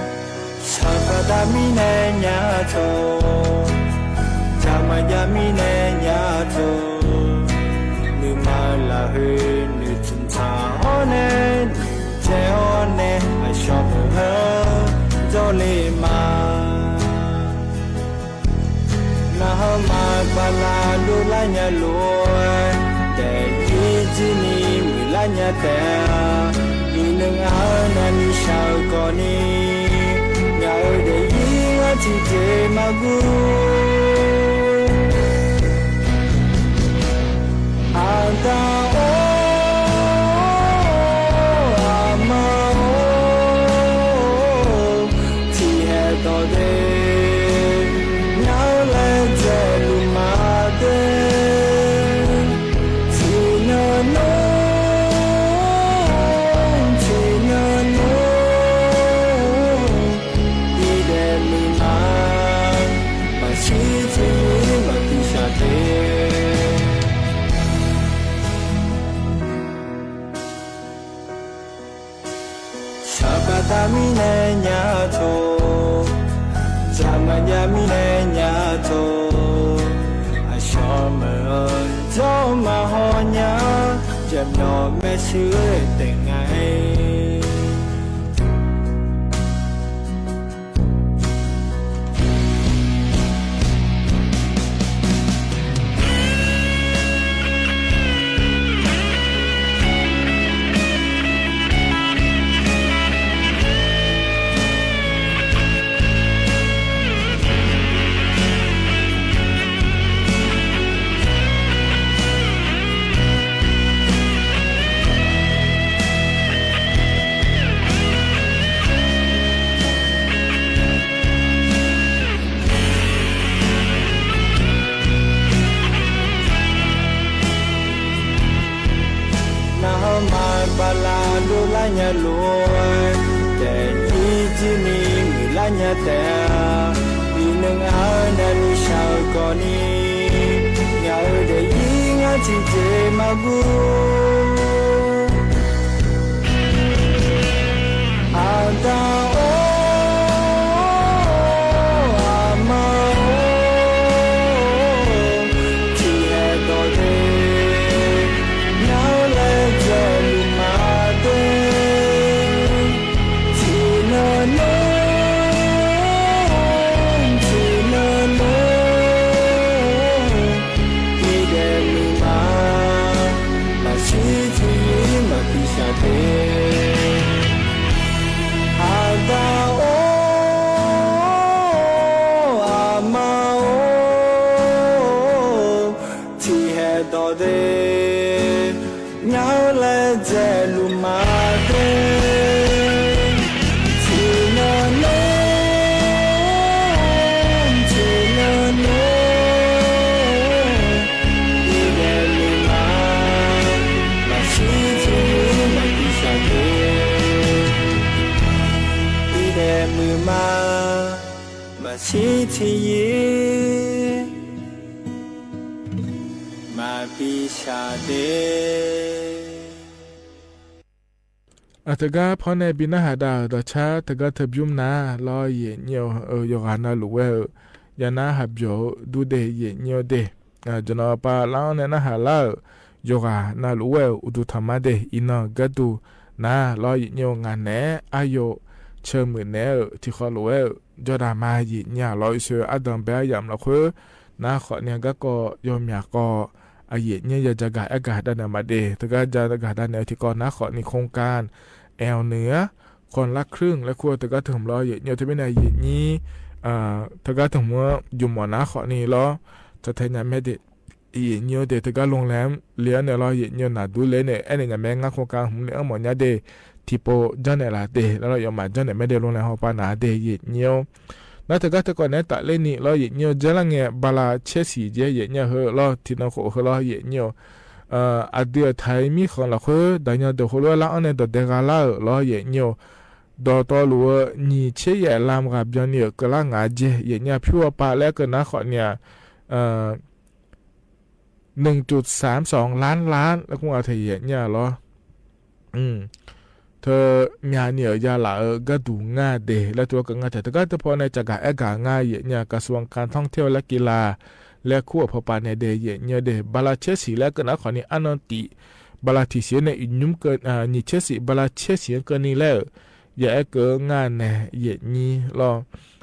ဆၢပၢ်တၢ်မံနဲညါထိၣ်, တၢ်မၤညါမံနဲညါထိၣ်, နမၤလၢဟ့ နထံၣ်ထါ လႃႈလူလၢညါလူဝ်ႇ တႄႇယိုဝ်းၸိုဝ်ႈမီး မိူဝ်ႈလၢညါတႄႉ ဢိင်ၼိုင်ႈဢၼ်ၼၼ်ႉ မီးသၢဝ်းၵေႃႉၼီႈ ယႃႇဢိူဝ်ႈ တႄႇယိုဝ်းဢၼ်ထီႇၸေႇမႃးၵူႈ ဢၼ်တႃႇဢေႃႈ ဢႃႇမႃႇဢေႃႈ ထီႇႁႄႈတေႃႇတႄႉ ငဝ်းလႄႈ ၸႄႈလူမႃးတႄႉ ထီႇၼႃႈၼူၼ်း ထီႇၼႃႈၼူၼ်း တီႈတႄႇမီးမႃး မႃးသီႇထီႇ မႃးပီႈသႃႇတႄႉ သပ်ႉပတႃႇ မီးၼႄၺ်ႇၺႃႇထေႃး၊ ၸႃႇမၺ်ႇၺႃႇ မီးၼႄၺ်ႇၺႃႇထေႃး၊ ဢသျေႃးမႂ်ႇ ၸဝ်ႈမႁေႃးၺႃႇ ၸဵမ်ၼေႃႈ မႄႈသိူဝ်းတဵင်ႈငၢႆး။ ၼႃႈႁဝ်းမႃးပႃႈလႃႈ လူလၢၺ်ႇၺႃႇလူၺ်ႇ တႄႇယိုဝ်းၸိုဝ်ႈမီး မိူဝ်ႈလၢၺ်ႇၺႃႇတႄႉ ပီႈၼိုင်ႈဢၼ်ၼၼ်ႉ မီးသၢဝ်းၵေႃႉၼီႈ ယႃႇဢိူဝ်ႈ တႄႇယိုဝ်းဢၼ်ထီႇၸေႇမႃးၵူႈ ဢၼ်တႃႇဢေႃႈ ဢႃႇမႃႇဢေႃႈ ထီႇႁႄႈတေႃႇတႄႉ ငဝ်းလႄႈ ၸႄႈလူမႃးတႄႉ ထီႇၼႃႈၼူၼ်း ထီႇၼႃႈၼူၼ်း တီႈတႄႇမီးမႃး မႃးသီႇထီႇ မႃးပီႈသႃႇတႄႉ ဢႃႇတႃႇဢေႃႈ ဢႃႇမႃႇဢေႃႈ ထီႇႁႄႈတေႃႇတႄႉ ငဝ်းလႄႈ ၸႄႈလူမႃးတႄႉ ထီႇၼႃႈၼူၼ်း ထီႇၼႃႈၼူၼ်း တီႈတႄႇမီးမႃး မႃးသီႇထီႇ မႃးပီႈသႃႇတႄႉ တီႈတႄႇမီးမႃး မႃးသီႇထီႇ မႃးပီႈသႃႇတႄႉ။ ဢႃႇ တၵႃႇ ၽွၼ်းၼႆႉ ပီႈၼႃႈႁႃတႃႇ တေႃႇၶျႃႉ တၵႃႇ ထၢပ်ႈယုမ်ႇၼႃႇ လေႃး ယဵၼ်ႇၺိဝ်ႉ ဢိူဝ်ႈ ယေႃးၵႃႇ ၼႃႇလူႇဝႄႈ ဢိူဝ်ႈ ယႃႇၼႃႇ ႁၢပ်ႇယွၼ်ႇ တူၺ်းတႄႉ ယဵၼ်ႇၺိဝ်ႉတႄႉ ဢိူဝ်ႈ ၸၼ်ႉၼေႃႈ ပႃႈလၢင်းၼႆႉ ၼႃႇႁႃလႃႇ ဢိူဝ်ႈ ယေႃးၵႃႇ ၼႃႇလူႇဝႄႈ ဢုတု ထမ်ႇမ တႄႉ ဢီႇၼေႃႈ ၵႃႇတူႇ ၼႃႇ လေႃး ယဵၼ်ႇၺိဝ်ႉ ငၢၼ်းၼႄႇ ဢႃႇယု ၶျိူဝ်းမိူဝ်ႈၼႄႇ ဢိူဝ်ႈ ထီႇၶေႃးလူႇဝႄႈ ဢိူဝ်ႈ ၸွႆႈတႃႇမႃး ယဵၼ်ႇၺိဝ်ႉ လေႃး ဢီႈသိူဝ်ႇ ဢႃႇတမ်ႇ ပႄႇယၢမ်ႇ လေႃးၶိူဝ်း ၼႃႇ ၶေႃႈၼႆႉ ၵေႃႈ ၵေႃႈ ယွမ်းယႃႉၵေႃႈ ဢႃႇ ယဵၼ်ႇၺိဝ်ႉ ယႃႇၸႃႇၵႃႇ ဢႅတ်ႉၵႃႇ တၼ်ႇၼႃႇမႃးတႄႉ တၵႃႇ ၸႃႇၵႃႇ တၼ်ႇၼႃႇ ထီႇၵေႃႈ ၼႃႇ ၶေႃႈၼႆႉ ၶူင်းၵၢၼ် ဢႅဝ်ႇၼိူဝ် ၶွၼ်ႈလၵ်းၶိုင်ႈ လႄႈ ၶူဝ်း တၵႃႇ ထိုင်လေႃး ယဵၼ်ႇၺိဝ်ႉ တႄႉ မီးၼႃႇ ယဵၼ်ႇၺိဝ်ႉ ဢႃႇ တၵႃႇ ထိုင်မေႃ ယုမ်ႇမေႃႇၼႃႇ ၶေႃႈၼႆႉလေႃႈ ၸႃႇထႆႇၺႃႇမႄးတႄႉ ယဵၼ်ႇၺိဝ်ႉတႄႉ တၵႃႇ လူင်းလႅမ် လဵဝ်ၼႆႉလေႃႈ ယဵၼ်ႇၺိဝ်ႉၼႃႇ တူၺ်းလႄႈၼႆႉ ဢၼ်ၼႆႉ ၺႃးမႄး ငၢၼ်းၶူင်းၵၢၼ် ႁိုဝ်လႄႈ ဢမ်ႇမေႃၺႃးတႄႉ ထီႇပေႃႇ ၸၼ်ႉၼႆႉလႃႇတႄႉ လႄႈ ယွမ်းမႃး ၸၼ်ႉၼႆႉ မႄးတႄႉ လူင်းလႅမ် ႁေႃႈပႃႈၼႃႇတႄႉ ယဵၼ်ႇၺိဝ်ႉ ၼႃႇ တၵႃႇ တၵႃႇၼႆႉ တႃႇလႄႈၼႆႉလေႃႈ ယဵၼ်ႇၺိဝ်ႉ ၸႂ်ႈလႃႇၼႆႉ ပႃႇလႃႇ ၶျႄးသီႇ ၸႂ်ႈ ယဵၼ်ႇၺိဝ်ႉ ႁိုဝ်လေႃႈ ထီႇၼေႃႇၶူဝ် ႁိုဝ်လေႃႈ ယဵၼ်ႇၺိဝ်ႉ ဢိူဝ်ႇ ဢႃႇ တိုဝ်ႉထႆး မီးၶွင်လႃႇၶိုဝ်း တႃႇၺႃး တေႃႇႁူဝ်လူၺ်ႈလႃႈ ဢၼ်ၼႆႉ တေႃႇတႄႉၵႃႈလႃႈ ဢိူဝ်ႇ လေႃႈ ယဵၼ်ႇၺိဝ်ႉ တေႃႇတေႃႇလူဝ်ႇ ၼီႈၶျေးယႄႈ လၢမ်းၵႂႃႇ ပျွၼ်ႉၼႆႉ ၵႃႈလႃႈ ငႃးၸႄႈ ယဵၼ်ႇၺိဝ်ႉ ၽိဝ်းဝႃႈ ပႃႈလႄႈ ၵေႃႈၼႃႇ ၶေႃႈၼႆႉ ဢိူဝ်ႇ ၼိုင်ႈၸုတ်ႇသၢမ်သွင် လၢၼ်ႉ လၢၼ်ႉ လႄႈ ၵုင်ႇဢႃႇ ထႆး ယဵၼ်ႇၺိဝ်ႉ လေႃႈ ဢိုမ်း ထိုင်မႃးၼႆႉ ယႃႇလႃႇ ဢိူဝ်ႇ ၵႃႇတူႇငႃးတႄႉ လႄႈ တူဝ်ၵႃႈငႃး တႄႉ တၵႃႇ တႄႉ ပေႃးၼႆ ၸႃႇၵႃႇ ဢႅတ်ႉၵႃႇ ငႃး ယဵၼ်ႇၺိဝ်ႉ ၵြသူင်းၵၢၼ်ထွင်ႈထဵဝ်ႈ လႄႈ ၵီႇလႃႇ လႄႈ ၶူဝ်း ဢႃႇ ၽႃႇပႃႇၼႆႉတႄႉ ယဵၼ်ႇၺိဝ်ႉတႄႉ ပႃႇလႃႇ ၶျႄးသီႇ လႄႈ ၵေႃႈၼႃႇ ၶေႃႈၼႆႉ ဢၼ်ၼၼ်ႉတီႈ ပႃႇလႃႇ ထီႇသီႇၼႆႉ ဢိုတ်းၼုမ်ႇၵႃႈ ဢႃႇ ၼီႈၶျႄးသီႇ ပႃႇလႃႇ ၶျႄးသီႇ ၵေႃႈၼႆႉလႄႈ ယႃႇဢႅတ်ႉၵႃႇ ငႃးၼႆႉ ယဵၼ်ႇၺိဝ်ႉ လေႃႈ ဢႃႇ ၸ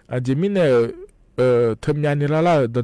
ႃႇမီးၼႆႉ ဢိူဝ်ႈ ထႅင်ႈမျးၢတ်ႈၼႆႉ လႃႈလႃႈ ဢိူဝ်ႈ တေႃႇတႄႉၵေႃႈလႃႈ ဢိူဝ်ႈ ၵႃႈတူႇငၢႆးလႄႈ လႄႈ ၵႃႈၼႃႈၶေႃႈၼႆႉ ဢိူဝ်ႈ ထႆးမီးၶွင်လၢၵ်ႇၶူၺ်း ယႃႇၸွၼ်ႉၼႃႈလူႇၼႃႈၶေႃႈၼႆႉ တႃႇယွၼ်းတေႃႇလႃႈလႃႈ ဢိူဝ်ႈ တေႃႇတႄႉၵေႃႈလႃႈ မေႃႇမႅၼ်ႈၼႆႉ ယႃႇၼႆႉ တေႃႇတႄႉၵႃႈတူႇၶေႃႈၼႆႉ ဢေႃႈ မျၢတ်ႈၼႆႉ ယႃႇဢိူဝ်ႈ လႄႈၶေႃႈၼႆႉ ငိူဝ်ႈမိူဝ်ႈလၢၵ်ႇၶူၺ်း မႃးဢၼ်တေႃႇတႃႇဢဝ်ပႃး မႃးဢႄႇ လေႃႈ ယႃႇၼႆႉ ၼႃႈ ထႅင်ႈတႄႉ မႃးငိူဝ်ႈ ယႃႇၼႆႉ ရတ်ႉထပၢၼ်ႇပၢၼ်ႇၼႆႉ လေႃႈ ထႅင်ႈၼႆႉ တႃႇယွၼ်းတေႃႇ ႁိူဝ်ႈ ႁိူဝ်ႈ ၶျေႃႇပႃး ၸေႇၵေႃႈ ၵေႃႈမႄႈယွၵ်ႇ ဢဝ်ပီႈဢွၼ်ႇလၢင်းဢွၼ်ႇၼႆႉ တေႃႇတႄႉ ပီႈၵႃႈလႃႈ ၺႃးၼႆႉ မႄႈဢႄႇ ႁူႉ ယွမ်းမျႃးၸေႇ ယွၼ်ႉၼႆႉ ယႃႇတေ ယႃႇၼႆႉ တေႃႇ ႁိူဝ်ႈပီႈ ႁူဝ်ပီႈ ပီႈဢီး ပီႈလႃႉ ယွၵ်ႇ ဢဝ်ပီႈ ပီႈလႃႉ ၺႃးၼႆႉ ၵႃႈတူႇလူး လႄႈ ၶေႃႈၼႆႉ ငိူဝ်ႈ ယႃႇၼႆႉ ၼႃႇ ႁႄႉ ႁိုဝ်ၵႃႈၼႆႉၼႃႇ ၶေႃႈၼႆႉ ၸိူဝ်ႉၸၢတ်ႈဢႃႇယမ်ႇလႄႈ ၽၢၵ်ႇၵႃႈလႃႈသေ ယႃႇၼႆႉ တေႃႇထႆး မီးၶွင်လၢၵ်ႇၶူၺ်းၼႃႇ လႄႈ ၸိူဝ်ႉၵႃႈယမ်ႇလၢၵ်ႇၶူၺ်းၼႃႇ ၶေႃႈၼႆႉ ယွၼ်းတိုဝ်းမႃး ၽြႃး ၽြႃး တေႃႇတႄႉ ၽၢၵ်ႇၵႃႈလၢၵ်ႇလႃႈ မႄႈ ယႃႇၼႆႉ တေႃႇထႆး မီးၶွင်ၼႆႉ လႄႈ တႃႇႁေႃႈပႃႈမႆႉ ငႃးၸႄႈ လေႃႈ ယႃႇၼႆႉ မီးၼႆႉ တိုဝ်းမႃး ယွၵ်ႇႁႃၼႃႇ လုၵ်ႈဝႃႈ လေႃႈ ၽူႈတေႃႇတႄႉၵေႃႈ ဢိူဝ်ႈ တေႃႇယႃႇမႃးဢႄႇ လေႃႈ ယႃႇၼႆႉ ဢႃႇ ယွၼ်းသူၼ်း ယွၼ်းသူၼ်း ယွၼ်းမိူဝ်ႈၵႃႈၼႆႉ ႁႃၵိူတ်ႇတႄႉ ယႃႇၼႆႉတႄႉ ဢိူဝ်ႈ ဢႃႇ ၵေႃႈမီးၶွင် ႁိုဝ်ၵႃႈ တေႃႇထႆး မီးၶွင်လၢၵ်ႇဢၼ်ၼႆႉ တေႃႇတႄႉၵႃႈလႃႈ မျႃး ဢိူဝ်ႈ ၵႃႈတူႇငၢႆးလႄႈ လႄႈၼႃႇ ၶေႃႈၼႆႉ မႃႇလေးသျႃး ၶျေႃးႁႃႇလူဝ်း လႄႈ ငႃးထႆး ယႃႇၼႆႉ ႁႄႉ လေႃႈ ႁိုဝ် ယွၼ်းမျႃးၼႆႉ လၢၵ်ႇၼႆႉ တေႃႇတႄႉၵႃႈလႃႈ ဢိူဝ်ႈ ၵႃႈတူႇငၢႆးတႄႉ လႄႈ ငႃးထႆး တေႃႇၵႃႈ တေႃႇထႆး မီးၶွင်ၼႆႉ တေႃႇၽႄႈၸေႃး ဢိူဝ်ႈ တိုၼ်း ဢႄႇ ၵိူတ်ႇၼႃႇလေႃႈ မႃႇလေးသျႃး ၶျေႃးႁႃႇၼႃႇ ၶေႃႈၼႆႉ ဢိူဝ်ႈ လၢၵ်ႇမႃးၸႅၼ်ႇၼႆႉ မႄးၸေႇ လၢၵ်ႇၼႆႉ တေႃႇတႄႉၵႃႈလႃႈ ဢိူဝ်ႈ လေႃႈ ယႃႇၼႆႉ မီးၼႆႉလေႃႈ ႁိုဝ်ၼႃႇ ၶေႃႈၼႆႉ ယွၼ်းတိုဝ်းမႃး မိူဝ်ႈထီႉၵေႃႈ လေႃႈလႄႈ ယႃႇၼႆႉ တေႃႇထႆး မီးၶွင် ဢႄႇ ၵိူတ်ႇၼႃႇ ၶေႃႈၼႆႉ တေႃႇတႄႉၵႃႈ ဢဝ်ပႃးၼႆႉ လေႃႈ ၽူႈသတႃး ပူၼ်ႉဢွၼ်လႃႇ ၺႃး မျႃးတိုဝ်းတိုဝ်း ထီႇမီးၶွင် မႄးတႄႉ ယႃႇၼႆႉတႄႉ ထီႇမီးၼႆႉလေႃႈ ယႃႇၼႆႉ ဢႃႇ ဢီႇသရႃႇဢေးၼႆႉ ၵိူတ်ႇၼႆႉ လေႃႈလႃႈ ယႃႇၼႆႉ ယုမ်ႉသွၼ်း ယုမ်ႉမိူဝ်ႈၵႃႈၼႆႉ လေႃႈ တႃႇယွၼ်းတေႃႇ ယုမ်ႉမိုဝ်းၽႃႇ ဢိူဝ်ႈ လၵ်းၶႃႈၶျႅတ်ႉတႃႇၼႆႉ ဢိူဝ်ႈ တေႃႇတႄႉၵႃႈလႃႈ ပေႃးၽႃႇ ဢိူဝ်ႈ လႄႈ ႁႃၵိူတ်ႇတႄႉ ယႃႇၼႆႉတႄႉ ႁိုဝ်ၼႃႇ ၶေႃႈၼႆႉ ၸၢႆးထီႇၵေႃႉလေႃႈ ယႃႇၼႆႉ ဢၼ်ၼၼ်ႉ ၸၢႆးထီႇၵေႃႉ ဢိူဝ်ႈ ပေႃးပႃး ဢိူဝ်ႈ ၵႃႈတူႇ ႁိုဝ်ၵႃႈႁိုဝ် တေႃႇတႄႉၵႃႈလႃႈ ဢဝ်ပႃး မိူဝ်ႈတႃႇလႃႈ ၺႃးၽႃႇ ဢိူဝ်ႈ လႄႈ ငႃးထႆး ယႃႇၼႆႉလေႃႈ ဢီႇယုမ်ႇၼႃႇ လေႃႈ ဢႃႇ တေႃႇ ထႆးမီးၶွင်လၢၵ်ႇၼႆႉ တေႃႇတႄႉၵႃႈလႃႈ ဢိူဝ်ႈ ထိုဝ်လေႃႈ ႁိုဝ်ၵေႃႈ ႁိုဝ်ၵႃႈ ပေႃးၸွင်ႇပေႃးတွင်းႁေႃႈလႃႈလူး ၸူႇၶျေႃႇတႄႇႁၢင်ႈငိုၼ်းၵေႃႈႁေႃႈလႃႈလူး ဢီႇမႃႇလႃႇသႃႇႁေႃႈလႃႈလူး လႄႈတႄႉမႃးငိုၼ်း ယႃႇၼႆႉ ဢႃႇ ၶျေႃႇထိုဝ် ၵၢၼ်ထွင်ႈထဵဝ်ႈ ၶျိူင်ႈသုၶၽၢပ်ႈ လႄႈ ၵၢၼ်ၽႅတ်ႈၽႅၼ်ထႆး လႄႈ ၶူးငႃးထႆး ယႃႇၼႆႉလေႃႈ ယေႃးမျႃးၵၼ်ၼႃႇ ၶေႃႈၼႆႉ မူတ်းတူဝ်ႈလႃႈသႃႇလႃႈလူး ဢိူဝ်ႈ တေႃႇထႆးမီးၶွင်လၢၵ်ႇၶူၺ်းလေႃႈ ၼိုင်ႈမႃးသႃႇလႄႈၼႆႉ ယႃႇဢူၺ်းၽႃႇလႄႈလေႃႈ ႁႃႉၼႆႉ မူတ်းတူဝ်ႈၼႆႉ ၶျေႃႇၽုမ်ႇမႃးလူး လေႃႈ ပေႃးၶျွၼ်ႇၸႃႇၵႃႇၼႆႉ ယုမ်ႇၽုမ်ႇမႃးလူး လႄႈ မျႃးတႃႇလႃႇ တေယႃႇၼႆႉတႄႉ မိူဝ်ႈလႃႇၶူၺ်း ယႃႇၼႆႉ ၶေႃႈၼႃႇလေႃႈ ဢီႇၼႆႉ မိူဝ်ႈယွၼ်ႉႁိုဝ်လႃႇၶူၺ်း တႄႉမႃးငိုၼ်း ဢမ်ႇၽိူဝ်ႇယေႃးမျႃးၵႃႈၶေႃႈၼႆႉ မူတ်းတူဝ်ႈၼႆႉ ၶျေႃႇထိုဝ်ၽွင်းၼႆႉ ယႃႇငႃးၼႆႉ ယႃႇၼႆႉ ဢႄႇၵိူဝ်ႇၼႃႇလေႃႈ ယႃႇၼႆႉ ၶျေႃႇၽႅတ်ႈၽႅၼ်ထႆး ဢႃႇ ၼူဝ်ႉထႆးလႄႈ ထိုင်လေႃႈ မူတ်းတူဝ်ႈၼႆႉ ၶျေႃႇတႄႉ ယႃႇၼႆႉတႄႉ ၶျေႃႇမီးဢဝ်တိုဝ်းယၢဝ်း ထီႇႁူဝ်တႄႉ မီးၶွင်သီၼႆႉလေႃႈ ယႃႇၼႆႉ ဢႃႇ တေႃႇထႆးမီးၶွင်လႃႇၶူၺ်း တႄႉမႃးငိုၼ်း ပႃႇၶျေႃႇမီးၶွင်ဢိတ်းလူၺ်ႈလူၺ်ႈ ၽွင်းဢိူဝ်ႈ တေႃႇၶေႃႈၼႆႉ ၸွႆႈထႆးယႃႇၼႆႉလေႃႈ ၽႅတ်ႈ ဢႃႇ ၵၢၼ်ၼူဝ်ႉထႆးလႄႈ ၶူဝ်း ထိုင်ၼႆႉလေႃႈလႄႈ ယႃႇၼႆႉ ထိုင်မီးၼႆႉလေႃႈ လႄႈ ထႃႈပၢင်ပၢၵ်ႇၵႂႃႇ ၶူင်းၵၢၼ်ယွမ်းယႃႉၸေႇ ၸွင်ႇတေႃႇလႃႇ ယႃႇငႃးၼႆႉ ယႃႇၼႆႉ ထိုင်ၵႃႈ ႁိုဝ် ၽေႃႇလၵ်းၵိူဝ်ႇၼႆႉ ယုမ်ႇၸွမ်းလၢမ်းဢေႃးတိူဝ်ႇ လေႃႈ လႃႇသႃႇလၢမ်းဢေႃးတိူဝ်ႇ လၵ်းၵိူဝ်ႇၺႃးၽႃႇ လေႃႈ ယႃႇၼႆႉ ႁႄႉ ႁိုဝ်ၼႃႇ ၶေႃႈၼႆႉ ဢိူဝ်ႇ တေႃႇတေႃႇၵႃႈ ႁိုဝ်ၵေႃႈ ႁိုဝ်ၵေႃႈ ဢီႈၵႃႈ ဢီႈတႄႉမႃးငိုၼ်း ႁိုဝ်ၵေႃႈ ႁိုဝ် ၽေႃႇၼႆႉ ၶေႃႈၼႆႉ ၽိဝ် ပေႃးဢွၼ်ၺႃးၼႆႉ ၵႃႈတူၺ်းတႄႉလႄႈ ရတ်ႉထပၢၼ်ႇ ဢဝ်ပၢၵ်ႇၵႂႃႇလႄႈ ၸဵမ်ၼႆႉ ၸၢင်ႈထႅမ်လူႇမႄးတႄႉလႄႈ ယႃႇၼႆႉ ၸၵႃႇဢႅၵ်ႉၵႃႇ တႃႇၼႆႉ ၼႂ်း ပီႇသီႇပီႇ ၵႃႈလႄႈတႄႉ ယႃႇၼႆႉ ထိုင်မီးၼႆႉ ႁိုဝ်ၵေႃႈ ႁေႃႈၼႃႇ ၶေႃႈၼႆႉလေႃႈ ယႃႇၼႆႉ ထီႇဢႃႇၼႃႇ ဢႃႇ လႄႈ ယႃႇဢမ်ႇၸႂ်ႈၶေႃႈတေႃႇမႃးသီႇၺႃးလႄႈ ယႃႇဢမ်ႇၸႂ်ႈၶေႃႈတေႃႇၺႃးၽႃႇၺႃးလႄႈ ႁိုဝ်လႄႈၼႃႇ ၶေႃႈၼႆႉႁႄႉ ထိုင်ၵႃႈ မႃးတူၺ်းၼႆႉ ၶျေႃႇတေႃႇၶေႃႈၼႆႉ ၸွၵ်းၵႂႃႇဢိတ်းၼႃႇမႄး ယႃႇၼႆႉ ၼႆႉဝႃႈ ယွမ်းမျႃးၵႃႈၽွင်းၼႆႉ ႁူႉလူးၵႃႈ ဢမ်ႇၺႃးမီးၼႆလေႃႈ ယႃႇၼႆႉ ၸၵႃႇဢႅၵ်ႉၵႃႇ တႃႇၼႆႉလႄႈ ယႃႇၼႆႉ ႁိုဝ်ၼႃႇ ၶေႃႈၼႆႉ တေႃႇတေႃႇလူးလေႃႈ ဢိတ်းၼႃႇ ယႃႇၼႆႉ ၼႃႇ ထွၼ်ၸွႆႈၼႆႉ ၸၵႃႇဢႅၵ်ႉၵႃႇ တႃႇၼႆႉ ၼႂ်း ပီႇသီႇပီႇ ၵႃႈလႄႈ ယႃႇၼႆႉ ႁိုဝ်ၵႃႈၼႃႇၼႆႉ တေႃႇၶျႃႉထီႇပီႇဢႅမ်ႇလႄႈ ၽႃႇၼႃႇႁႃႇတႃႇမႃး။ ထီႇၵႃႈတႄႉ ၸေႃးလႄႈ ပိူဝ်ႈမၢင်ႇငိူဝ်ႈ၊ ထီႇၵႃႈတႄႉ ဢၵျွႆႇၸေႃးသျွႆႈလႃႈ၊ ထီႇၵႃႈတႄႉ ၸေႃးၼႃႈ ယွင်ႈၵႃႈၵႃႈလႃႈငႄႈ ပျႃးၸူးဢိူဝ်ႈ၊ ထီႇၵႃႈမႃးၸေႃး ထီႇၵေႃႈလူၺ်ႈၸေႃး ဢီႈမႃႇလႃႇလႄႈ၊ ထီႇၵေႃႈလူၺ်ႈငႃး ၸေႃးလႄႈမႃးထူဝ်း၊ ထီႇၵေႃႈလူၺ်ႈၸေႃးၼႃႈ ဢၼ်ယုင်ႈႁႄႉၵေႃႈၼီႈ၊ ထီႇၵႃႈၼႃႈ မႃးၸႅၼ်ႇၼု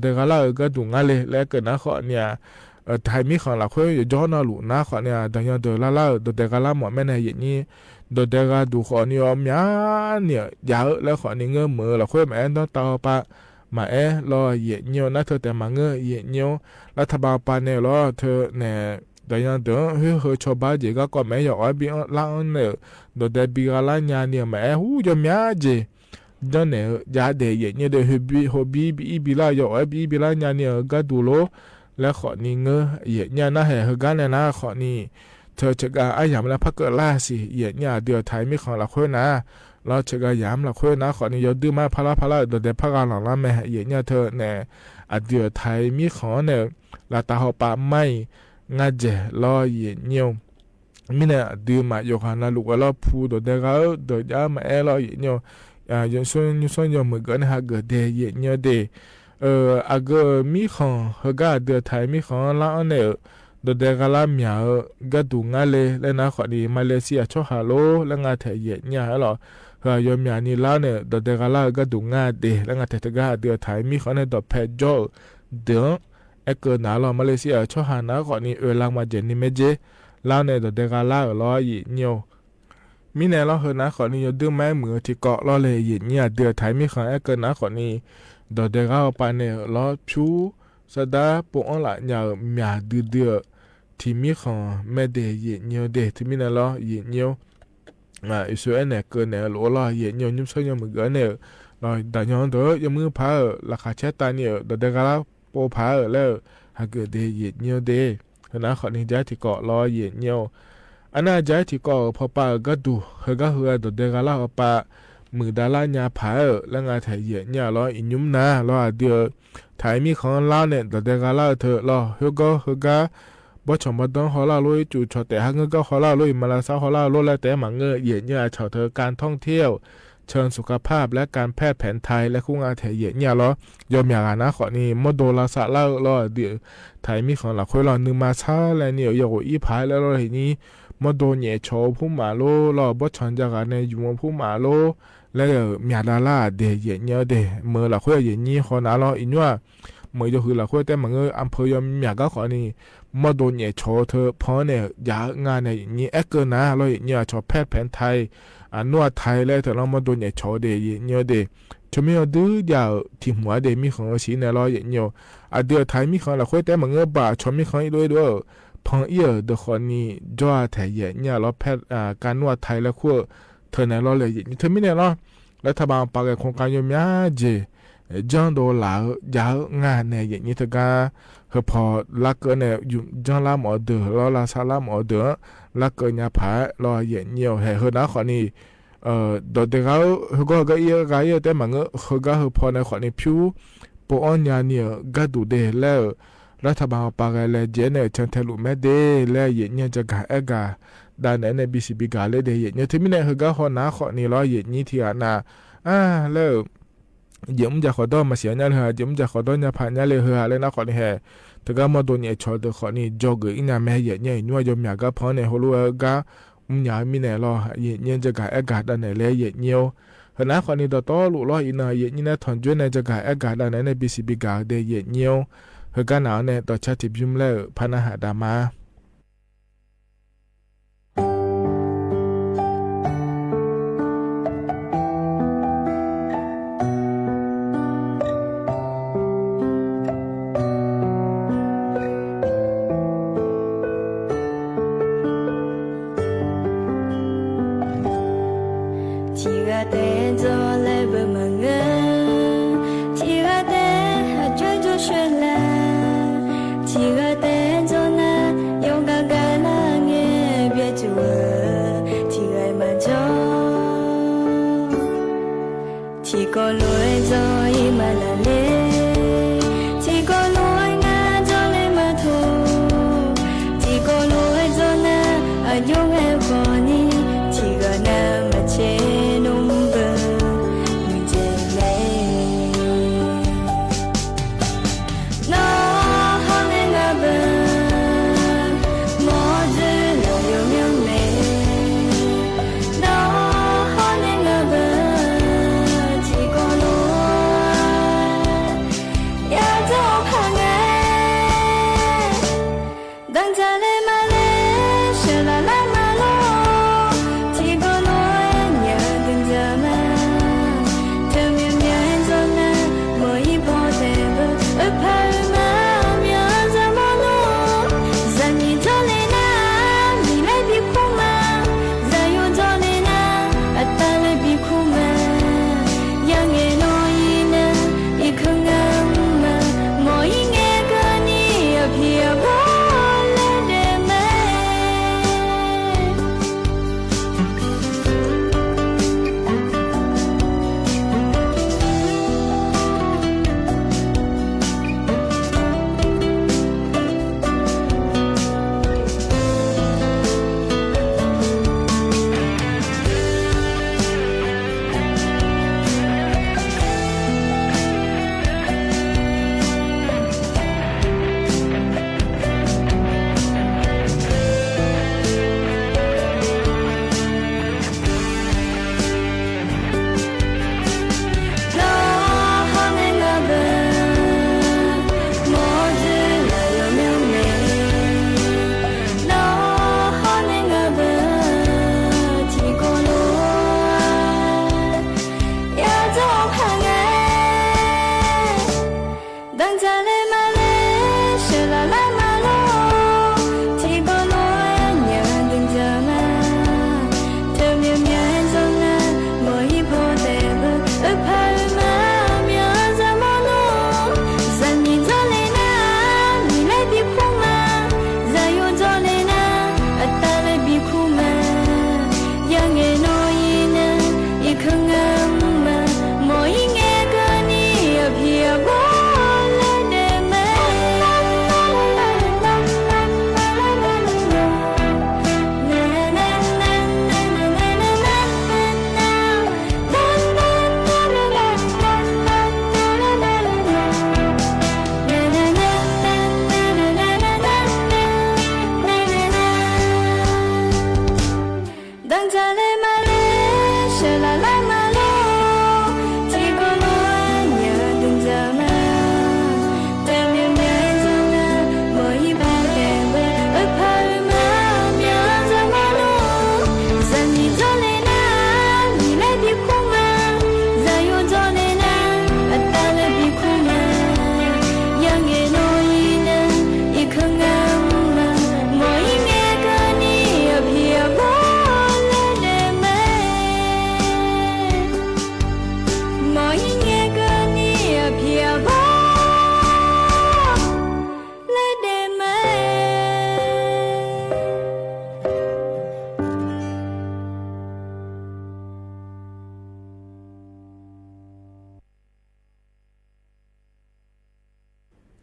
မ်ႇပိူင် မုၼ်ၸႅင်ႈလႄႈ။ ၼေႃႈ ႁဝ်းၼႆႉငါးပိူင် မေႃၸိုဝ်ႈလႄႈ ယုမ်ႇယုမ်ႇလႄႈ ၼေႃႈ ႁဝ်းၼႆႉငါးပိူင် ထီႇၵေႃႈလူ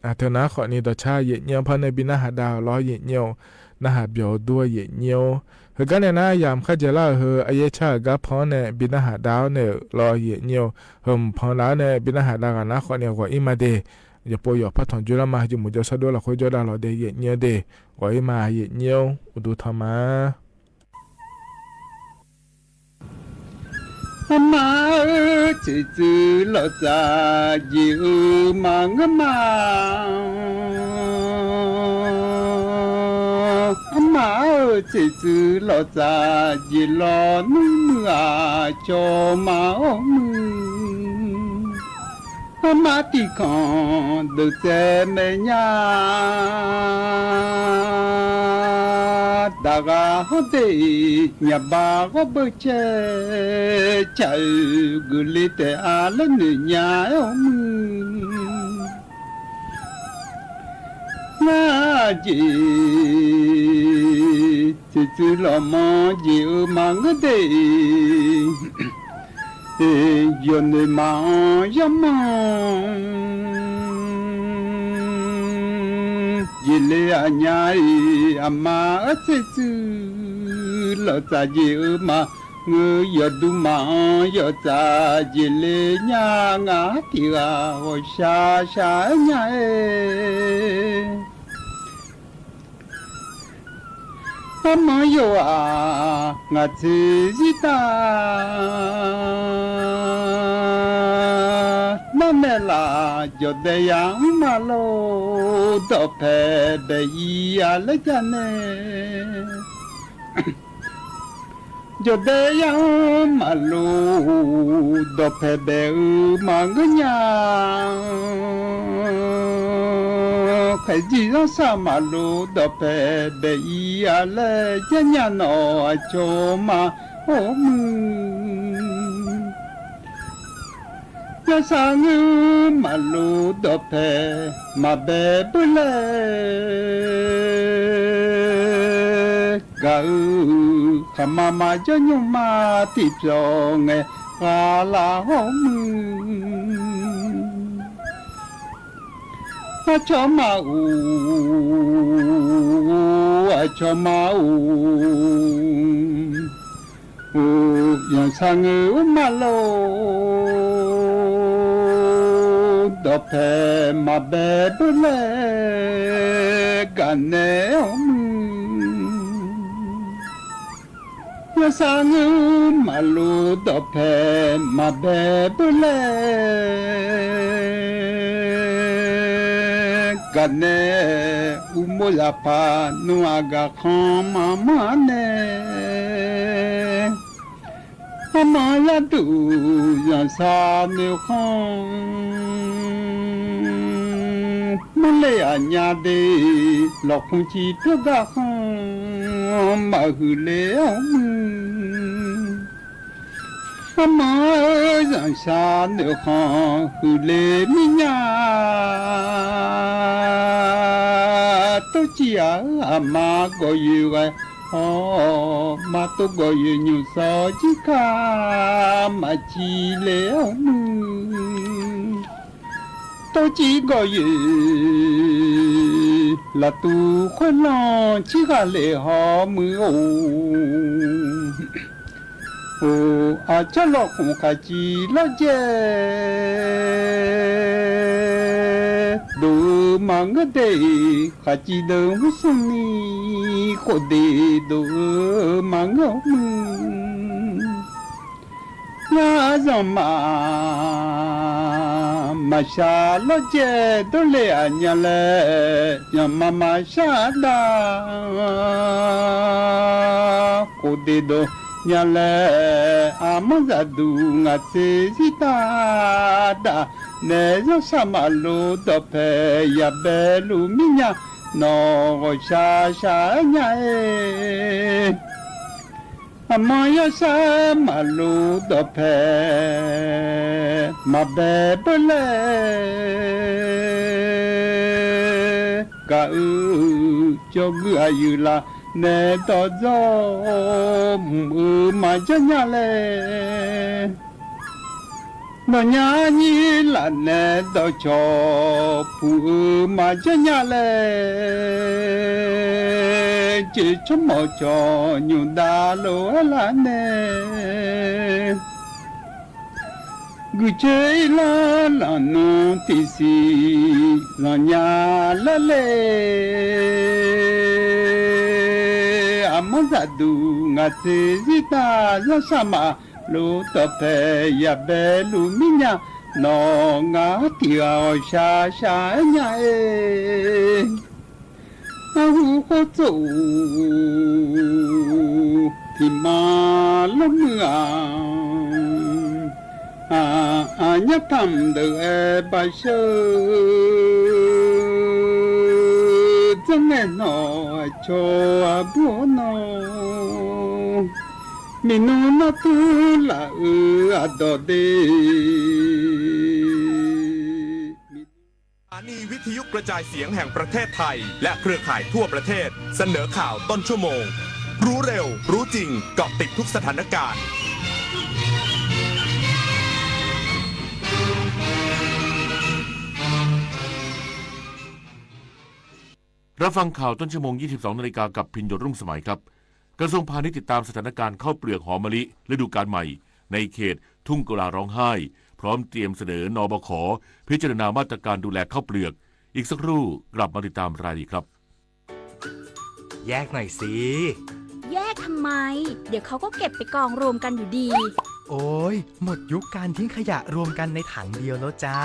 အႃႇ တၢ်ၼႃႈၶေႃႈၼႆႉ တေႃႇၶျႃႉယဵတ်ႇငဵဝ်း ၽၢၼ်ၼႆႉ ပီႈၼႃႈႁႃႈတႃႇ လေႃးယဵတ်ႇငဵဝ်း ၼႃႈႁႃႈပျေႃႇတူဝ်ယဵတ်ႇငဵဝ်း ႁိုဝ်ၵႃႈၼႆႉၼႃႇ ယၢမ်းၶႃႈၸႂ်လႃႈ ႁိုဝ် ဢယေးၶျႃႉၵႃႈၽွင်းၼႆႉ ပီႈၼႃႈႁႃႈတႃႇၼႆႉ လေႃးယဵတ်ႇငဵဝ်း ႁိုဝ်ၽွင်းလႃႈၼႆႉ ပီႈၼႃႈႁႃႈတႃႇၵႃႈၼႃႈၶေႃႈၼႆႉ ၵေႃႈဢိတ်းမႃးတႄႉ ယႃႇပေယွၼ်ႉၽၢတ်ႇထွမ်ႇၸူးလႃႈမႃး ယုမ်ႇမူၸဝ်ႈသႃႇတူၺ်းလႃႈ ၶူဝ်းၸဝ်ႈတႃႇလေႃးတႄႉ ယဵတ်ႇငဵဝ်းတႄႉ ၵေႃႈဢိတ်းမႃး ယဵတ်ႇငဵဝ်း ဢုတူႇထမ်ႇမႃႇ ဢမႃႇဢိူၺ် ၸိူဝ်ႉၸိုဝ်ႈလေႃႇၸႃႇ ယဵၼ်ဢိူဝ်ႈ မႃးငိူဝ်ႈမႃး။ ဢမႃႇဢိူၺ် ၸိူဝ်ႉၸိုဝ်ႈလေႃႇၸႃႇ ယဵၼ်လေႃႇၼိုင်ႈမိုဝ်း ဢၵျေႃႇမႃးဢေႃႈမိုဝ်း။ ဢမႃႇတီႈၶွင် တိူဝ်ႉၸႄႈမႄႈၺႃး တႃႇၵႃႈႁဝ်းတႄႉ ၺႃးပႃးၵေႃႈ ပိူဝ်ႈၸႂ်ၸႂ် ၵိူဝ်ႇလႄႈတႄႉ ဢႃႇလႄႈၼိူဝ်ၺႃးဢေႃႈမိုဝ်း။ ၺႃးၸေႇ ၸိူဝ်ႉၸိုဝ်ႈလေႃႇမႃး ၸေႇဢိူဝ်ႈ မႃးငိူဝ်ႈတႄႉ ဢေႈ ယွၼ်ႉၼႆမႃး ယွၼ်ႉမႃး ယဵၼ်လႄႈဢၺႃႇ ဢေႈ ဢမႃႇဢိူၺ် ၸိူဝ်ႉၸိုဝ်ႈ လေႃႇၸႃႇ ၸေႇဢိူဝ်ႈ မႃးငိူဝ်ႈ ယွၼ်ႉတူႈမႃး ယွၼ်ႉၸႃႇ ယဵၼ်လႄႈၺႃး ငႃးတီႈႁဝ်း ၵေႃႈသႃႇသႃႇၺႃး ဢေႈ ဢမႃႇယဝ်ႉ ဢႃႇ ငႃးၸေႇၸိတႃႇ ၼၼ်ႉၼႄႇလႃႇ ၸေႃႇတႄႉယင်းမႃးလူး တေႃႇၽႄႈပႄႇဢီႈ ဢႃႇ လႄႈၸႃႉၼႄႇ ၸေႃႇတႄႉယင်းမႃးလူး တေႃႇၽႄႈပႄႇဢိူဝ်ႈ မႃးငိူဝ်ႈၺႃး ၶႂ်ႈၸီႉသႃႇမႃးလူး တေႃႇၽႄႈပႄႇဢီႈ ဢႃႇ လႄႈၸႃႉၺႃးၼေႃႈ ဢၵျေႃႇမႃး ဢေႃႈမိုဝ်း ယသၢင်ႇဢိူဝ်ႈ မႃးလူး တေႃႇၽႄႈ မႃးပႄႇပိူဝ်ႈလႄႈ ၵႃႈဢိူဝ်ႈ ၶႃႈမႃး မႃးၸွႆႈယုင်ႈမႃး တီႈၽျွင်းငႄႈ ၵႃႈလႃႈႁဝ်းမိုဝ်း ဢၵျေႃႇမႃးဢူး ဢၵျေႃႇမႃးဢူး ဢူး ယသၢင်ႇဢိူဝ်ႈ မႃးလူး တေႃႇၽႄႈ မႃးပႄႇပိူဝ်ႈလႄႈ ၵႃႈၼႄႇဢေႃႈမိုဝ်း ယသၢင်ႇဢိူဝ်ႈ မႃးလူး တေႃႇၽႄႈ မႃးပႄႇပိူဝ်ႈလႄႈ ၵႃႈၼႄႇ ဢူး မူဝ်းလႃႉၽႃႉ ၼူၵ်ႉဢၵႃႇၶွင် မႃးမႃးၼႄႇ ဢမႃႇယႃႉတူႉ ယၢင်ႇသႃႇၼိူဝ်ႉၶွင် မူႇလႄႈဢၺႃႇတေႇ လွၵ်ႇၶုင်ႇၶျီႇ ၽဵဝ်ႈၵႃႈၶွင် မႃးႁိုဝ်လႄႈဢေႃႈ ဢမႃႇ ယၢင်ႇသႃႇၼိူဝ်ႉၶွင် ႁိုဝ်လႄႈမီးၺႃး တူၵ်းၸီႉဢႃႈ ဢမႃႇၵေႃႈယိူဝ်ႈဝႆႉ ဢေႃႈ မႃးတူၵ်းၵေႃႈယိူဝ်ႈ ၺုင်ႇသေႃးၸီႉၶႃႈ မႃးၸီႉလႄႈဢေႃႈ ဢမႃႇ တူၵ်းၸီႉၵေႃႈယိူဝ်ႈ လႃႇတူႈၶူၺ်ႇလွင်ႈ ၸီႉၵႃႈလႄႈႁေႃႈ ဢမႃႇဢေႃႈ။ ဢူဝ်း ဢႃႇ ၸႃႉလေႃႇၶုင်ႇၶႃႈ ၸီႉလေႃႇၸေႇ တူဝ်မႃးငိုတ်ႈတႄႉ ၶႃႈၸီႉတိူဝ်ႉႁူႉသုင်ၼီႈ ၵူဝ်ႇတေႇတူဝ်မႃးငိုတ်ႈ ဢိုမ်း ယႃႇၸွင်ႇမႃး မႃးသႃႇလေႃႇၸေႇ တူဝ်လႄႈဢၼ်ယႃႇလႄႈ ယႃႇမႃး မႃးသႃႇတႃႉ ၵူဝ်ႇတေႇတူဝ် ယႃႇလႄႈ ဢမႃးသႃႇတူႉ ငႃးသေႇသီႇတႃႉတႃႉ ၼႄႇ ၸဝ်ႈသႃႇမႃးလူး တေႃႇၽႄႈ ယႃႇပႄႇလူႇမီးၺႃး ၼေႃႈ ၵေႃႈသႃႇသႃႇၺႃးဢေႈ။ ဢမႃႇယႃႉသႃႇမႃးလူး တေႃႇၽႄႈ မႃးပႄႇပိူဝ်ႈလႄႈ ၵႃႈဢိူဝ်ႈ ၸေႃႇၵိူဝ်ႇဢႃႇယုလႃႇ ၼႄႇတေႃႇၸေႃႇ ဢိူဝ်ႈ မႃးၸႃႉၺႃးလႄႈ หน่อหญ้ายี่หร่าแลดอกจอก ผู้อื่นมาเยียะหญ้าแล เจาะชะมอจอกหยูดาโลเอหละแน่ กูเจออีหล่าหลานหนูตี้สี่ หล่อนยาละเล อะมะสะดูงาเซซิตา ยะสะมา ลูกต่อแผ่ อย่าแบลูกมิญญาณ หน่องาตี้เอาชาชาเอญาเอ อาหูโคโจ ตี้มาละเมื่อ อา อาญะธรรมเดอแอบาเชอ จังแน่หนอ โชอาบัวนอ มีหนูนาตูละอืออาดอเด สถานีวิทยุกระจายเสียงแห่งประเทศไทย และเครือข่ายทั่วประเทศ เสนอข่าวต้นชั่วโมง รู้เร็ว รู้จริง เกาะติดทุกสถานการณ์ รับฟังข่าวต้นชั่วโมง ยี่สิบสองนาฬิกา กับพินโยรุ่งสมัยครับ กระทรวงพาณิชย์ติดตามสถานการณ์ข้าวเปลือกหอมมะลิฤดูกาลใหม่ ในเขตทุ่งกุลาร้องไห้ พร้อมเตรียมเสนอ นบข พิจารณามาตรการดูแลข้าวเปลือก อีกสักครู่กลับมาติดตามรายละเอียดครับ แยกหน่อยสิ แยกทำไม เดี๋ยวเขาก็เก็บไปกองรวมกันอยู่ดี โอ้ย หมดยุคการทิ้งขยะรวมกันในถังเดียวแล้วจ้า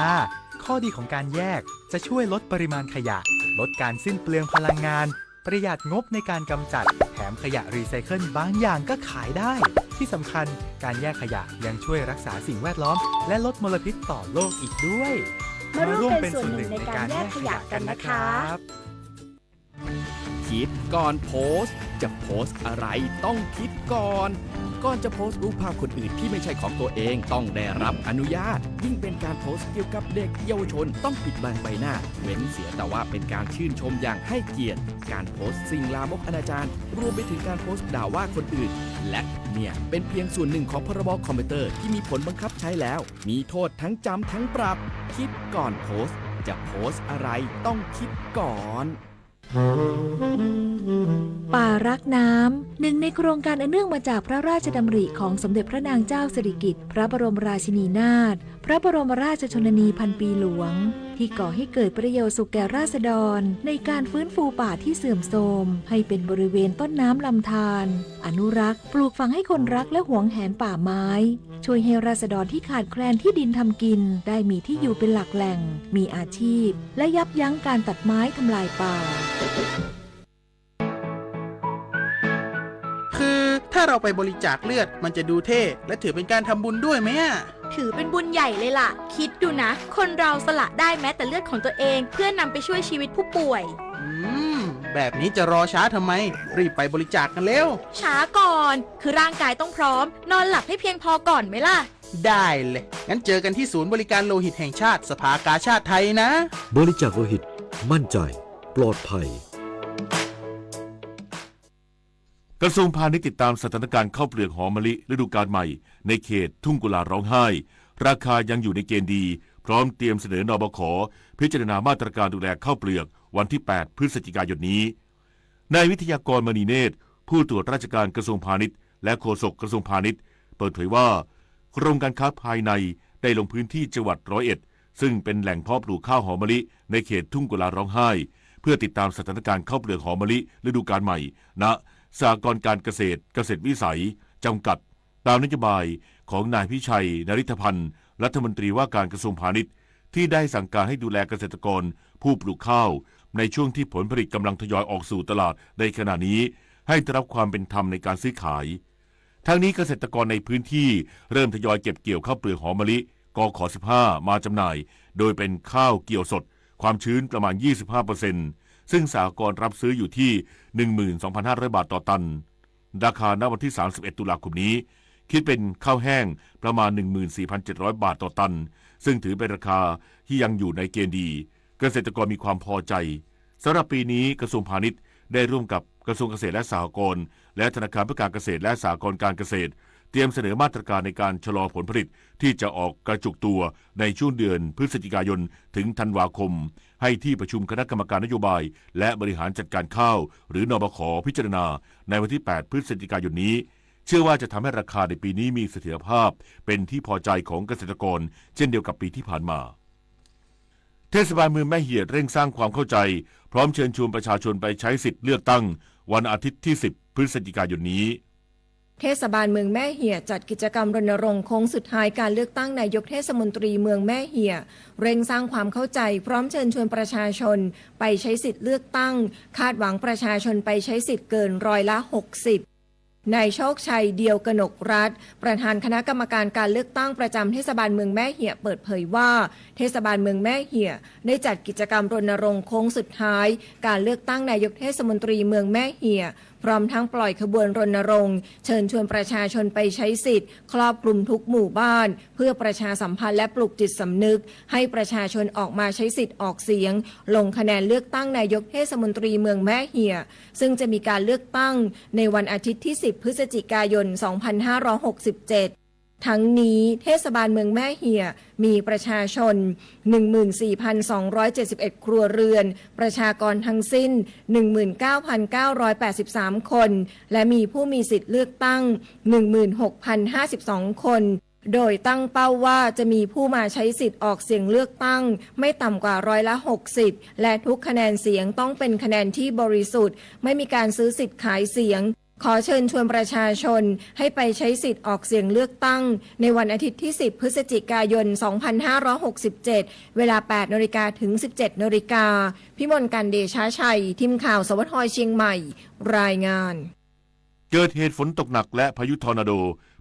ข้อดีของการแยกจะช่วยลดปริมาณขยะ ลดการสิ้นเปลืองพลังงาน ประหยัดงบในการกำจัด แถมขยะรีไซเคิลบางอย่างก็ขายได้ ที่สำคัญ การแยกขยะยังช่วยรักษาสิ่งแวดล้อม และลดมลพิษต่อโลกอีกด้วย มาร่วมเป็นส่วนหนึ่งในการแยกขยะกันนะครับ คิดก่อนโพสต์ จะโพสต์อะไรต้องคิดก่อน ก่อนจะโพสต์รูปภาพคนอื่นที่ไม่ใช่ของตัวเอง ต้องได้รับอนุญาต ยิ่งเป็นการโพสต์เกี่ยวกับเด็กเยาวชน ต้องปิดบังใบหน้า เว้นเสียแต่ว่าเป็นการชื่นชมอย่างให้เกียรติ การโพสต์สิ่งลามกอนาจาร รวมไปถึงการโพสต์ด่าว่าคนอื่น และเนี่ยเป็นเพียงส่วนหนึ่งของ พรบ คอมพิวเตอร์ที่มีผลบังคับใช้แล้ว มีโทษทั้งจำทั้งปรับ คิดก่อนโพสต์ จะโพสต์อะไรต้องคิดก่อน ป่ารักน้ำ หนึ่งในโครงการอันเนื่องมาจากพระราชดำริของสมเด็จพระนางเจ้าสิริกิติ์ พระบรมราชินีนาถ พระบรมราชชนนีพันปีหลวง ที่ก่อให้เกิดประโยชน์สุขแก่ราษฎร ในการฟื้นฟูป่าที่เสื่อมโทรม ให้เป็นบริเวณต้นน้ำลำธาร อนุรักษ์ ปลูกฝังให้คนรักและหวงแหนป่าไม้ ช่วยให้ราษฎรที่ขาดแคลนที่ดินทำกิน ได้มีที่อยู่เป็นหลักแหล่ง มีอาชีพ และยับยั้งการตัดไม้ทำลายป่า คือถ้าเราไปบริจาคเลือด มันจะดูเท่ และถือเป็นการทำบุญด้วยไหมอะ ถือเป็นบุญใหญ่เลยล่ะ คิดดูนะ คนเราสละได้แม้แต่เลือดของตัวเอง เพื่อนำไปช่วยชีวิตผู้ป่วย อืม แบบนี้จะรอช้าทำไม รีบไปบริจาคกันเร็ว ช้าก่อน คือร่างกายต้องพร้อม นอนหลับให้เพียงพอก่อนไหมล่ะ ได้เลย งั้นเจอกันที่ศูนย์บริการโลหิตแห่งชาติ สภากาชาดไทยนะ บริจาคโลหิต มั่นใจ ปลอดภัย กระทรวงพาณิชย์ติดตามสถานการณ์ข้าวเปลือกหอมมะลิฤดูกาลใหม่ ในเขตทุ่งกุลาร้องไห้ ราคายังอยู่ในเกณฑ์ดี พร้อมเตรียมเสนอ นบข พิจารณามาตรการดูแลข้าวเปลือก วันที่ แปด พฤศจิกายนนี้ นายวิทยากร มณีเนตร ผู้ตรวจราชการกระทรวงพาณิชย์ และโฆษกกระทรวงพาณิชย์ เปิดเผยว่า กรมการค้าภายในได้ลงพื้นที่จังหวัดร้อยเอ็ด ซึ่งเป็นแหล่งเพาะปลูกข้าวหอมมะลิในเขตทุ่งกุลาร้องไห้ เพื่อติดตามสถานการณ์ข้าวเปลือกหอมมะลิฤดูกาลใหม่ ณ สหกรณ์การเกษตร เกษตรวิสัย จำกัด ตามนโยบายของนายพิชัย นฤทธพันธ์ รัฐมนตรีว่าการกระทรวงพาณิชย์ ที่ได้สั่งการให้ดูแลเกษตรกรผู้ปลูกข้าว ในช่วงที่ผลผลิตกำลังทยอยออกสู่ตลาดในขณะนี้ ให้ได้รับความเป็นธรรมในการซื้อขาย ทั้งนี้เกษตรกรในพื้นที่เริ่มทยอยเก็บเกี่ยวข้าวเปลือกหอมมะลิ กข สิบห้า มาจำหน่าย โดยเป็นข้าวเกี่ยวสด ความชื้นประมาณ ยี่สิบห้าเปอร์เซ็นต์ ซึ่งสหกรณ์รับซื้ออยู่ที่ หนึ่งหมื่นสองพันห้าร้อยบาทต่อตัน ราคาณวันที่ สามสิบเอ็ด ตุลาคมนี้ คิดเป็นข้าวแห้งประมาณ หนึ่งหมื่นสี่พันเจ็ดร้อยบาทต่อตัน ซึ่งถือเป็นราคาที่ยังอยู่ในเกณฑ์ดี เกษตรกรมีความพอใจ สำหรับปีนี้กระทรวงพาณิชย์ได้ร่วมกับกระทรวงเกษตรและสหกรณ์ และธนาคารเพื่อการเกษตรและสหกรณ์การเกษตร ตรียมเสนอมาตรการในการชะลอผลผลิตที่จะออกกระจุกตัวในช่วงเดือนพฤศจิกายนถึงธันวาคม ให้ที่ประชุมคณะกรรมการนโยบายและบริหารจัดการข้าว หรือ นบข พิจารณาในวันที่ แปด พฤศจิกายนนี้ เชื่อว่าจะทำให้ราคาในปีนี้มีเสถียรภาพเป็นที่พอใจของเกษตรกร เช่นเดียวกับปีที่ผ่านมา เทศบาลเมืองแม่เหียะเร่งสร้างความเข้าใจ พร้อมเชิญชวนประชาชนไปใช้สิทธิ์เลือกตั้ง วันอาทิตย์ที่ สิบ พฤศจิกายนนี้ เทศบาลเมืองแม่เหียะจัดกิจกรรมรณรงค์โค้งสุดท้ายการเลือกตั้งนายกเทศมนตรีเมืองแม่เหียะ เร่งสร้างความเข้าใจ พร้อมเชิญชวนประชาชนไปใช้สิทธิ์เลือกตั้ง คาดหวังประชาชนไปใช้สิทธิ์เกินร้อยละ หกสิบ นายโชคชัย เดียวกนกรัตน์ ประธานคณะกรรมการการเลือกตั้งประจำเทศบาลเมืองแม่เหียะเปิดเผยว่า เทศบาลเมืองแม่เหียะได้จัดกิจกรรมรณรงค์โค้งสุดท้ายการเลือกตั้งนายกเทศมนตรีเมืองแม่เหียะ พร้อมทั้งปล่อยขบวนรณรงค์เชิญชวนประชาชนไปใช้สิทธิ์ ครอบคลุมทุกหมู่บ้าน เพื่อประชาสัมพันธ์และปลุกจิตสำนึกให้ประชาชนออกมาใช้สิทธิ์ออกเสียง ลงคะแนนเลือกตั้งนายกเทศมนตรีเมืองแม่เหียะ ซึ่งจะมีการเลือกตั้งในวันอาทิตย์ที่ สิบ พฤศจิกายน สองพันห้าร้อยหกสิบเจ็ด ทั้งนี้เทศบาลเมืองแม่เหียะมีประชาชน หนึ่งหมื่นสี่พันสองร้อยเจ็ดสิบเอ็ด ครัวเรือน ประชากรทั้งสิ้น หนึ่งหมื่นเก้าพันเก้าร้อยแปดสิบสาม คน และมีผู้มีสิทธิ์เลือกตั้ง หนึ่งหมื่นหกพันห้าสิบสอง คน โดยตั้งเป้าว่าจะมีผู้มาใช้สิทธิ์ออกเสียงเลือกตั้งไม่ต่ำกว่าร้อยละ หกสิบ และทุกคะแนนเสียงต้องเป็นคะแนนที่บริสุทธิ์ ไม่มีการซื้อสิทธิ์ขายเสียง ขอเชิญชวนประชาชนให้ไปใช้สิทธิ์ออกเสียงเลือกตั้งในวันอาทิตย์ที่ สิบ พฤศจิกายน สองพันห้าร้อยหกสิบเจ็ด เวลา แปดนาฬิกา ถึง สิบเจ็ดนาฬิกา พิมลกาญจน์ เดชาชัย ทีมข่าว สวท เชียงใหม่ รายงาน เกิดเหตุฝนตกหนักและพายุทอร์นาโด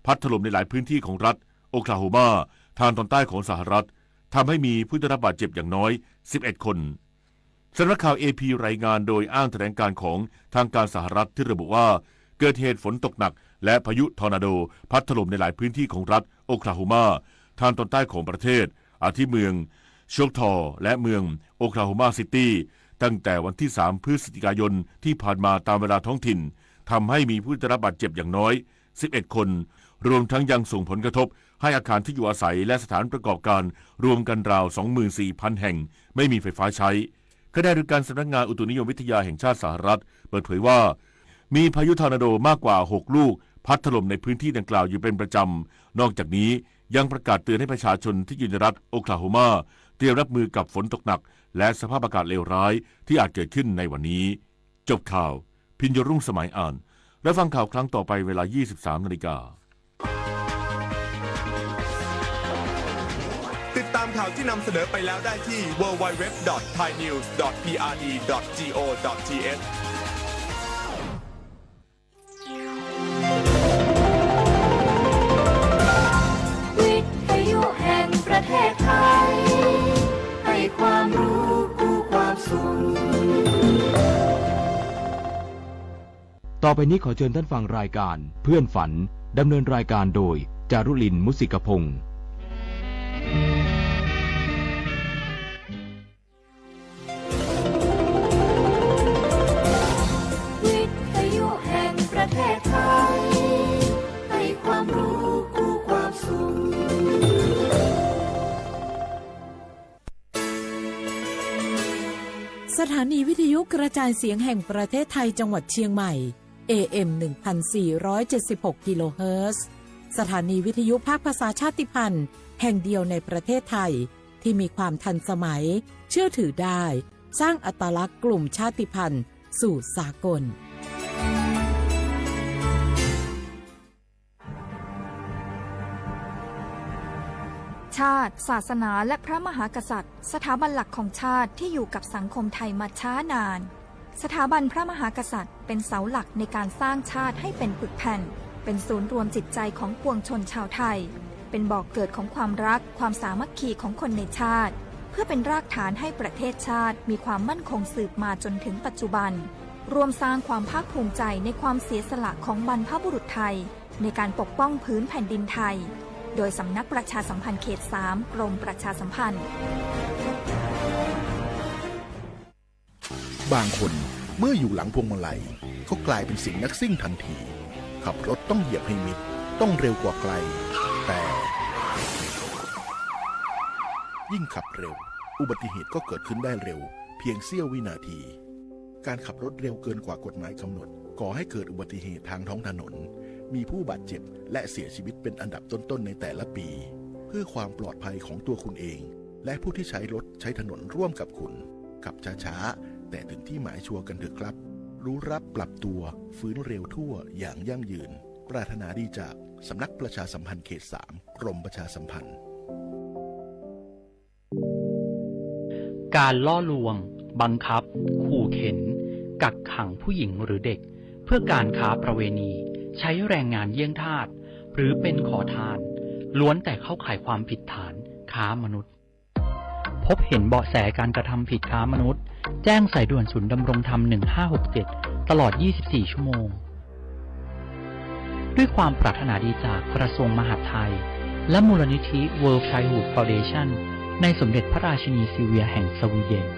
พัดถล่มในหลายพื้นที่ของรัฐโอคลาโฮมา ทางตอนใต้ของสหรัฐ ทำให้มีผู้ได้รับบาดเจ็บอย่างน้อย สิบเอ็ด คน สำนักข่าว เอพี รายงานโดยอ้างแถลงการณ์ของทางการสหรัฐที่ระบุว่า เกิดเหตุฝนตกหนักและพายุทอร์นาโดพัดถล่มในหลายพื้นที่ของรัฐโอคลาโฮมา ทางตอนใต้ของประเทศ อาทิเมืองโชคทอและเมืองโอคลาโฮมาซิตี้ ตั้งแต่วันที่ สาม พฤศจิกายนที่ผ่านมาตามเวลาท้องถิ่น ทำให้มีผู้ได้รับบาดเจ็บอย่างน้อย สิบเอ็ด คน รวมทั้งยังส่งผลกระทบให้อาคารที่อยู่อาศัยและสถานประกอบการรวมกันราว สองหมื่นสี่พัน แห่ง ไม่มีไฟฟ้าใช้ ขณะเดียวกันสำนักงานอุตุนิยมวิทยาแห่งชาติสหรัฐเปิดเผยว่า มีพายุทอร์นาโดมากกว่า หก ลูก พัดถล่มในพื้นที่ดังกล่าวอยู่เป็นประจำ นอกจากนี้ยังประกาศเตือนให้ประชาชนที่อยู่ในรัฐโอคลาโฮมา เตรียมรับมือกับฝนตกหนัก และสภาพอากาศเลวร้ายที่อาจเกิดขึ้นในวันนี้ จบข่าว พิญญรุ่งสมัยอ่าน รับฟังข่าวครั้งต่อไปเวลา ยี่สิบสามนาฬิกา ติดตามข่าวที่นำเสนอไปแล้วได้ที่ ดับเบิลยู ดับเบิลยู ดับเบิลยู ดอท ไทยนิวส์ ดอท พีอาร์ดี ดอท จี โอ ดอท ที เอช วิทยุแห่งประเทศไทย ให้ความรู้คู่ความสุข ต่อไปนี้ขอเชิญท่านฟังรายการเพื่อนฝัน ดำเนินรายการโดย จารุลิน มุสิกพงษ์ วิทยุแห่งประเทศไทย ให้ความรู้คู่ความสุข สถานีวิทยุกระจายเสียงแห่งประเทศไทยจังหวัดเชียงใหม่ เอ เอ็ม หนึ่งพันสี่ร้อยเจ็ดสิบหก กิโลเฮิรตซ์ สถานีวิทยุภาคภาษาชาติพันธุ์แห่งเดียวในประเทศไทย ที่มีความทันสมัย เชื่อถือได้ สร้างอัตลักษณ์กลุ่มชาติพันธุ์สู่สากล ชาติ ศาสนา และพระมหากษัตริย์ สถาบันหลักของชาติที่อยู่กับสังคมไทยมาช้านาน สถาบันพระมหากษัตริย์เป็นเสาหลักในการสร้างชาติให้เป็นปึกแผ่น เป็นศูนย์รวมจิตใจของปวงชนชาวไทย เป็นบ่อกเกิดของความรัก ความสามัคคีของคนในชาติ เพื่อเป็นรากฐานให้ประเทศชาติมีความมั่นคงสืบมาจนถึงปัจจุบัน ร่วมสร้างความภาคภูมิใจในความเสียสละของบรรพบุรุษไทย ในการปกป้องผืนแผ่นดินไทย โดยสำนักประชาสัมพันธ์เขตสาม กรมประชาสัมพันธ์ บางคนเมื่ออยู่หลังพวงมาลัย ก็กลายเป็นสิงห์นักซิ่งทันที ขับรถต้องเหยียบให้มิด ต้องเร็วกว่าไกล แต่ ยิ่งขับเร็ว อุบัติเหตุก็เกิดขึ้นได้เร็ว เพียงเสี้ยววินาที การขับรถเร็วเกินกว่ากฎหมายกำหนด ก่อให้เกิดอุบัติเหตุทางท้องถนน มีผู้บาดเจ็บ และเสียชีวิตเป็นอันดับต้นๆ ในแต่ละปี เพื่อความปลอดภัยของตัวคุณเอง และผู้ที่ใช้รถใช้ถนนร่วมกับคุณ ขับช้าๆ แต่ถึงที่หมายชัวร์กันเถอะครับ รู้ระดับ ปรับตัว ฟื้นเร็วทั่ว อย่างยั่งยืน ปรารถนาดีจาก สำนักประชาสัมพันธ์เขตสาม กรมประชาสัมพันธ์ การล่อลวง บังคับ ขู่เข็น กักขังผู้หญิงหรือเด็ก เพื่อการค้าประเวณี ใช้แรงงานเยี่ยงทาส หรือเป็นขอทาน ล้วนแต่เข้าข่ายความผิดฐานค้ามนุษย์ พบเห็นเบาะแสการกระทำผิดค้ามนุษย์ แจ้งสายด่วนศูนย์ดำรงธรรม หนึ่งห้าหกเจ็ด ตลอด ยี่สิบสี่ ชั่วโมง ด้วยความปรารถนาดีจากกระทรวงมหาดไทย และมูลนิธิ World Childhood Foundation ในสมเด็จพระราชินีซิลเวียแห่งสวีเดน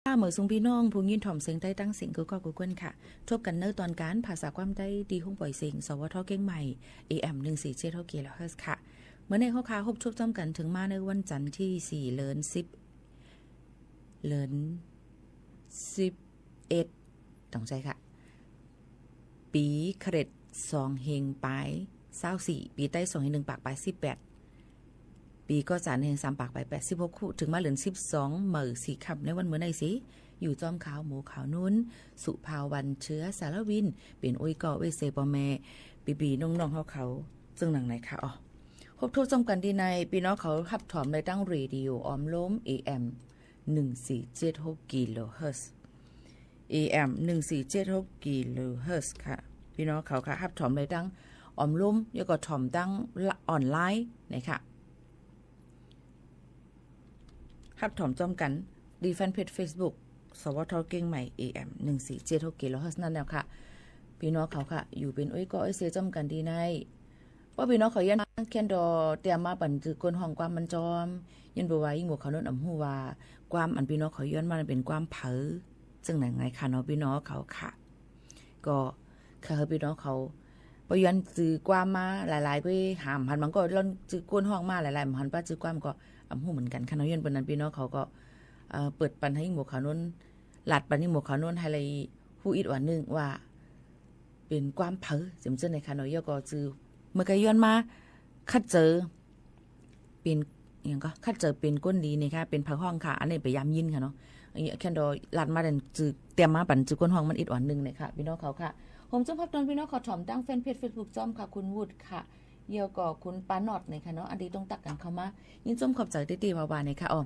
ค่ะ เมิดสุงปี้น้องผู้ยินถ่อมเสียงใต้ตังสิ้นกู้ก้อกู้คนค่ะ ทบกั๋นในตอนก๋านภาษาความใต้ตี้ห้องป่อยเสียง สวท เจียงใหม่ เอเอ็ม หนึ่งสี่เจ็ดหก กิโลเฮิรตซ์ค่ะ เมื่อนี้เฮาค่ะ ฮบทบจ้อมกั๋นเถิงมาในวันจันทร์ตี้สี่ เดือนสิบ เดือนสิบเอ็ด ต้องใจ้ค่ะ ปี๋คริสต์สองเฮงป๋ายซาวสี่ ปี๋ใต้สองเฮงนึ่งปากป๋ายสิบแปด ปี๋ก๋อสารเฮงสามปากป๋ายแปดสิบหก คู่ เถิงมาเดือนสิบสอง เมื่อสี่ค่ำในวันเมื่อนี้เสีย อยู่จ้อมข้าหมู่ข้านุ้น สุภาวัน เชื้อสารวิน เป๋นอุ้ยก้อเวเซป้อแม่ ปี้ๆ น้องๆ เฮาเขา เซิ่งหนังไหนค่ะ อ๋อ ฮบทบจ้อมกั๋นตี้ใน ปี้น้องเขาฮับถ่อมได้ตางเรดิโอออมลม เอเอ็ม หนึ่งสี่เจ็ดหก กิโลเฮิรตซ์ เอเอ็ม หนึ่งสี่เจ็ดหก กิโลเฮิรตซ์ค่ะ ปี้น้องเขาค่ะ ฮับถ่อมได้ตางออมลม แล้วก็ถ่อมตางออนไลน์นะคะ ฮับถ่อมจ้อมกั๋นตี้แฟนเพจเฟซบุ๊ก สวท เจียงใหม่ เอเอ็ม หนึ่งสี่เจ็ดหก กิโลเฮิรตซ์ นั่นแล้วค่ะ ปี้น้องเขาค่ะ อยู่เป๋นอุ้ยก้อเอ้ยเซจ้อมกั๋นตี้ใน ป้อปี้น้องเขาย้อนมาแคนดอเตรียมมาปันจื้อก้นห้องความมันจอม ย้อนเปื้อว่าอิ้งหมู่ข้านุ้นอ่ำฮู้ว่า ความอันปี้น้องเขาย้อนมานั้นเป๋นความเผลอ เซิ่งหนังไหนค่ะเนาะ ปี้น้องเขาค่ะ ก็ ค่ะ หื้อปี้น้องเขา ป้อย้อนจื้อความมาหลายๆ ไปหาอ่ำหัน บางก็ย้อนจื้อก้นห้องมาหลายๆ อ่ำหันป้าจื้อความก็อ่ำฮู้เหมือนกั๋นค่ะเนาะ ย้อนเปื้อนั้นปี้น้องเขาก็ เอ่อ เปิดปันหื้ออิ้งหมู่ข้านุ้น หลัดปันอิ้งหมู่ข้านุ้นหื้อได้ฮู้อิดอ่อนนึ่งว่า เป๋นความเผลอ เจิ่มเจิ่นในค่ะเนาะ แล้วก็จื้อ เมื่อกี้ย้อนมา คัดเจอ เป๋น อะหยังก็ คัดเจอเป๋นก้นดีนี่ค่ะ เป๋นเผลอห้องค่ะ อันนี้ไปย้ำยินค่ะเนาะ อันนี้แคนดอหลัดมาเด่นจื้อ เตรียมมาปันจื้อก้นห้องมันอิดอ่อนนึ่งนี่ค่ะ ปี้น้องเขาค่ะ ผมจงพับตอนปี้น้องเขาถ่อมตางแฟนเพจเฟซบุ๊กจ้อมค่ะ คุณวุฒิค่ะ แล้วก็คุณปานอดนี่ค่ะเนาะ อันตี้ต้องตักกั๋นเข้ามา ยินดีจ้อมขอบใจ๋ตี้ๆ ว่าๆ นี่ค่ะ อ๋อ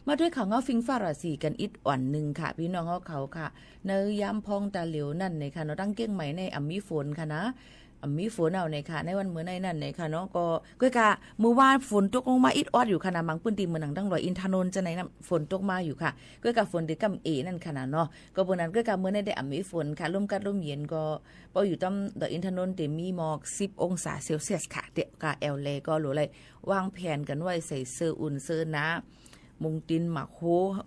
มาด้วยข่าวเงาฟิงฟ้าราศีกั๋นอิดอ่อนนึ่งค่ะ ปี้น้องเฮาเขาค่ะ ในยามพ่องตาเหลียวนั่นนี่ค่ะเนาะ ตางเจียงใหม่ในอ่ำมีฝนค่ะนะ อ่ำมีฝนเอานี่ค่ะ ในวันเมื่อในนั่นนี่ค่ะเนาะ ก็ ก็กะ เมื่อวานฝนตกลงมาอิดออดอยู่ค่ะนะ บางปื้นตี้เมืองหนังตางดอยอินทนนท์จะไหนนะ ฝนตกมาอยู่ค่ะ ก็กะฝนตี้ก้ำเอ๋นั่นค่ะนะเนาะ ก็เปื้อนั้นก็กะเมื่อในได้อ่ำมีฝนค่ะ ลมกัดลมเย็นก็ ป้ออยู่ต๋ามดอยอินทนนท์ตี้มีหมอกสิบองศาเซลเซียสค่ะ เตะกะแอ่วแลก็หลัวไหล่วางแผนกั๋นไว้ใส่เสื้ออุ่นเสื้อหนา มุงตี๋นหมากโฮ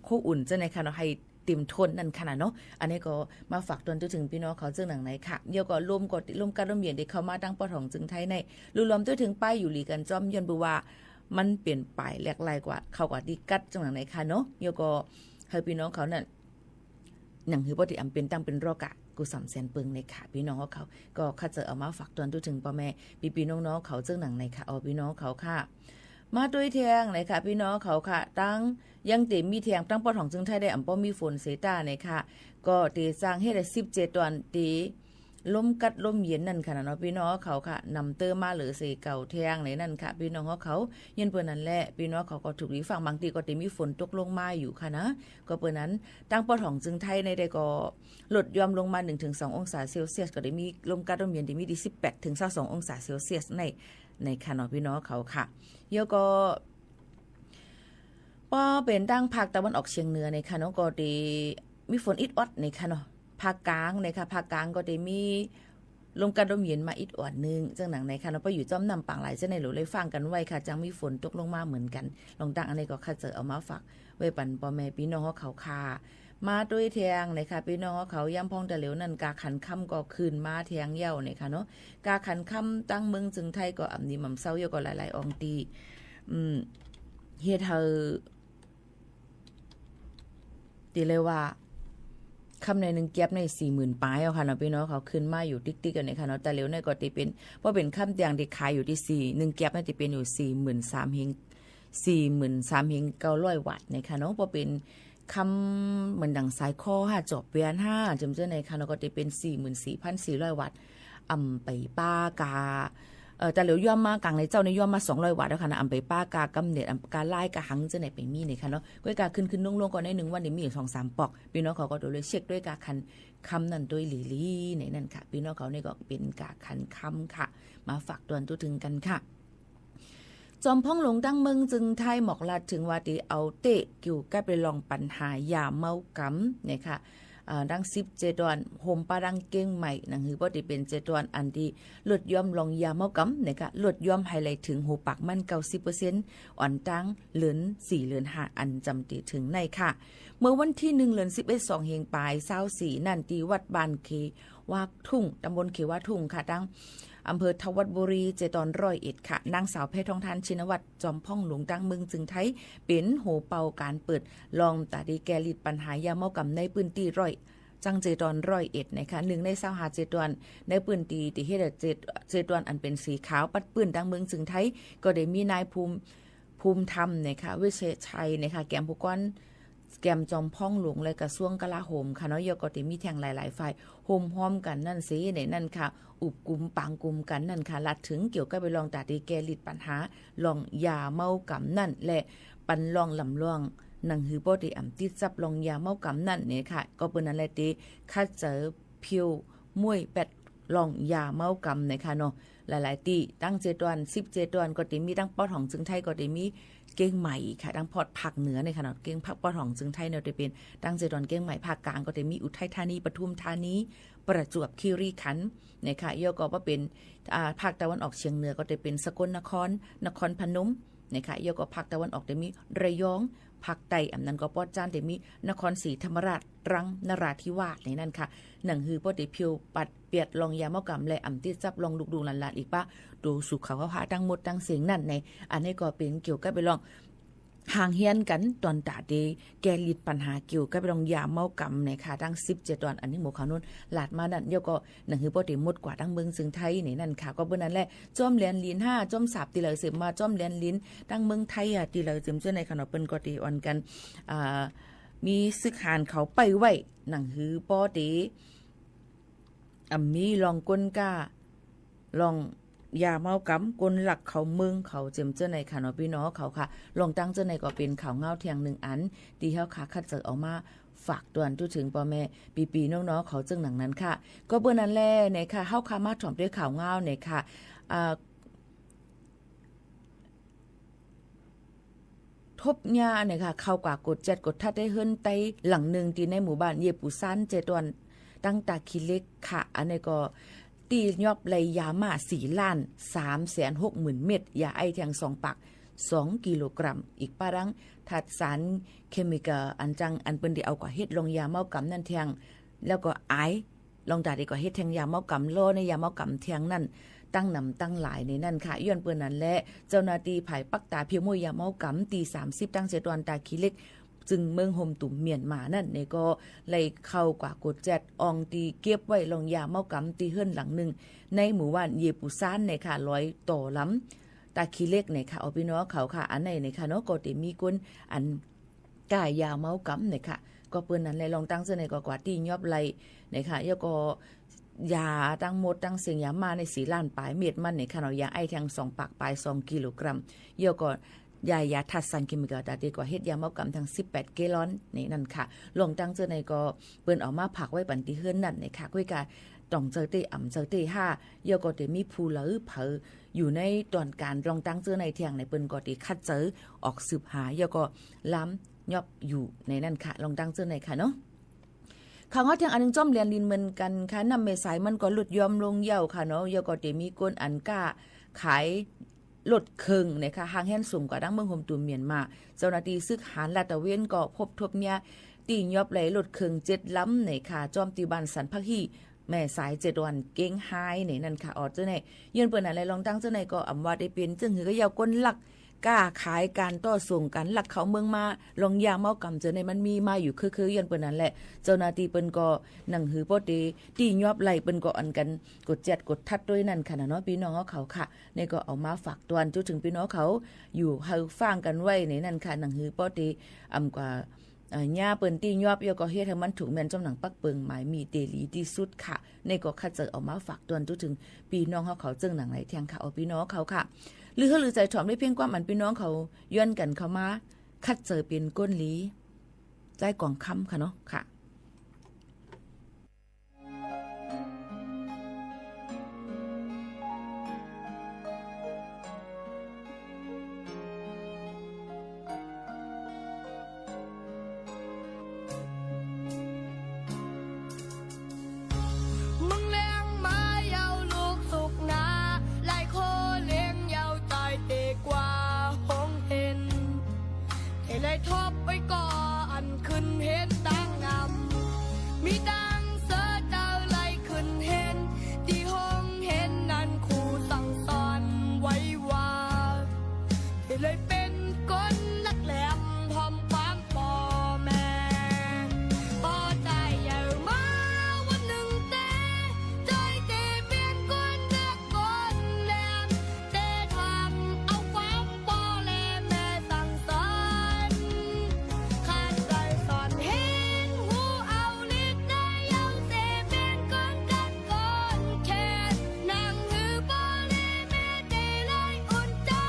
โฮอุ่นจะไหนค่ะเนาะ หื้อ เต๋มถ้วนนั่นค่ะนะเนาะ อันนี้ก็มาฝากตอนตี้เถิงปี้น้องเขาเซิ่งหนังไหนค่ะ แล้วก็ลมก็ ลมกัดลมเย็นตี้เข้ามาตางป้อถ่องเจิงไทยใน ลุรวมตี้เถิงป้ายอยู่หลีกั๋นจ้อม ย้อนเปื้อว่า มันเป๋นป้ายแหลกไล่กว่า เข้ากว่าตี้กั๊ดเจิงหนังไหนค่ะเนาะ แล้วก็หื้อปี้น้องเขานั่น หนังหื้อป้อตี้อ่ำเป๋นตังเป๋นรอกะ กู้สามแสนเปิงในค่ะ ปี้น้องเขา ก็คัดเจอเอามาฝากตอนตี้เถิงป้อแม่ ปี้ๆ น้องๆ เขาเซิ่งหนังไหนค่ะ อ๋อ ปี้น้องเขาค่ะ มาด้วยแทงนะคะ ปี้น้องเขาค่ะ ตาง ยังเต๋มีแทง ตางป้อถ่องเจิงไทยได้อ่ำป้อมีฝนเสยต้านะคะ ก็เต๋จางเฮ็ดได้สิบเจ็ดต๋อนเต๋ ลมกัดลมเย็นนั่นค่ะนะเนาะ ปี้น้องเขาค่ะ นำเติมมาเหลือเสยเก่าแทงในนั่นค่ะ ปี้น้องเขา ย้อนเปื้อนั้นแหละ ปี้น้องเขาก็ถูกหลีฟั่ง บางตี้ก็เต๋มีฝนตกลงมาอยู่ค่ะนะ ก็เปื้อนั้น ตางป้อถ่องเจิงไทยในได้ก็ ลดย่อมลงมาหนึ่งเถิงสององศาเซลเซียส ก็เต๋มีลมกัดลมเย็นเต๋มีตี้สิบแปดเถิงซาวสององศาเซลเซียสใน ในค่ะเนาะ ปี้น้องเขาค่ะ แล้วก็ ป้อเป๋นตางภาคตะวันออกเฉียงเหนือในค่ะเนาะ ก็เต๋มีฝนอิดออดในค่ะเนาะ ภาคกลางในค่ะ ภาคกลางก็เต๋มีลมกัดลมเย็นมาอิดอ่อนนึ่ง เจิงหนังในค่ะเนาะ ป้ออยู่จ้อมน้ำปางหลายจะไหนหลัวไหล่ฟั่งกั๋นไว้ค่ะ จางมีฝนตกลงมาเหมือนกั๋น ลองตางอันนี้ก็คัดเจอเอามาฝากไว้ปันป้อแม่ปี้น้องเขาค่ะ มาด้วยแทงนะคะ ปี้น้องเขา ยามพ่องตาเหลียวนั่น กาขันค่ำก็ขึ้นมาแทงเย้านะคะเนาะ กาขันค่ำตางเมืองเจิงไทยก็อ่ำดีหม่ำเซาเย้าก็หลายๆ อ่องตี้ อืม เฮ็ดหื้อ ตี้เลยว่า ค่ำในนึ่งแก๊บในสี่หมื่นป๋ายเอาค่ะเนาะ ปี้น้องเขา ขึ้นมาอยู่ติ๊กๆ อันนี้ค่ะเนาะ ตาเหลียวในก็ตี้เป๋น ป้อเป๋นค่ำเตียงตี้ขายอยู่ตี้สี่ นึ่งแก๊บในตี้เป๋นอยู่สี่หมื่นสามเฮง สี่หมื่นสามเฮงเก้าร้อยวาทในค่ะเนาะ ป้อเป๋น ค่ำเหมือนดังสายคอห้า จอบเวียนห้า เจิ่มเจ้าในค่ะเนาะ ก็ตี้เป๋นสี่หมื่นสี่พันสี่ร้อยวาท อ่ำไปป้ากา เอ่อ ตาเหลียวย่อมมากลางในเจ้าในย่อมมาสองร้อยวาทแล้วค่ะนะ อ่ำไปป้ากากำเนิด อ่ำกาลายกาหังเจ้าในไปมีในค่ะเนาะ ก็กาขึ้นขึ้นลงลงก็ในนึ่งวันนี่มีอยู่สองสามปอก ปี้น้องเขาก็โตเลยเช็คด้วยกาขันค่ำนั่นด้วยหลีๆ ในนั่นค่ะ ปี้น้องเขานี่ก็เป๋นกาขันค่ำค่ะ มาฝากตอนตี้เถิงกั๋นค่ะ จอมพ่องหลวงตางเมืองเจิงไทยหมอกลาดเถิงว่าเต๋เอาเต๊ะเกี่ยวกับเรื่องปัญหายาเมากำนะคะ อ่า ตังสิบเจดอน โฮมปะตังเก้งใหม่ หนังหือป้อตี้เป๋นเจดอนอันตี้ลดหย่อนลองยาเมากำนะคะ ลดหย่อนหื้อได้เถิงหัวปากมัน เก้าสิบเปอร์เซ็นต์ อ่อนตังเลินสี่เลินห้าอันจำเต๋เถิงในค่ะ เมื่อวันตี้หนึ่ง เดือนสิบเอ็ด สองเฮงป๋ายซาวสี่ นั้น ตี้วัดบ้านเขวาทุ่ง ตำบลเขวาทุ่งค่ะ ตังอำเภอธวัชบุรี เจดอนร้อยเอ็ดค่ะ นางสาวแพทองธาร ชินวัตร จอมพ่องหลวง ตังเมืองจึงไทย เป๋นหัวเป่าก๋านเปิดลองต๋าตี้แก้ฤทธิ์ปัญหายาเมากำในปื้นตี้ร้อย จังเจดอนร้อยเอ็ดนะคะ หนึ่งในซาวห้าเจดอนในปื้นตี้ตี้เฮ็ดเจด- เจดอนอันเป๋นสีขาวปัดปื้นตังเมืองจึงไทย ก็ได้มีนายภูมิ ภูมิธรรมนะคะ เวชชัยนะคะ แกมผู้ก้อน แกมจอมพ่องหลวงและกระทรวงกลาโหมค่ะเนาะ แล้วก็ได้มีแท่งหลายๆ ฝ่ายโฮมฮ้อมกั๋นนั้นเสียในนั้นค่ะ อุบกุมปางกุมกั๋นนั้นค่ะ ลัดเถิงเกี่ยวกับไปลองต๋าตี้แก้ฤทธิ์ปัญหาลองยาเมากำนั้น และปันลองลำลอง หนังหือป้อตี้อ่ำติดจับลองยาเมากำนั้นเนี่ยค่ะ ก็เปิ้นนั้นแหละตี้คัดเจอเผี้ยวม้วยแป๊ดลองยาเมากำเนี่ยค่ะเนาะ หลายๆ ตี้ ตังเจดอน สิบเจดอน ก็ได้มีตังปอดของจึงไทย ก็ได้มีเก้งใหม่ค่ะ ตังปอดภาคเหนือเนี่ยค่ะเนาะ เก้งภาคปอดของจึงไทยเนี่ยได้เป๋นตังเจดอนเก้งใหม่ ภาคกลางก็ได้มีอุทัยธานี ปทุมธานี ประจวบคีรีขันธ์เนี่ยค่ะ แล้วก็ว่าเป๋น อ่า ภาคตะวันออกเฉียงเหนือก็ได้เป๋นสกลนคร นครพนมเนี่ยค่ะ แล้วก็ภาคตะวันออกได้มีระยอง ภาคใต้อำนั้นก็ปอดจ้านได้มีนครศรีธรรมราช ตรัง นราธิวาสในนั้นค่ะ หนังหือป้อตี้เผี้ยวปัดเปียดลองยาเมากำและอ่ำติดจับลองลูกๆ หลานๆ อีกปะ โตสู่เขาเฮาหาตังหมดตังเสี้ยงนั้นใน อันนี้ก็เป๋นเกี่ยวกับไปลองห่างเฮียนกั๋นต๋อนต๋าตี้แก้ฤทธิ์ปัญหาเกี่ยวกับไปลองยาเมากำในค่ะ ตังสิบเจดอน อันนี้หมู่เขาวนู้นลาดมานั้น แล้วก็หนังหือป้อตี้หมดกว่าตังเมืองจึงไทยในนั้นค่ะ ก็เปิ้นนั้นแหละ จ้อมแหลนหลินห้า จ้อมสาบตี้เหลอเสิมมา จ้อมแหลนหลินตังเมืองไทยอ่ะ ตี้เหลอเสิมเจ้าในค่ะเนาะ เปิ้นก็ได้อ่อนกั๋น อ่า มีศึกหานเขาไปไว้ หนังหือป้อตี้ อ่ำมีลองก้นก้า ลองยาเมากำ ก้นลักเข้าเมืองเขาเจิมเจ้าในค่ะเนาะ ปี้น้องเขาค่ะ ลองตังเจ้าในก็เป๋นข่าวเงาแท่งหนึ่งอัน ตี้เฮาค่ะคัดเจอเอามาฝากตวนจุ๊ถึงป้อแม่ปี้ๆ น้องๆ เขาเจิ่งหนังนั้นค่ะ ก็เปิ้นนั้นแหละเนี่ยค่ะ เฮาค่ะมาถ่อมด้วยข่าวเงาเนี่ยค่ะ อ่า ทบเยียะเนี่ยค่ะ เข้ากว่าก๋ดแจ๊ดก๋ดทัดได้เฮือนไต้หลังนึ่งตี้ในหมู่บ้านเยปูซาน เจดอน ตังตาขี้เหล็กค่ะ อันนี้ก็ตี้ยอบไล่ยาม้าสี่ล้านสามแสนหกหมื่นเม็ด ยาไอซ์แท่งสองปากสองกิโลกรัม อีกปะตังธาตุสารเคมีคอลอันจัง อันเปิ้นตี้เอากว่าเฮ็ดลองยาเมากำนั้นแท่ง แล้วก็ไอซ์ ลองต๋าตี้กว่าเฮ็ดแท่งยาเมากำ ลอในยาเมากำแท่งนั้น ตังหนำตังหลายในนั้นค่ะ ย้อนเปิ้นนั้นแหละ เจ้าหน้าตี้ฝ่ายปักต๋าเผี้ยวม้วยยาเมากำ ตี้สามสิบ ตังเจดอนตาขี้เหล็ก เจิงเมืองโฮมตุ่มเมียนมานั้นเนี่ยก็ไล่เข้ากว่าก๋ดแจ๊ดอ่องตี้เก็บไว้ลองยาเมากำ ตี้เฮือนหลังนึ่ง ในหมู่บ้านเยปูซานเนี่ยค่ะ ลอยต่อลำตาขี้เหล็กเนี่ยค่ะ เอาปี้น้องเขาค่ะ อันไหนเนี่ยค่ะเนาะ ก็ได้มีก้นอัน ก้ายาเมากำเนี่ยค่ะ ก็เปิ้นนั้นแหละ ลองตังเจ้าในก็กว่าตี้ยอบไล่เนี่ยค่ะ แล้วก็ยาตังหมดตังเสี้ยงยาม้าในสี่ล้านป๋ายเม็ดมันเนี่ยค่ะเนาะ ยาไอซ์แท่งสองปากป๋ายสองกิโลกรัม แล้วก็ยา ยาธาตุสารเคมีคอลต๋าตี้กว่าเฮ็ดยาเมากำแท่งสิบแปดแกลลอนในนั้นค่ะ ลองตังเจ้าในก็เปิ้นเอามาฝากไว้ปันตี้เฮือนนั้นเนี่ยค่ะ ก้วยกาต่องเจอตี้อ่ำเจอตี้ห้า แล้วก็ได้มีผู้เหลอเผลออยู่ในต๋อนก๋านลองตังเจ้าในแท่งใน เปิ้นก็ได้คัดเจอออกสืบหา แล้วก็ล้ำ ยอบอยู่ในนั้นค่ะ ลองตังเจ้าในค่ะเนาะ ข่าวเงาแท่งอันนึ่งจ้อมแหลนหลินเหมือนกั๋นค่ะ น้ำแม่สายมันก็ลดหย่อนลงเย้าค่ะเนาะ แล้วก็ได้มีก้นอันก้าขายรถเครื่องเนี่ยค่ะ ห่างแฮนสูงกว่าตังเมืองโฮมตุ่มเมียนมา เจ้าหน้าตี้สืบหาลาดตระเวนก็พบทบเยียะตี้ยอบไล่รถเครื่องเจ็ดลำเนี่ยค่ะ จ้อมตี้บ้านสันผักฮี่ แม่สาย เจดอนเก้งไฮ้ในนั้นค่ะ อ๋อ เจ้าใน ย้อนเปิ้นนั้นแหละ ลองตังเจ้าในก็อ่ำว่าได้เป๋นเจิ่งหื้อก้าเย้า ก้นลัก ก้าขายก๋านต่อส่งก๋านลักเข้าเมืองมา ลองยาเมากำเจ้าในมันมีมาอยู่เคืองๆ ย้อนเปิ้นนั้นแหละ เจ้าหน้าตี้เปิ้นก็หนังหือป้อตี้ตี้ยอบไล่ เปิ้นก็อ่อนกั๋นก๋ดแจ๊ดก๋ดทัดด้วยนั้นค่ะเนาะ ปี้น้องเขาค่ะ นี่ก็เอามาฝากตวนจุ๊ถึงปี้น้องเขา อยู่หื้อฟังกั๋นไว้ในนั้นค่ะ หนังหือป้อตี้อ่ำกว่า เอ่อ เยียะเปิ้นตี้ยอบ แล้วก็เฮ็ดหื้อมันถูกแม่นจ้อมหนังปักเปิงหมายมีเต๋ดีตี้สุดค่ะ นี่ก็คัดเจอเอามาฝากตวนจุ๊ถึงปี้น้องเขา เขาเจิ่งหนังไหนแท่งค่ะ เอาปี้น้องเขาค่ะ หรือหื้อลือใจ๋ถ่อมได้เพียงความอันปี้น้องเขาย้อนกั๋นเข้ามา คัดเจอเป๋นก้นหลี ใจ๊กองคำค่ะเนาะ ค่ะ ได้ทบไว้ก่ออันขึ้นเห็นตั้งนำ มีตังเสอเจ้าไล่ขึ้นเห็น ตี้ห้องเห็นนั้นครูสั่งสอนไว้ว่า เจ้าเลยเป๋นคนนักแหลม พร้อมความป้อแม่ ป้อใจ๋ใหญ่มาวันนึ่งแต๊ ใจ๋เต้เป๋นคนนักคนแหลม เต้ทำเอาความป้อและแม่สั่งสอน ข้าใจ๋สอนเห็นฮู้เอาฤทธิ์ในเยาว์เสเป๋นคนกักคนแขน หนังหื้อป้อและแม่เต้เลยอุ่นใจ๋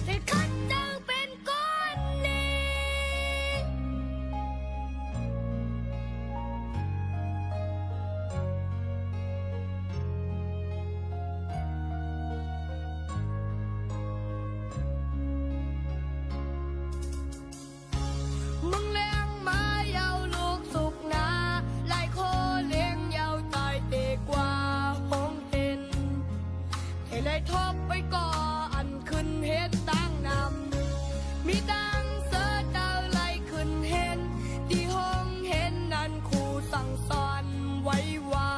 เต้คัดจังเป๋นคนนี้ เมืองแลงมาเยาว์ลูกสุขนา หลายคนเลี้ยงเยาว์ใจ๋เต้กว่าห้องเต้น เต้เลยทบไว้ก่ออันขึ้นเห็นตั้งนำ มีตังเสอเจ้าไล่ขึ้นเห็น ตี้ห้องเห็นนั้นครูสั่งสอนไว้ว่า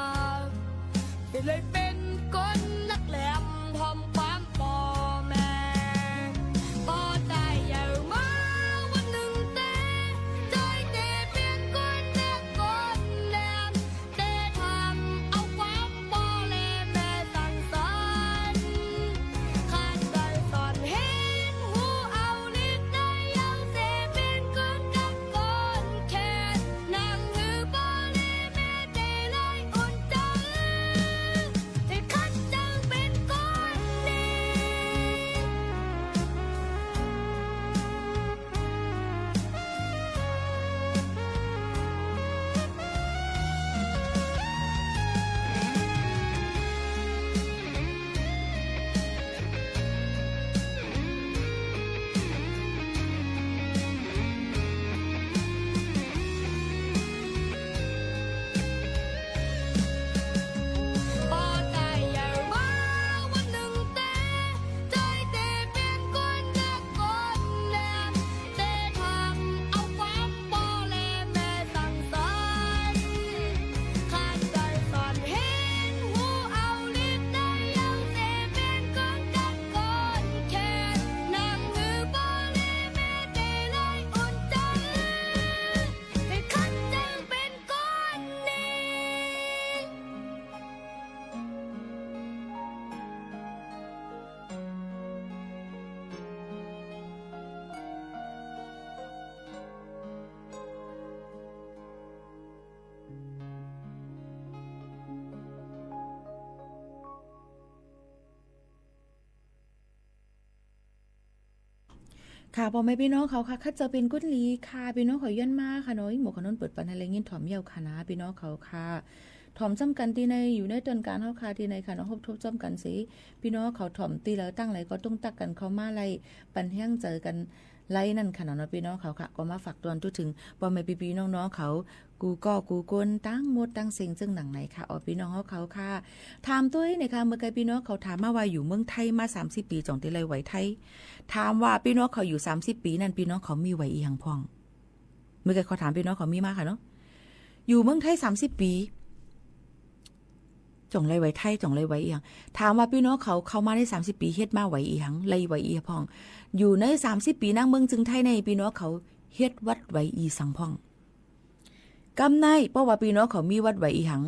เจ้าเลยเป๋นคนนักแหลม พร้อมความป้อแม่ ป้อใจ๋ใหญ่มาวันนึ่งแต๊ ใจ๋เต้เป๋นคนนักคนแหลม เต้ทำเอาความป้อและแม่สั่งสอน ข้าใจ๋สอนเห็นฮู้เอาฤทธิ์ในเยาว์เสเป๋นคนกักคนแขน หนังหื้อป้อและแม่เต้เลยอุ่นใจ๋ เต้คัดจังเป๋นคนนี้ ป้อใจ๋ใหญ่มาวันนึ่งแต๊ ใจ๋เต้เป๋นคนนักคนแหลม เต้ทำเอาความป้อและแม่สั่งสอน ข้าใจ๋สอนเห็นฮู้เอาฤทธิ์ในเยาว์เสเป๋นคนกักคนแขน หนังหื้อป้อและแม่เต้เลยอุ่นใจ๋ เต้คัดจังเป๋นคนนี้ ค่ะ ป้อแม่ปี้น้องเขาค่ะ ข้าเจ้าเป๋นกุนหลีค่ะ ปี้น้องเขาย้อนมาค่ะเนาะ อี่หมวกขนนเปิดปันหื้อได้ยินถ่อมเย้าค่ะนะ ปี้น้องเขาค่ะ ถ่อมจ้ำกั๋นตี้ใด อยู่ในต้นก๋านเฮาค่ะ ตี้ใดค่ะเนาะ ฮบทบจ้ำกั๋นเส ปี้น้องเขาถ่อมตี้ใดตังใดก็ต้องตั๊กกั๋นเข้ามาไล่ ปันแฮงใจ๋กั๋นไล่นั่นค่ะเนาะ ปี้น้องเขาค่ะ ก็มาฝากตวนทั่วเถิง ป้อแม่ปี้ๆ น้องๆ เขา กู้ก้อกู้คน ตังหมดตังเส้ง เซิ่งหนังไหนค่ะ อ๋อ ปี้น้องเฮาเขาค่ะ ถามตวยเนี่ยค่ะ เมื่อกี้ปี้น้องเขาถามมาว่าอยู่เมืองไทยมาสามสิบปี๋ จ่องเตไล่ไหวไทย ถามว่าปี้น้องเขาอยู่สามสิบปี๋นั้น ปี้น้องเขามีไหวอี่หยังพ่อง เมื่อกี้เขาถามปี้น้องเขามีมาค่ะเนาะ อยู่เมืองไทยสามสิบปี๋ จ่องไล่ไหวไทย จ่องไล่ไหวอี่หยัง ถามว่าปี้น้องเขาเข้ามาในสามสิบปี๋ เฮ็ดมาไหวอี่หยัง ไล่ไหวอี่หยังพ่อง อยู่ในสามสิบปี๋ นังเมืองจึงไทยใน ปี้น้องเขาเฮ็ดวัดไหวอี่สังพ่อง กำใน เพราะว่าปี้น้องเขามีวัดไหวอี่หยัง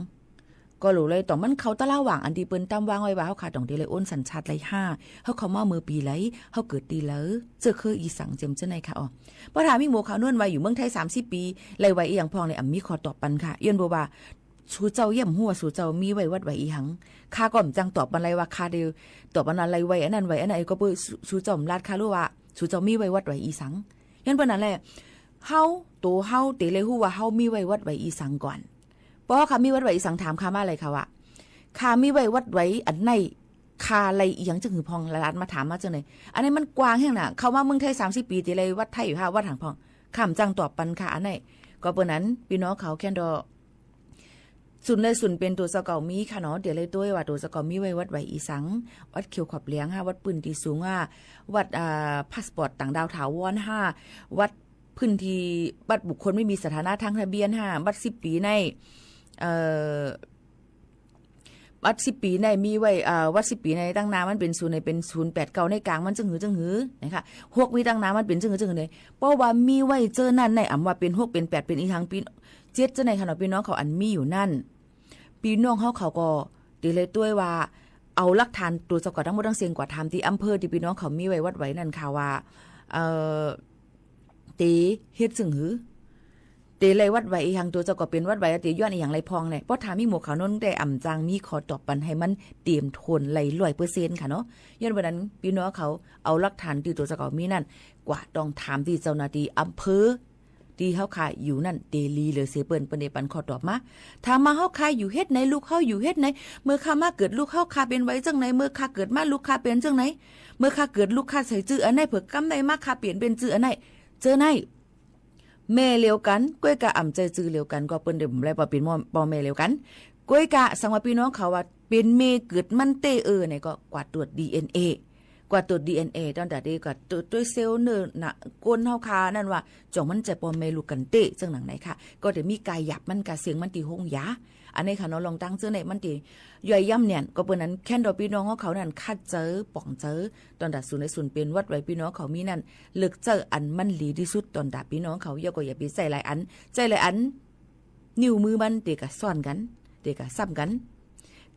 ก็หลูเลย ต้องมันเข้าตะล่าหว่างอันตี้เปิ้นตำวางไว้ว่า เฮาข้าต้องเตไล่โอนสัญชาติไล่ห้า เฮาเข้ามาเมื่อปี๋ใด เฮาเกิดตี้ใด เจื้อคืออี่สัง เจียมเจ้าในค่ะ อ๋อ ป้อถามอี่หมวกขาวนวลว่าอยู่เมืองไทยสามสิบปี๋ ไล่ไหวอี่หยังพ่องเนี่ย อ่ะ มีข้อตอบปันค่ะ ย้อนบ่าว่า สูเจ้าเยียะบ่ฮู้ว่าสูเจ้ามีไหววัดไหวอี่หยัง ข้าก็บ่จั่งตอบปันไล่ว่า ข้าเดียวตอบปันว่าไล่ไหวอันนั้นไหวอันนั้น ก็เปื้อสูเจ้าบ่ลาดข้าฮู้ว่า สูเจ้ามีไหววัดไหวอี่สัง ย้อนเปิ้นนั้นแหละ เฮา ตั๋วเฮาเตไล่ฮู้ว่าเฮามีไหววัดไหวอี่สังก่อน ป้อข้ามีวัดไหวอี่สัง ถามข้ามาเลยค่ะว่า ข้ามีไหววัดไหวอันไหน ข้าไล่อี่หยังจึงหื้อพ่อง ละลาดมาถามมาจั่งใด อันนี้มันกว้างแฮงนะ เข้ามาเมืองไทยสามสิบปี๋ เตไล่วัดไทยอยู่ห้าวัดหยังพ่อง ข้าบ่จั่งตอบปันค่ะ อันไหน ก็เปิ้นนั้น ปี้น้องเขาแค่นดอ เ สุนเลยสุนเป๋นตั๋วเจ้าเก่ามีค่ะเนาะ เดี๋ยวเลยตวยว่าตั๋วเจ้าเก่ามีไว้วัดไหวอีสัง วัดเขียวขอบเหลืองห้า วัดปื๊นตี้สูงห้า วัด อ่า พาสปอร์ตต่างด้าวถาวรห้า วัดพื้นที่ บัตรบุคคลไม่มีสถานะทางทะเบียนห้า วัดสิบปี๋ใน เอ่อ วัดสิบปี๋ในมีไว้ อ่า วัดสิบปี๋ในตั้งหน้ามันเป๋นศูนย์ใน เป๋นศูนย์แปดเก้า ในก๋างมันจึงหือจึงหือนะคะ หกมีตั้งหน้ามันเป๋นจึงหือจึงหือใน เพราะว่ามีไว้เจ้านั้นใน อ่ำว่าเป๋นหก เป๋นแปด เป๋นอีหยัง เป๋นเจ็ด เจ้าในค่ะเนาะ ปี้น้องเขาอันมีอยู่นั้น ปี้น้องเฮาเขาก็เต๋เลยตวยว่า เอาหลักฐานตั๋วเจ้าเก่าตังหมดตังเสี้ยงกว่าถามตี้อำเภอตี้ปี้น้องเขามีไว้วัดไหวนั้นค่ะว่า เอ่อ เต๋เฮ็ดจึงหือ เต๋ไล่วัดไหวอีหยัง ตั๋วเจ้าเก่าเป๋นวัดไหว เต๋ย้อนอีหยังไล่พ่องเนี่ย เพราะถ้ามีหมวกขาวโน้นแต่อ่ำจางมีข้อตอบปันหื้อมันเตรียมโทนไล่ร้อยเปอร์เซ็นต์ค่ะเนาะ ย้อนเป๋นนั้นปี้น้องเขาเอาหลักฐานตี้ตั๋วเจ้าเก่ามีนั้น กว่าต้องถามตี้เจ้าหน้าตี้อำเภอ ตี้เฮาข้าอยู่นั้นเต๋ลีเหลือเสียเปิ้น เปิ้นเต๋ปันข้อตอบมา ถามมาเฮาข้าอยู่เฮ็ดไหน ลูกเฮาอยู่เฮ็ดไหน เมื่อข้ามาเกิดลูกเฮาข้าเป๋นไหวจั่งไหน เมื่อข้าเกิดมาลูกข้าเป๋นจั่งไหน เมื่อข้าเกิดลูกข้าใส่จื้ออันไหน เผิกกำได้มาข้าเปลี่ยนเป๋นจื้ออันไหน เจ้าไหน แม่เหลียวกั๋น ก้วยกาอ่ำใจ้จื้อเหลียวกั๋น ก็เปิ้นเต๋บ่ได้ว่าเป๋นพ่อแม่เหลียวกั๋น ก้วยกาสังว่าปี้น้องเขาว่าเป๋นแม่เกิดมันเต๊อะเออไหนก็กว่าตรวจดีเอ็นเอ กว่าตรวจดีเอ็นเอ ตอนตาเดกว่าตรวจตวยเซลล์เนื้อหนังก้นเฮาข้านั้นว่า จ่องมันใจ้ป้อแม่ลูกกั๋นเต๊ะ จั่งหนังไหนค่ะ ก็เดี๋ยวมีก๋าหยาบมันก๋าเสี้ยงมันตี้โฮงยา อันนี้ค่ะเนาะ ลองตั้งเจื้อในมันตี้ย่อยย่ำเนี่ย ก็เปิ้นนั้นแค่นดอกปี้น้องเฮาเขานั้นคัดเจอป๋องเจอ ตอนตาสุนในสุนเป๋นวัดไหวปี้น้องเขามีนั้น เลือกเจออันมันดีตี้สุด ตอนตาปี้น้องเขา เย้าก็อย่าไปใจ้หลายอัน ใจ้หลายอัน นิ้วมือมันเต๋ก็ซ้อนกั๋น เต๋ก็ซ้ำกั๋น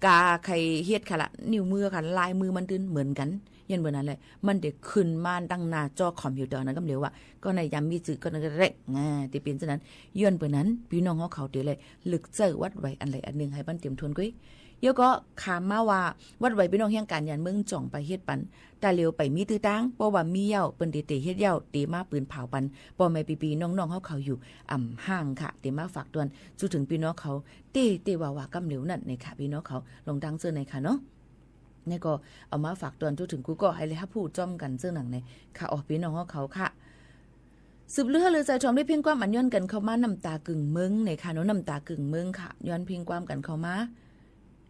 ก๋าใค่เฮ็ดค่ะละ นิ้วมือค่ะ ลายมือมันตื้นเหมือนกั๋น ย้อนเป๋นนั้นแหละ มันเต๋ขึ้นมาตังหน้าจอคอมพิวเตอร์นั้นกำเหลียวอะ ก็ในยามมีจื้อก็นั่นก็แรก อ่า เต๋เป๋นเจ้านั้น ย้อนเป๋นนั้น ปี้น้องเฮาเขาเต๋เลยเลือกเจอวัดไหวอันใดอันนึ่งหื้อมันเต๋มโทนก้วย เย้าก็ขามมาว่าวัดไหวปี้น้องแห่งก๋านยานเมืองจ่องไปเฮ็ดปัน ตาเหลียวไปมีตื้อตัง เพราะว่ามีเย้า เปิ้นเต๋เต๋เฮ็ดเย้า เต๋มาปืนเผาปัน ป้อแม่ปี้ๆ น้องๆ เฮาเขาอยู่ อ่ำห่างค่ะ เต๋มาฝากตวน จู้เถิงปี้น้องเขา เต๊ะๆ ว่าๆ กำเหลียวนั้นในค่ะ ปี้น้องเขา ลองตั้งเจื้อในค่ะเนาะ นี่ก็เอามาฝากตวน จู้เถิงกู้ก็หื้อได้ฮับฮู้จ้อมกั๋นเจื้อหนังในค่ะ อ๋อ ปี้น้องเฮาเขาค่ะ สืบเลือเลือใจ้ถ่อมด้วยเพลงความอันย้อนกั๋นเข้ามา น้ำตากึ่งเมืองในค่ะเนาะ น้ำตากึ่งเมืองค่ะ ย้อนเพลงความกั๋นเข้ามา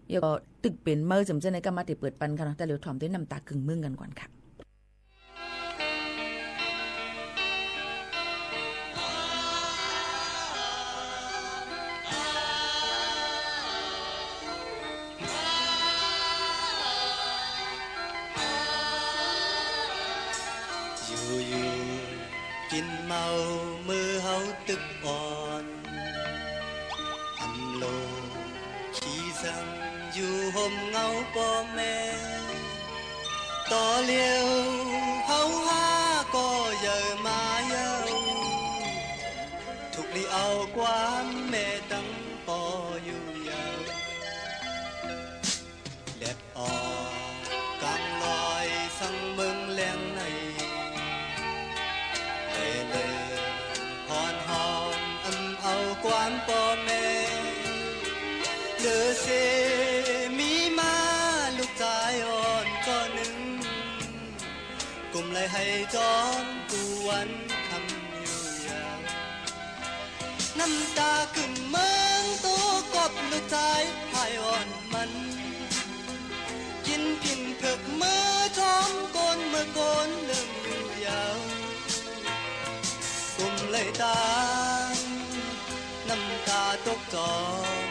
เย้าก็ตึกเป๋นเมื่อจำเจ้าในก็มาเต๋เปิดปันค่ะเนาะ ตาเหลียวถ่อมด้วยน้ำตากึ่งเมืองกั๋นก่อนค่ะ อยู่ๆ กิ๋นเมาเมื่อเฮาตึกอ่อน อำโลขี้สังอยู่ห่มเงาป้อแม่ ต่อเหลียวเฮาห้าก็เยอะมาเย้า ถูกลีเอาความแม่ตังป้ออยู่เย้า แลบออกก๋างลอยสังเมืองแลงใน แลเลยฮ้อนหอมอำเอาความป้อแม่ เหลือเสียมีมาลูกจายอ่อนก็นึ่ง กุมไหลไหจอมกู้วันค่ำอยู่เย้า น้ำตากึ่นเมืองตกกบลูกจายพายอ่อนมัน กิ๋นผินเผิกเมือจอมโกนเมือโกนเริ่มอยู่เย้า กุมไหลตาง น้ำตาตกจอม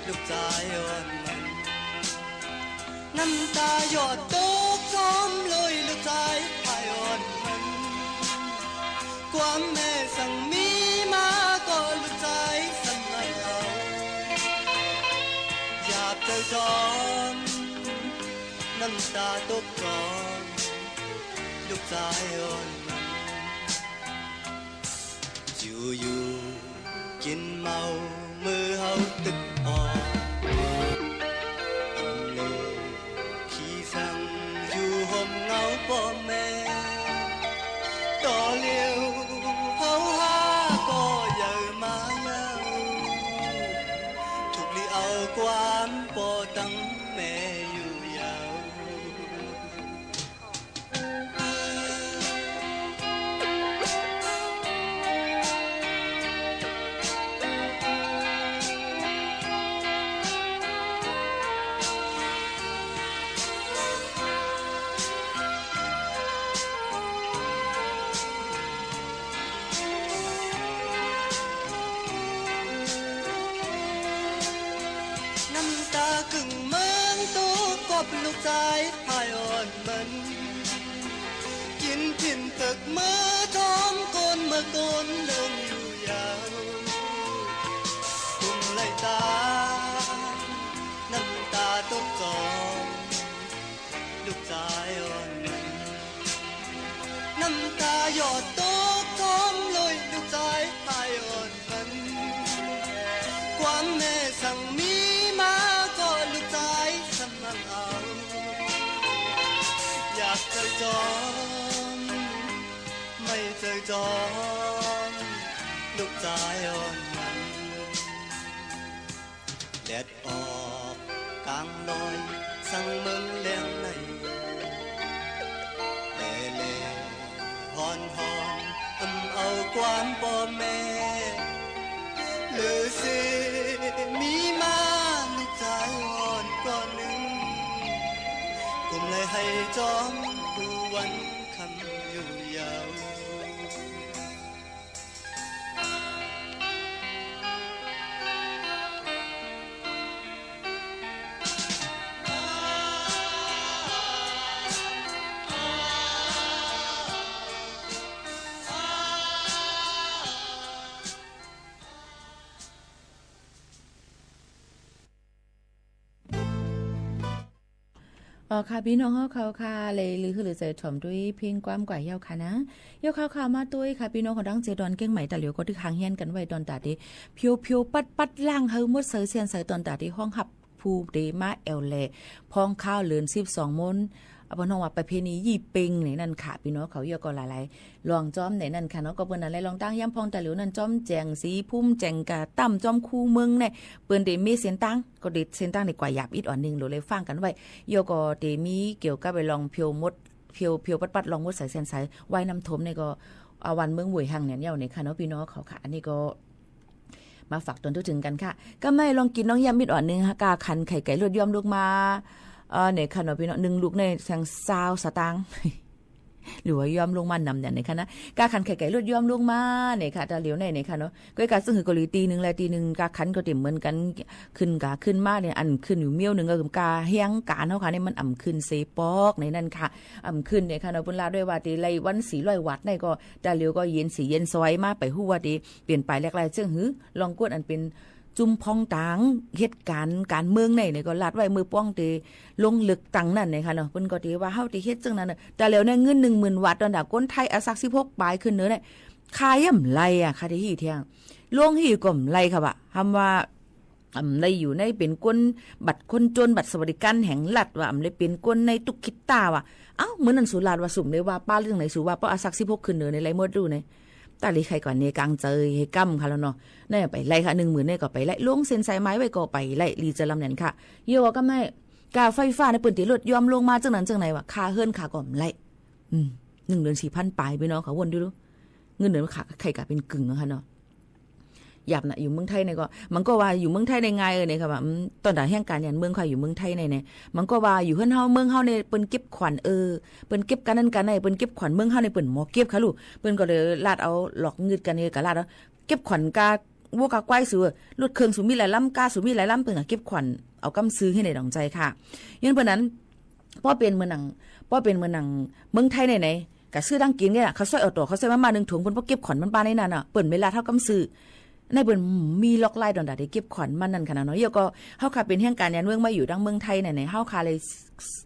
ลูกจายอ่อนมัน น้ำตาหยดตกจอมเลยลูกจายพายอ่อนมัน ความแม่สังมีมาก็ลูกจายสังเอา หยาบเจ้าจอม น้ำตาตกจอม ลูกจายอ่อนมัน อยู่ๆ กิ๋นเมาเมื่อเฮาตึกอ่อน อำโลขี้สังอยู่ห่มเงาป้อแม่ ต่อเหลียวเฮาห้าก็เยอะมาเย้า ถูกลีเอาความป้อตังแม่อยู่เย้า เ ลูกจายพายอ่อนมัน กิ๋นถิ่นตึกเมื่อทองโกน เมื่อโกนเลิงอยู่ยาว กุมไหล่ต๋า น้ำต๋าตกจอม ลูกจายอ่อนมัน น้ำต๋าหยดตกจอมเลย ลูกจายพายอ่อนมัน ความแม่สั่งมีมาก็ลูกจายสมัครเอา อยากเจอจอม ไม่เจอจอม ลูกจายอ่อนมัน แดดออกก๋างดอย สั่งเมิงแลงใน แลแลฮ้อนฮ้อน อำเอาความป้อแม่ หรือสิมีมาลูกจายอ่อนก่อนนึ่ง กุมไหล่ให้จอม กู้วันค่ำอยู่ยาว อ๋อค่ะ ปี้น้องเฮาเขาค่ะ เลยลือหื้อลือใจ๋ถ่อมตวยเพลงความกว่าเย้าค่ะนะ เย้าเขาค่ะ มาตวยค่ะ ปี้น้องเขาตังเจดอนเกียงใหม่ ตาเหลียวก็ตึกห่างเฮียนกั๋นไว้ตอนต๋าเต เผียวๆ ปัดๆ ล้างหื้อหมดใสเสี้ยนใส ตอนต๋าเตฮ้องฮับผู้เตมาแอ่วแหล่ พ้องคาวเหลินสิบสองมน เอาเปิ้นฮ้องว่าประเพณียี่เป็งในนั้นค่ะ ปี้น้องเขาเย้าก็หลายๆ ลองจ้อมในนั้นค่ะเนาะ ก็เปิ้นนั่นแหละ ลองตั้งย้ำพ้องตาเหลียวนั้น จ้อมแจ่งศรีภูมิ แจ่งก๋าตั้ม จ้อมคูเมืองเนี่ย เปิ้นเตมีเส้นตาง ก็เตเส้นตางนี่กว่าหยาบอิดอ่อนนึ่ง โหลดเลยฟังกั๋นไว้ เย้าก็เตมีเกี่ยวกับไอ้ลองผียวหมด ผียว ผียวปัดๆ ลองหมดใสเสี้ยนใส ว่ายน้ำท่วมเนี่ยก็ เอาวันเมืองหวยหังเนี่ยเย้าเนี่ยค่ะเนาะ ปี้น้องเขาค่ะ อันนี้ก็ มาฝากตวยทั่วเถิงกั๋นค่ะ ก็ไม่ลองกิ๋นน้องย้ำอิดอ่อนนึ่งค่ะ ก้าขันไข่ไก่ลวดย้อมลูกมา เอ่อ เนี่ยค่ะเนาะ ปี้น้อง นึ่งลูกเนี่ยแซงซาวสตางค์ หรือว่าย้อมลงมานำเนี่ย เนี่ยค่ะนะ ก้าขันไข่ไก่ลวดย้อมลงมา เนี่ยค่ะ ตาเหลียวเนี่ย เนี่ยค่ะเนาะ ก็กาซึ่งหื้อเกาหลีตี้นึ่งแหละ ตี้นึ่งก้าขันก็เต๋มเหมือนกั๋น ขึ้นกาขึ้นมาเนี่ย อันขึ้นอยู่เมี้ยวนึ่งก็คือกาแฮงก๋านเฮาค่ะ เนี่ยมันอ่ำขึ้นเสปอกในนั้นค่ะ อ่ำขึ้นเนี่ยค่ะเนาะ เปิ้นลาดตวยว่าเตไล่วันสี่ร้อยวัตต์ในก็ ตาเหลียวก็เย็นสีเย็นซอยมา ไปฮู้ว่าเตเปลี่ยนไปแหลกหลายเจิ่งหื้อ ลองกวดอันเป๋น จุมพ้องตางเหตุก๋ารณ์ก๋านเมืองในเนี่ยก็ลาดไว้เมื่อป้องเตลงเลือกตั้งนั้นเนี่ยค่ะเนาะ เปิ้นก็เตว่าเฮาเตเฮ็ดเจิ่งนั้นน่ะ ตาเหลียวเนี่ยเงินหนึ่งหมื่นวัตต์ ตอนต๋าคนไทยอายุสักสิบหกป๋ายขึ้นเนินเนี่ย ค่าย่ำไรอะ ค่าเตฮี้แทง ลงฮี้ก็บ่ไรค่ะ ว่าหำว่า อ่ำได้อยู่ในเป๋นคนบัตรคนจน บัตรสวัสดิการแห่งรัฐ ว่าอ่ำได้เป๋นคนในตุ๊กข์ขี้ต้า ว่า เอ้า มื้อนั้นสูลาดว่า สุบ่ได้ว่าป้าเรื่องไหน สูว่าป้ออายุสักสิบหกขึ้นเนินใน ไล่หมดดูใน ตาเหลียวใค่ก็เนกังเจยหื้อก้ำค่ะแล้วเนาะ เนี่ยไปไล่ค่ะ หนึ่งหมื่นเนี่ยก็ไปไล่ ลงเส้นสายไหมไว้ก็ไปไล่ ลีเจอลำเนี่ยค่ะ เย้าว่าก็ไม่ ก้าไฟฟ้าเนี่ยเปิ้นเตลดย้อมลงมาเจิ่งนั้นเจิ่งไหน ว่าค่าเฮือนค่าก็บ่ไร อืม หนึ่งเดือนสี่พันป๋าย ปี้น้องเขาวนดูดู เงินเดือนมันขาดไข่กาเป๋นกึ่งนะคะเนาะ หยาบนะ อยู่เมืองไทยเนี่ยก็ มันก็ว่าอยู่เมืองไทยได้ง่ายเออเนี่ยค่ะ ว่า อืม ตอนต๋าแฮงก๋านหยันเมืองค่ะ อยู่เมืองไทยเนี่ยเนี่ย มันก็ว่าอยู่เฮือนเฮาเมืองเฮาเนี่ย เปิ้นเก็บขวัญ เออ เปิ้นเก็บก๋านนั้นก๋านใน เปิ้นเก็บขวัญ เมืองเฮาเนี่ยเปิ้นบ่เก็บค่ะลูก เปิ้นก็เลยลาดเอา หลอกงืดกั๋นเนี่ย ก็ลาดเอา เก็บขวัญกาวัวกาควายสู รถเครื่องสูมีหลายลำ กาสูมีหลายลำ เปิ้นก็เก็บขวัญเอาก้ำซื่อหื้อในดวงใจ๋ค่ะ ย้อนเปิ้นนั้น ป้อเป๋นเหมือนหนัง ป้อเป๋นเหมือนหนังเมืองไทยไหนๆ ก็ซื้อตังกิ๋นเนี่ย เขาใส่เอาตั๋ว เขาใส่มาม่าหนึ่งถุง เปิ้นป้อเก็บขวัญมันป้าในนั้นน่ะ เปิ้นไม่ลาดเฮาก้ำซื่อ ในเปิ้นมีลอกลายตอนต๋าเตเก็บขวัญมันนั่นค่ะนะเนาะ เย้าก็เฮาค่ะเป๋นแฮงก๋านหยันเมืองมาอยู่ตังเมืองไทยไหนๆ เฮาค่ะเลย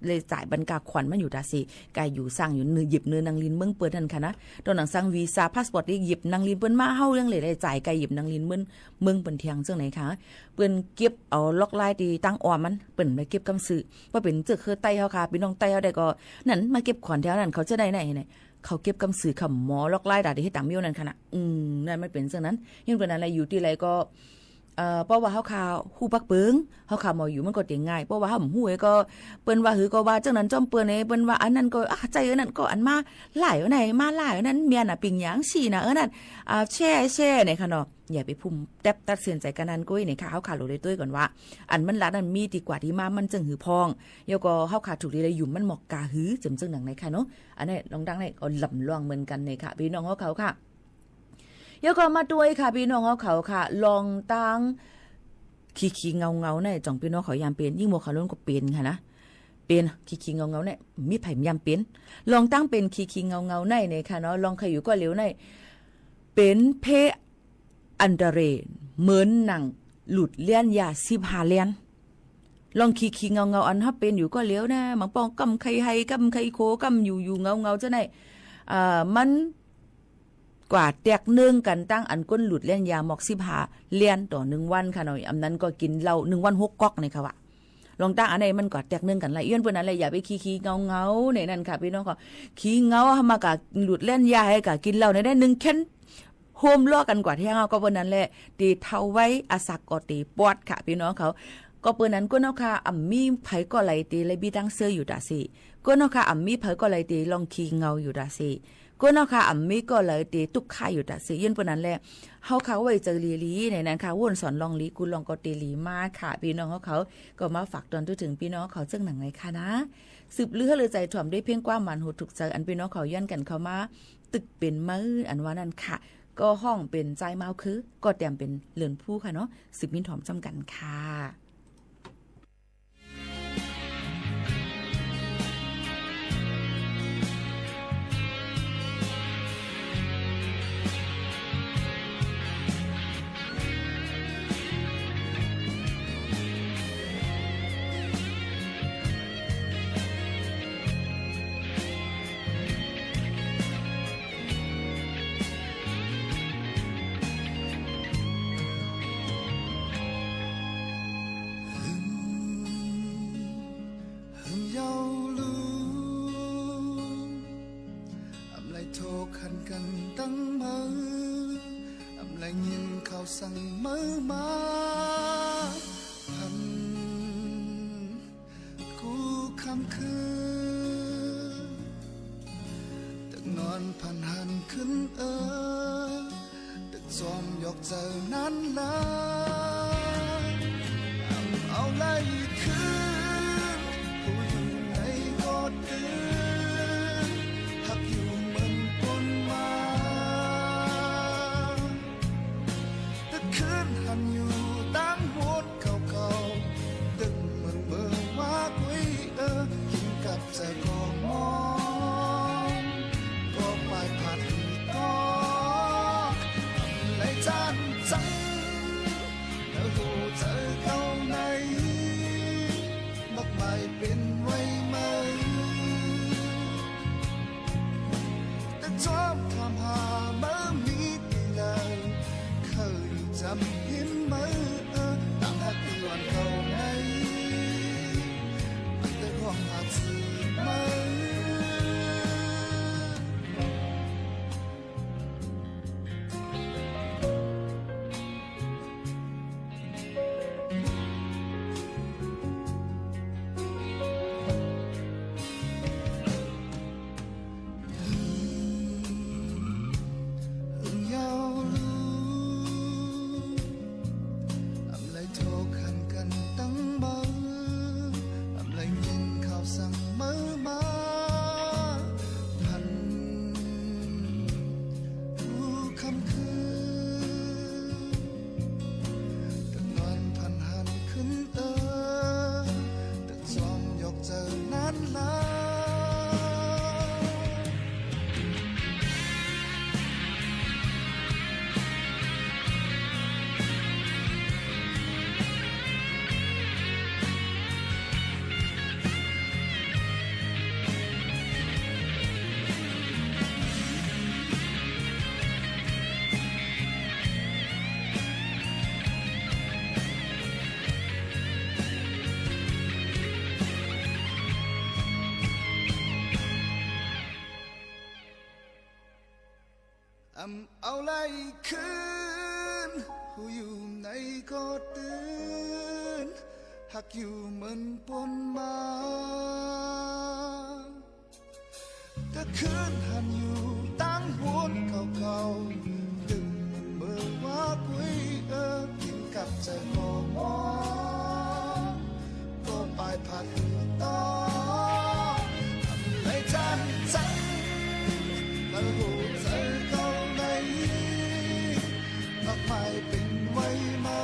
เลยจ่ายเปิ้นกาขวัญมันอยู่ต๋าเส กาอยู่สั่งอยู่เนิน หยิบเนินนางลินเมืองเปิ้นนั่นค่ะนะ ตอนหนังสั่งวีซ่าพาสปอร์ตนี่หยิบนางลินเปิ้นมา เฮายังเลยได้จ่ายกาหยิบนางลินเมือง เมืองเปิ้นแทงเจิ่งไหนคะ เปิ้นเก็บเอาลอกลายตี้ตังอ้อมมัน เปิ้นบ่เก็บก้ำซื่อ ป้อเป๋นเจื้อคือใต้เฮาค่ะ ปี้น้องใต้เฮาได้ก็ นั่นมาเก็บขวัญแถวนั้น เขาจะได้ไหนไหน เขาเก็บก้ำซื่อ เขาหมอลอกลายต๋าตี้เฮ็ดต๋ามเมี้ยวนั่นค่ะนะ อืม นั่นมันเป๋นเจิ่งนั้น ย้อนเปิ้นนั้นแหละ อยู่ตี้ใดก็ เอ่อ เพราะว่าเฮาค่ะฮู้ปักเปิง เฮาค่ะหมออยู่มันก็เต๋งง่าย เพราะว่าเฮาบ่ฮู้ก็ เปิ้นว่าหื้อก็ว่าเจิ่งนั้นจ้อมเปิ้นเน่ เปิ้นว่าอันนั้นก็ อ่ะ ใจ้อันนั้นก็ อันมาหลายอันไหน มาหลายอันนั้น เมียน่ะ ปิ่งหยัง ซี้น่ะ เออ นั่น อ่า แช่ แช่เนี่ยค่ะเนาะ อย่าไปพุ่มแต๊บตัดสินใจ๋กั๋นนั้นก้อยเนี่ยค่ะ เฮาค่ะโหลดเลยตวยก่อนว่า อันมันลาดนั้นมีตี้กว่าตี้มามันเจิ่งหื้อพ่อง เย้าก็เฮาค่ะถูกตี้เลยหยุมมันหมอกกาหื้อ เจิ่งเจิ่งหนังไหนค่ะเนาะ อันนี้ลองดังนี่ก็ลำลองเหมือนกั๋นเนี่ยค่ะ ปี้น้องเฮาเขาค่ะ เย้าก็มาตวยค่ะ ปี้น้องเฮาเขาค่ะ ลองตั้งขี้ๆ เงาๆ ใน จ่องปี้น้องเขายามเป๋น ยิ่งหมวกเขาล้นก็เป๋นค่ะนะ เป๋น ขี้ๆ เหงาๆ เนี่ย มีใผบ่ยำเป๋น ลองตั้งเป๋นขี้ๆ เหงาๆ ใน ในค่ะเนาะ ลองใค่อยู่ก้อเหลียวใน เป๋นเภอันตะเร เหมือนหนังหลุดเลี้ยนยาสิบห้าเลี้ยน ลองขี้ๆ เหงาๆ อันเฮาเป๋นอยู่ก้อเหลียวนะ บางป้องก้ำใค่ไห้ ก้ำใค่โข ก้ำอยู่ๆ เหงาๆ เจ้าใน อ่า มัน กว่าแตกเนื่องกั๋นตั้งอันก้นหลุดเลี้ยนยาหมอกสิบห้าเลี้ยนต่อหนึ่งวันค่ะเนาะ อันนั้นก็กิ๋นเหล้าหนึ่งวันหกก๊อกนี่ค่ะวะ ลองตั้งอันไหนมันกว่าแตกเนื่องกั๋นละ ย้อนเปิ้นนั้นแหละ อย่าไปขี้ๆ เหงาๆ ในนั้นค่ะ ปี้น้องเขา ขี้เหงามาก้าหลุดเลี้ยนยา หื้อก้ากิ๋นเหล้าในได้หนึ่งแค่น โฮมล้อกั๋นกว่าแท้ ก็เปิ้นนั้นแหละ เต๋เฒ่าไวอาศักดิ์ก็เต๋ปอดค่ะ ปี้น้องเขา ก็เปิ้นนั้นก้นเฮาค่ะ อ่ำมีใผก็ไหลเต๋ไล่บีตังเซออยู่ตาเส ก้นเฮาค่ะ อ่ำมีใผก็ไหลเต๋ลองขี้เหงาอยู่ตาเส ก้นเฮาค่ะ อ่ำมีก็ไหลเต๋ตุ๊กข์ค่ะอยู่ตาเส ย้อนเปิ้นนั้นแหละ เฮาค่ะไว้เจอหลีๆ ในนั้นค่ะ ว่นสอนลองหลี กู้ลองก็เต๋หลีมาค่ะ ปี้น้องเฮาเขา ก็มาฝากตอนเถิงปี้น้องเขาเจิ่งหนังในค่ะนะ สืบลือหื้อลือใจ๋ถ่วมด้วยเพลงความหมานหูถูกใจ๋ อันปี้น้องเขาย้อนกั๋นเข้ามา ตึกเป๋นเมอ อันว่านั้นค่ะ ก็ฮ้องเป๋นจายมาวคือ ก็แต้มเป๋นเหลินผู้ค่ะเนาะ สืบมินถ่วมจ้ำกั๋นค่ะ หึง หึงยาวลู อำไลโทรขันกั๋นตั้งเมอ อำไลยินข่าวสั่งเมอมา พัน กู้ค่ำคืน ตึกนอนพันหันขึ้นเอ่อ ตึกจอมหยอกเจ้านั้นลา อำเอาไหลคืน ผู้อยู่ไหนก็ตื่น หักอยู่เหมือนคนมา ตึกคืนหันอยู่ตั้งโหนเก่าๆ ตึกเหมือนเมื่อวากุยเออ กิ๋นกับเจ้าก็มอง ก็ปายผัดก็ ไหลจานจัง แล้วหูเจ้าเก่าใน มากมายเป๋นไว้เมอ ตึกจอมถามหาเมอ มีตี้ใด ใค่จำหินเมอ เออ ตางหักตี้อ่อนเก่าใน มันตึกฮ้องหาจื้อเมอ ยาวลู อำไลโทรขันกั๋นตั้งเมอ อำไลยินข่าวสั่งเมอมา พัน กู้ค่ำคืน ตึกนอนพันหันขึ้นเอ่อ ตึกจอมหยอกเจ้านั้นลา อำเอาไหลคืน ผู้อยู่ไหนก็ตื่น หักอยู่เหมือนปนมา ตึกคืนหันอยู่ตั้งโหนเก่าๆ ตึกเหมือนเมื่อวากุยเออ กิ๋นกับเจ้าก็มอง ก็ปายผัดต่อ อำไลจานจัง มาหูเจ้าเก่าใน มากมายเป๋นไว้เมอ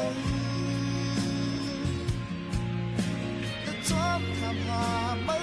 ตึกจอมถามหาเมอ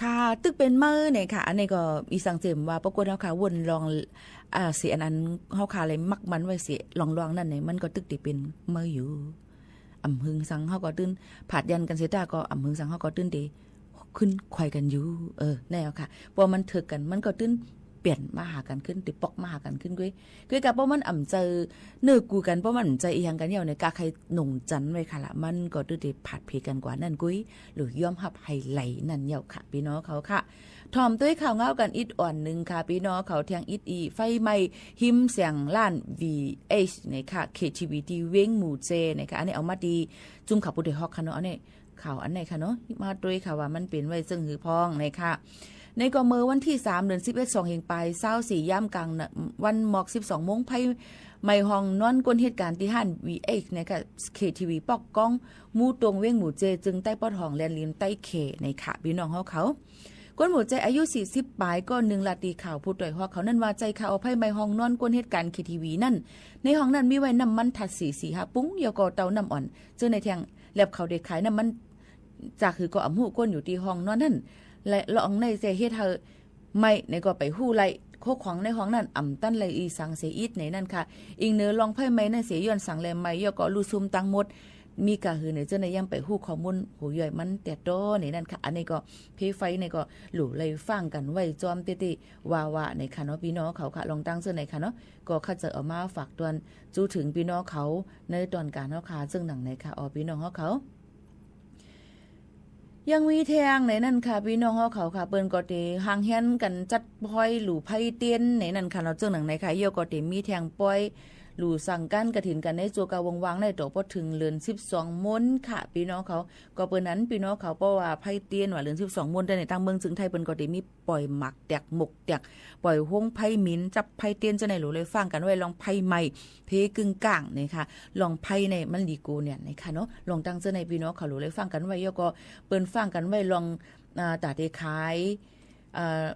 ค่ะ ตึกเป๋นเมอเนี่ยค่ะ อันนี้ก็อีสังเจมว่าปรากฏเฮาค่ะ วนลอง อ่า เสียอันอันเฮาค่ะเลยมักมันไว้เสียลองๆ นั่นเนี่ย มันก็ตึกได้เป๋นเมออยู่ อ่ำหึงสังเฮาก็ตึงผาดยันกั๋นเสียต้าก็อ่ำหึงสังเฮาก็ตึงได้ขึ้นคอยกั๋นอยู่ เออ แน่ค่ะ ปอมันเถิกกั๋น มันก็ตึงเปลี่ยนมาหากั๋นขึ้น ได้ปอกมาหากั๋นขึ้นกุ้ย คือก๋าปอมันอ่ำใจ๋เนื้อกู้กั๋น ปอมันอ่ำใจ๋อีหยังกั๋นแล้วเนี่ย กาใค่หน่งจันไว้ค่ะละ มันก็ตึงได้ผาดเผกั๋นกว่านั้นกุ้ย หรือยอมฮับไห้ไหลนั่นเย้าค่ะ ปี้น้องเขาค่ะ ถ่อมตวยข่าวเหงากั๋นอีกอ่อนนึ่งค่ะ ปี้น้องเขา แทงอิดอี้ ไฟไหม้ฮิมเสียงร้าน วีเอช เนี่ยค่ะ เคทีวี ตี้เวียงหมู่เจดเนี่ยค่ะ อันนี้เอามาตี้จุมข่าวผู้ใต้ฮอกค่ะเนาะ อันนี้ข่าวอันไหนค่ะเนาะ มาตวยค่ะว่ามันเป๋นไว้เซิ่งหื้อพ่องเนี่ยค่ะ ในก็เมื่อวันตี้สาม เดือนสิบเอ็ด สองเฮงป๋ายซาวสี่ ยามก๋างวันหมอก สิบสองโมง ไฟไหม้ห้องนอนก้นเหตุก๋ารณ์ตี้ฮ้าน วีเอช เนี่ยค่ะ เคทีวี ปอกก้อง หมู่ตง เวียงหมู่เจด จึงใต้ปอดห้องแลนด์ริมใต้เขตเนี่ยค่ะ ปี้น้องเฮาเขา ก้นหมู่เจดอายุสี่สิบป๋าย ก็นึ่งลาตี้ข่าวผู้ใต้ฮอกเขานั้นว่า ใจ้ข่าวไฟไหม้ห้องนอนก้นเหตุก๋ารณ์ เคทีวี นั้น ในห้องนั้นมีไว้น้ำมันถัดสี สี่ห้าปุ้ง แล้วก็เต้าน้ำอ่อน เจื้อในแทงแล็บเขาได้ขายน้ำมัน จากหื้อก็อ่ำฮู้ ก้นอยู่ตี้ห้องนอนนั้น และลองในเสียเหตุหื้อ ไหม้ในก็ไปฮู้ไล่ โคของในห้องนั้นอ่ำตันไล่อีสังเสียอีกในนั้นค่ะ อิงเนื้อลองไฟไหม้นั้นเสียย้อนสังแลไหม้ แล้วก็ลุกซุ่มตังหมด มีก่าหื้อในเจื้อในยังไปฮู้ข้อมูลหัวย่อยมันแต๊ต้อในนั้นค่ะ อันนี้ก็เพไฟในก็หลู่ไล่ฟังกั๋นไว้จ้อมเต๊ๆ ว่าๆ ในค่ะเนาะ ปี้น้องเขาค่ะ ลองตั้งเจื้อในค่ะเนาะ ก็ข้าจะเอามาฝากตวน จู้เถิงปี้น้องเขา ในตอนก๋านเฮาค่ะ เซิ่งหนังในค่ะ อ๋อ ปี้น้องเฮาเขา ยังมีแทงในนั้นค่ะ ปี้น้องเฮาเขาค่ะ เปิ้นก็เต๋หางเฮียนกั๋นจัดปอยหลู่ไพ่เตียนในนั้นค่ะเนาะ เซิ่งหนังในค่ะ เยี่ยวก็เต๋มีแทงปอยหลู่สังกั๋นกฐินกั๋นในจั่วกาวงวางในต่อปอดเถิงเดือนสิบสองโมนค่ะ ปี้น้องเขา ก็เปิ้นนั้นปี้น้องเขา เพราะว่าไพ่เตียนว่าเดือนสิบสองโมนได้ในตั้งเมืองเซิงไทย เปิ้นก็เต๋มีปอยหมากแตกหมกแตก ปอยฮงไพ่หมิน จับไพ่เตียนเจ้าในหลู่เลยฟังกั๋นไว้ลองไพ่ไหม้ เพกึ่งก้างเนี่ยค่ะ ลองไพ่ในมันดีกูเนี่ยนะคะเนาะ ลองตั้งเจ้าในปี้น้องเขาหลู่เลยฟังกั๋นไว้ แล้วก็เปิ้นฟังกั๋นไว้ลอง อ่า ต๋าเต๋ขาย อ่า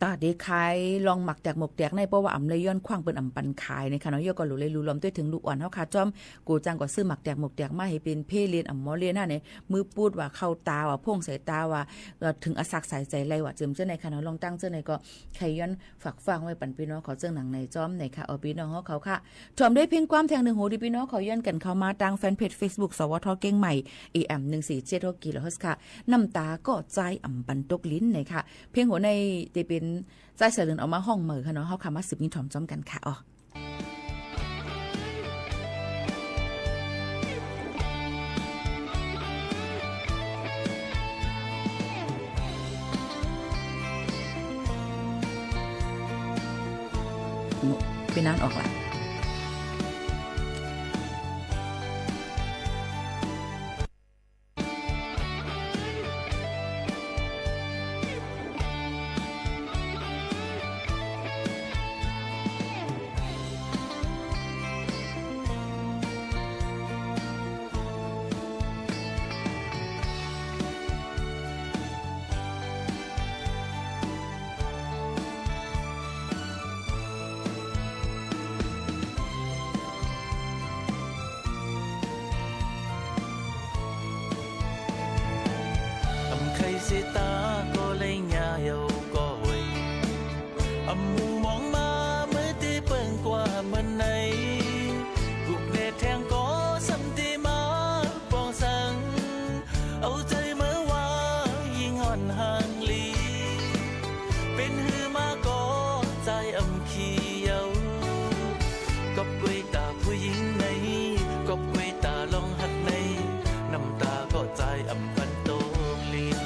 ต๋าเต๋ขายลองหมากแตกหมกแตกใน เพราะว่าอ่ำเลยย้อนขว้างเปิ้นอ่ำปันขายนะคะเนาะ แล้วก็หลู่เลยหลู่ลอมตวยเถิงลูกอ่อนเฮาค่ะ จ้อมกูจังก็ซื้อหมากแตกหมกแตกมาหื้อเป๋นเพเลียนอ่ำหมอเลียนนั่นเนี่ย มือปูดว่าเข้าต๋าว่าพ่งใส่ต๋าว่า เอ่อ เถิงอสักสายใจ๋ไล่ว่าเจิมเจ้าในค่ะเนาะ ลองตั้งเจ้าในก็ใค่ย้อน ฝากฟังไว้ปันปี้น้องเขาเซิ่งหนังในจ้อมในค่ะ อ๋อ ปี้น้องเฮาเขาค่ะ ถ่อมด้วยเพลงความแทงนึ่งหูตี้ปี้น้องเขาย้อนกั๋นเข้ามาตางแฟนเพจเฟซบุ๊ก สวท เจียงใหม่ เอเอ็ม หนึ่งสี่เจ็ดหก กิโลเฮิรตซ์ค่ะ น้ำต๋าก็จายอ่ำปันตกลิ้นในค่ะ เพลงหัวในตี้เป๋นจายสายเรือนเอามาฮ้องใหม่ค่ะเนาะ เฮาค่ะมาสืบยินถ่อมจ้อมกั๋นค่ะ อ๋อ เป๋นนั้นออกละ อำไขเสตาก็เลยหญ้าเหี่ยวก็เวย อำฮูมองมาเมื่อตี้เปิ้งกว่าเมินใน กุบแลแทงก็ซ้ำตี้มาปองสัง เอาใจ๋เมื่อว่ายิ่งอ่อนห่างหลี เป๋นหื้อมาก็จายอำขี้เยา กอบกวยต๋าผู้หญิงใน กอบกวยต๋าลองฮักใน น้ำต๋าก็จายอำปันตกลิ้น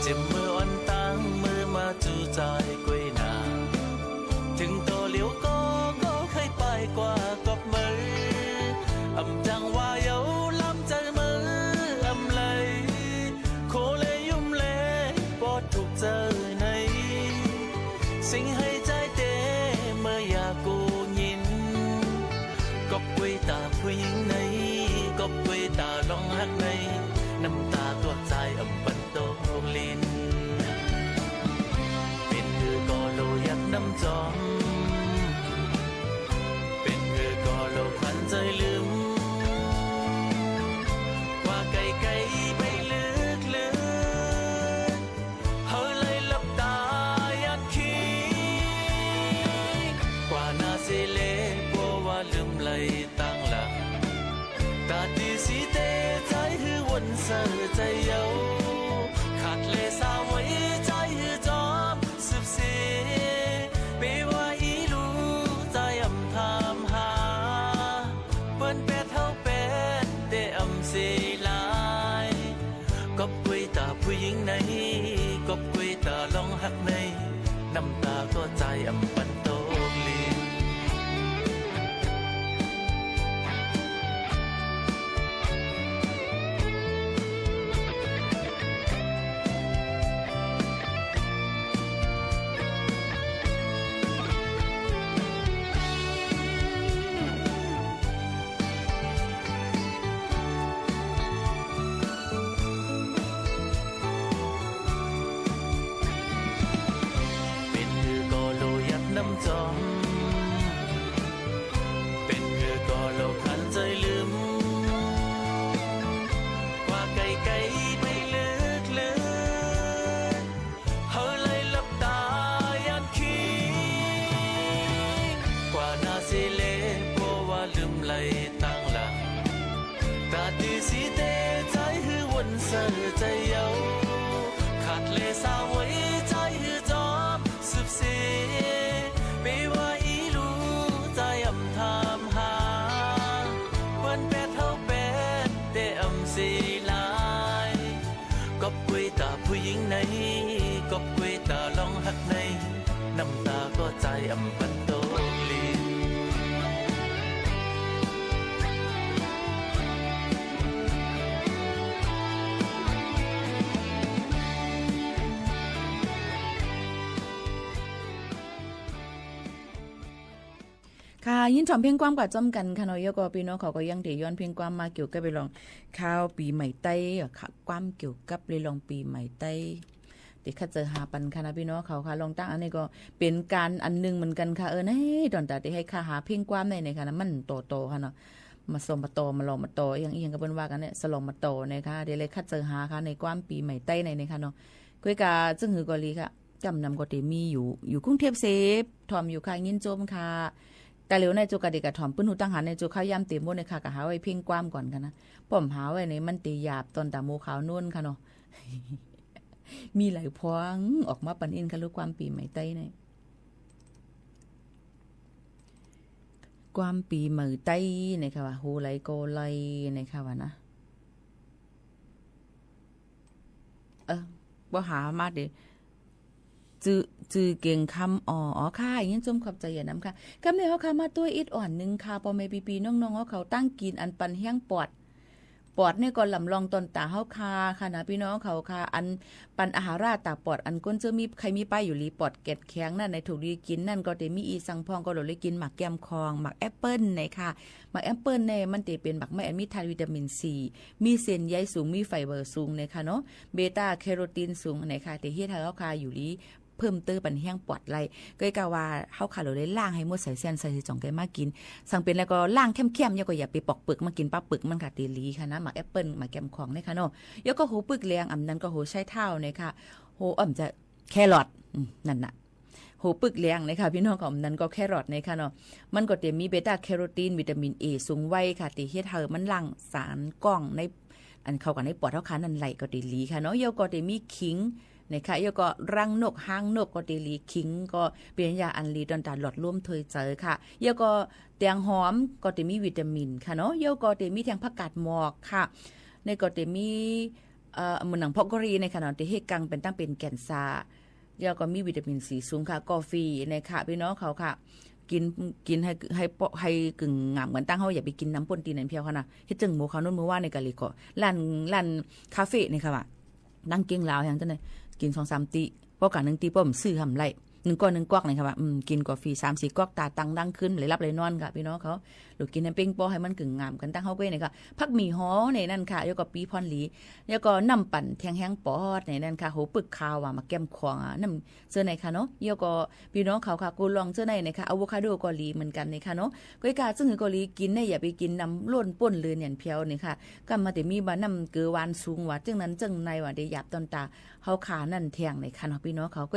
เจ็บเมื่ออ่อนตางเมื่อมาจู้จายกวยหนา เถิงต่อเหลียวก็ ก็ใค่ปายกว่ากอบเมย อำจังว လႆႈတၢင်းလင် တႃႇတီႈသီႇတေ ၸၢႆးႁိုဝ်ဝူၼ်ႉသႂ်ၸႂ်ယဝ်ႉ ၶၢတ်ႇလႄႈသႃႇဝႆႉ ၸၢႆးႁိုဝ်ၸွမ်းသိုပ်ႇသေ ပေဝႃႈဢီးလူ ၸၢႆးဢမ်ႇထၢမ်ႁႃ ပိူၼ်ႈပႅတ်ႈႁဝ်းပႅတ်ႈ တႄႉဢမ်ႇသေလၢႆ ၵွပ်ႈၵူၺ်းတႃႇၽူႈယိင်းၼႆႉ ၵွပ်ႈၵူၺ်းတႃႇလွင်ႈႁၵ်ႉၼႆႉ ၼမ်ႉတႃၵေႃႈၸၢႆဢမ်ႇပၼ်တူၵ်းလႄႈ ပဵၼ်ႁိုဝ်ၵေႃႈလူဝ်ႇယၢတ်ႇၼမ်ၸွမ်း ပဵၼ်ႁိုဝ်ၵေႃႈလူဝ်ႇၶၢၼ်ၸႂ်လိုမ်း ၵႂႃႇၵႆၵႆပႆလိုၵ်ႉလိုၵ်ႉ ႁႂ်ႈလႆႈလပ်းတႃယၢၼ်ၶိင်း ၵႂႃႇၼႃႈသေလႄႈ ပေႃးဝႃႈလိုမ်းလႆႈတၢင်းလင် တႃႇတီႈသီႇတေ ၸၢႆးႁိုဝ်ဝူၼ်ႉသႂ်ၸႂ်ယဝ်ႉ ၶၢတ်ႇလႄႈသႃႇဝႆႉ ၸၢႆးႁိုဝ်ၸွမ်းသိုပ်ႇသေ ပေဝႃႈဢီးလူ ၸၢႆးဢမ်ႇထၢမ်ႁႃ ပိူၼ်ႈပႅတ်ႈႁဝ်းပႅတ်ႈ တႄႉဢမ်ႇသေလၢႆ ၵွပ်ႈၵူၺ်းတႃႇၽူႈယိင်းၼႆႉ ၵွပ်ႈၵူၺ်းတႃႇလွင်ႈႁၵ်ႉၼႆႉ ၼမ်ႉတႃၵေႃႈၸၢႆဢမ်ႇပၼ်တူၵ်းလႄႈ ၶႃႈ ယိၼ်းထွမ်ႇၽဵင်းၵႂၢမ်းၵႂႃႇၸွမ်းၵၼ်ၶႃႈၼေႃႈ။ ယဝ်ႉၵေႃႈ ပီႈၼွင်ႉၶဝ်ၵေႃႈ ယင်းတေယွၼ်းၽဵင်းၵႂၢမ်းမႃး ၵဵဝ်ႇၵပ်းလွင်ႈၶၢဝ်းပီမႂ်ႇတႆးဢႃႈၶႃႈ၊ ၵႂၢမ်းၵဵဝ်ႇၵပ်းလွင်ႈပီမႂ်ႇတႆး တေၶတ်းၸႂ်ႁႃပၼ်ၶႃႈၼႃႈ ပီႈၼွင်ႉၶဝ်ၶႃႈ။ လွင်ႈတၢင်းဢၼ်ၼႆႉၵေႃႈ ပဵၼ်ၵၢၼ်ဢၼ်ၼိုင်ႈမိူၼ်ၵၼ်ၶႃႈ။ ဢိူဝ်ႈ ၼႆႉ တွၼ်ႈတႃႇတေႁႂ်ႈၶႃႈႁႃၽဵင်းၵႂၢမ်းၼႆႉၼႆၶႃႈၼႃႈ မၼ်းတေႃႇတေႃႇၶႃႈၼေႃႈ၊ မႃးသွမ်ႈမႃးတေႃႇ မႃးလေႃႇမႃးတေႃႇ ဢီႈသင် ဢီႈသင်ၵေႃႈ ပိူၼ်ႈဝႃႈၵၼ်ၼႆႉ သလေႃႇမႃးတေႃႇၼႆၶႃႈ။ တေလႆႈၶတ်းၸႂ်ႁႃၶႃႈ ၼႂ်းၵႂၢမ်းပီမႂ်ႇတႆးၼႆႉၼႆၶႃႈၼေႃႈ။ ၵူၺ်းၵႃႈ ၸိူင်ႉႁိုဝ်ၵေႃႈလီၶႃႈ ၵမ်ႈၼမ်ၵေႃႈ တေမီးယူႇ ယူႇၵုင်းထဵပ်ႈသေ ထွမ်ႇယူႇၶႃႈ၊ ယိၼ်းၸူမ်းၶႃႈ။ တေႃႈလဵဝ်ၼႆႉ ၸူဝ်ႈၵႃႈတေၵႂႃႇထွမ်ႇ ပိုၼ်ႉႁူႉတၢင်းႁၼ်ၼႆႉ ၸူဝ်ႈၶၢဝ်းယၢမ်းတေမူတ်းၼႆႉ ၶႃႈၵေႃႈႁႃဝႆႉၽဵင်းၵႂၢမ်းၵွၼ်ႇၶႃႈၼႃႈ။ ပေႃးဢမ်ႇႁႃဝႆႉၼႆ မၼ်းတေယၢပ်ႇတွၼ်ႈတႃႇမူႇၶၢဝ်ႇၼူၼ်းၶႃႈၼေႃႈ။ မီးလၢႆၽွင်း ဢွၵ်ႇမႃးပၼ်ဢိတ်းၶႃႈလူး ၵႂၢမ်းပီမႂ်ႇတႆးၼႆႉ၊ ၵႂၢမ်းပီမႂ်ႇတႆးၼႆႉၶႃႈဝႃႈ ႁူဝ်လႂ်ၵေႃႈလႆႈၼႆႉၶႃႈဝႃႈၼႃႈ။ ဢိူဝ်ႈ ပေႃးႁႃမႃးတေ ၸိုဝ်ႈ ၸိုဝ်ႈၵဵင်ႇၶမ်း ဢေႃႈ ဢေႃႈၶႃႈ ယိၼ်းၸူမ်းၶွပ်ႈၸႂ်ယႂ်ႇၼမ်ၶႃႈ။ ၵမ်းၼႆႉ ႁဝ်းၶႃႈမႃးတူၺ်းဢိတ်းဢွၼ်ႇၼိုင်ႈၶႃႈ ပေႃႈမႄႈပီႈပီႈၼွင်ႉၼွင်ႉႁဝ်းၶဝ် တၢင်းၵိၼ်ဢၼ်ပၼ်ႁႅင်းပွတ်ႇ ပွတ်ႇၼႆႉၵေႃႈ လမ်ႇလွင်ႈတွၼ်ႈတႃႇႁဝ်းၶႃႈၶႃႈၼႃႈ ပီႈၼွင်ႉၶဝ်ၶႃႈ။ ဢၼ်ပၼ်ဢႃႇႁႃႇရတႃႇပွတ်ႇ ဢၼ်ၵူၼ်းၸိူဝ်းမီး ၶႂ်ႈမီးပၢႆးယူႇလီ ပွတ်ႇၵႅၼ်ႇၶႅင်ၼၼ်ႉၼႆ ထုၵ်ႇလီၵိၼ်ၼၼ်ႉၵေႃႈ တေမီးဢီႈသင်ၽွင်ႈၵေႃႈ လူဝ်ႇလႆႈၵိၼ်မၢၵ်ႇၵႅမ်ႈၶွင်ႇ မၢၵ်ႇဢႅပ်ႉပိူဝ်ႇၼႆၶႃႈ။ မၢၵ်ႇဢႅပ်ႉပိူဝ်ႇၼႆႉ မၼ်းတေပဵၼ်မၢၵ်ႇမႆႉဢၼ်မီးထၢတ်ႈဝီႇတႃႇမိၼ်ႇသီႇ မီးသဵၼ်ႈၼႂ်းသုင် မီးၾၢႆႇပႃႇသုင်ၼႆၶႃႈၼေႃႈ၊ ပီႇတႃႇၶႄႇရူဝ်ႇတိၼ်ႇသုင်ၼႆၶႃႈ၊ တေႁဵတ်းႁႂ်ႈႁဝ်းၶႃႈယူႇလီ ပိူမ်ႉတိူဝ်းပၼ်ႁႅင်းပွတ်ႇလႆႈ။ ၵူၺ်းၵႃႈဝႃႈ ႁဝ်းၶႃႈလူဝ်ႇလႆႈလၢင်ႉႁႂ်ႈမူတ်းသႂ်သႅၼ်းသႂ်သေ ၸင်ႇၵွႆႈမႃးၵိၼ်။ သင်ပဵၼ်လႄႈၵေႃႈ လၢင်ႉၶႅမ်ႉၶႅမ်ႉ ယဝ်ႉၵေႃႈ ယႃႇပေပွၵ်ႇပိူၵ်ႇမၼ်း ၵိၼ်ပႃးပိူၵ်ႇမၼ်းၶႃႈ တေလီၶႃႈၼႃႈ၊ မၢၵ်ႇဢႅပ်ႉပိူဝ်ႇ မၢၵ်ႇၵႅမ်ႈၶွင်ႇၼႆႉၶႃႈၼေႃႈ။ ယဝ်ႉၵေႃႈ ႁူဝ်ပိုၵ်ႉလႅင် ဢမ်ႇၼၼ်ၵေႃႈ ႁူဝ်သႂ်ႇထၢဝ်ႇၼႆႉၶႃႈ၊ ႁူဝ် ဢမ်ႇၸႂ်ႈ ၶႄႇရွတ်ႉ ဢိုမ်း ၼၼ်ႉၼႃႇ ႁူဝ်ပိုၵ်ႉလႅင်ၼႆႉၶႃႈ ပီႈၼွင်ႉၶဝ်၊ ဢမ်ႇၼၼ်ၵေႃႈ ၶႄႇရွတ်ႉၼႆႉၶႃႈၼေႃႈ။ မၼ်းၵေႃႈတေမီး ပီႇတႃႇၶႄႇရူဝ်ႇတိၼ်ႇ ဝီႇတႃႇမိၼ်ႇဢေႇ သုင်ဝႆႉၶႃႈ၊ တေႁဵတ်းႁႂ်ႈမၼ်းလၢင်ႉသၢၼ်ၵွင်ႉၼႂ်း ဢၼ်ၶဝ်ႈၵႂႃႇၼႂ်းပွတ်ႇႁဝ်းၶႃႈၼၼ်ႉလႆႈၵေႃႈ တေလီၶႃႈၼေႃႈ။ ယဝ်ႉၵေႃႈ တေမီးၶိင်ၼႆႉၶႃႈ၊ ယဝ်ႉၵေႃႈ ရၢင်းၼူၵ်ႉ ႁၢင်းၼူၵ်ႉၵေႃႈ တေလီ၊ ၶိင်ၵေႃႈ ပဵၼ်ယႃႈဢၼ်လီ တွၼ်ႈတႃႇလွတ်ႇလူမ်းထူၺ်ႈၸႂ်ၶႃႈ။ ယဝ်ႉၵေႃႈ တႅင်ႁွမ်ၵေႃႈ တေမီးဝီႇတႃႇမိၼ်ႇၶႃႈၼေႃႈ။ ယဝ်ႉၵေႃႈ တေမီးထႅင်ႈ ၽၵ်းၵၢတ်ႇမွၵ်ႇၶႃႈ၊ ၼႆႉၵေႃႈ တေမီး ဢိူဝ်ႈ မိူၼ်ၼင်ႇ ၽွၵ်ႉၵရီႇၼႆႉၶႃႈၼေႃႈ၊ တေႁဵတ်းၵင်ႈပဵၼ်တၢင်းပဵၼ်ၵႅၼ်ႇသႃႇ၊ ယဝ်ႉၵေႃႈ မီးဝီႇတႃႇမိၼ်ႇသီႇသုင်ၶႃႈ။ ၵေႃႇၾီႇၼႆႉၶႃႈ ပီႈၼွင်ႉၶဝ်ၶႃႈ ၵိၼ် ၵိၼ်ႁႂ်ႈ ႁႂ်ႈပေႃး ႁႂ်ႈၵိုင်ႇငၢမ်ႇၵၼ်တင်းႁဝ်း၊ ယႃႇပေၵိၼ်ၼမ်ပူၼ်ႉတီႈၼၼ်ႉၽႅဝ်ၶႃႈၼႃႈ။ ႁဵတ်းၸိူင်ႉမူဝ်ၶဝ်ႈၼူၼ်း မိူဝ်ႈဝႃးၼႆႉၵေႃႈလီၵေႃႈ လၢၼ်ႉ လၢၼ်ႉၶႃႇၾႄႇၼႆႉၶႃႈဝႃႈ ၼင်ႈၵဵင်းလၢဝ်ႁႅင်းၸိူင်ႉၼႆ ၵိၼ်သွင်သၢမ်တီႈ ပေႃးၵႂႃႇၼိုင်ႈတီႈ ပေႃးဢမ်ႇသိုဝ်ႉ ဢမ်ႇလႆႈ၊ ၼိုင်ႈၵေႃႉၼိုင်ႈၵွၵ်းၼႆၶႃႈဝႃႈ။ ဢိုမ်း ၵိၼ်ၵေႃႇၾီႇသၢမ်သီႇၵွၵ်း တႃႇတင်ႈၼင်ႈၶိုၼ်း လႆႈလပ်းလႆႈၼွၼ်းၶႃႈ ပီႈၼွင်ႉၶဝ်။ လူဝ်ႇၵိၼ်ႁႂ်ႈပဵင်းပေႃး ႁႂ်ႈမၼ်းၵိုင်ႇငၢမ်ႇၵၼ်တင်းႁဝ်းၵူၺ်းၼႆၶႃႈ။ ၽၵ်းမီႇႁေႃၼႆၼၼ်ႉၶႃႈ၊ ယဝ်ႉၵေႃႈ ပီႇၽွၼ်းလီ၊ ယဝ်ႉၵေႃႈ ၼမ်ႉပၼ်ႇထႅင်ႈႁႅင်းပွတ်ႇၼႆၼၼ်ႉၶႃႈ၊ ႁူဝ်ပိုၵ်ႉၶၢဝ်ႇ ဢႃႈ မၢၵ်ႇၵႅမ်ႈၶွင်ႇ ဢႃႈ ၼမ်ႉၸိူဝ်းၼႆႉၶႃႈၼေႃႈ။ ယဝ်ႉၵေႃႈ ပီႈၼွင်ႉၶဝ်ၶႃႈ ၵူႈလွင်ႈၸိူဝ်းၼႆႉၼႆၶႃႈ၊ ဢႃႇဝူဝ်ႇၶႃႇတူဝ်ႇၵေႃႈ လီမိူၼ်ၵၼ်ၼႆၶႃႈၼေႃႈ။ ၵူၺ်းၵႃႈ ၸိူင်ႉႁိုဝ်ၵေႃႈလီ ၵိၼ်ၼႆႉ ယႃႇပေၵိၼ်ၼမ်လူၼ်ႉပူၼ်ႉလိူၼ်ၼႆၽႅဝ်ၼႆၶႃႈ။ ၵမ်းမႃး တေမီးဝႃႈ ၼမ်ႉၵိူဝ်ဝၢၼ်သုင်ဝႃႈ ၸိူင်ႉၼၼ်ၸိူင်ႉၼႆဝႃႈ တေယၢပ်ႇတွၼ်ႈတႃႇႁဝ်းၶႃႈၼၼ်ႉထႅင်ႈၼႆၶႃႈၼေႃႈ ပီႈၼွင်ႉၶဝ်။ ၵူၺ်းၵ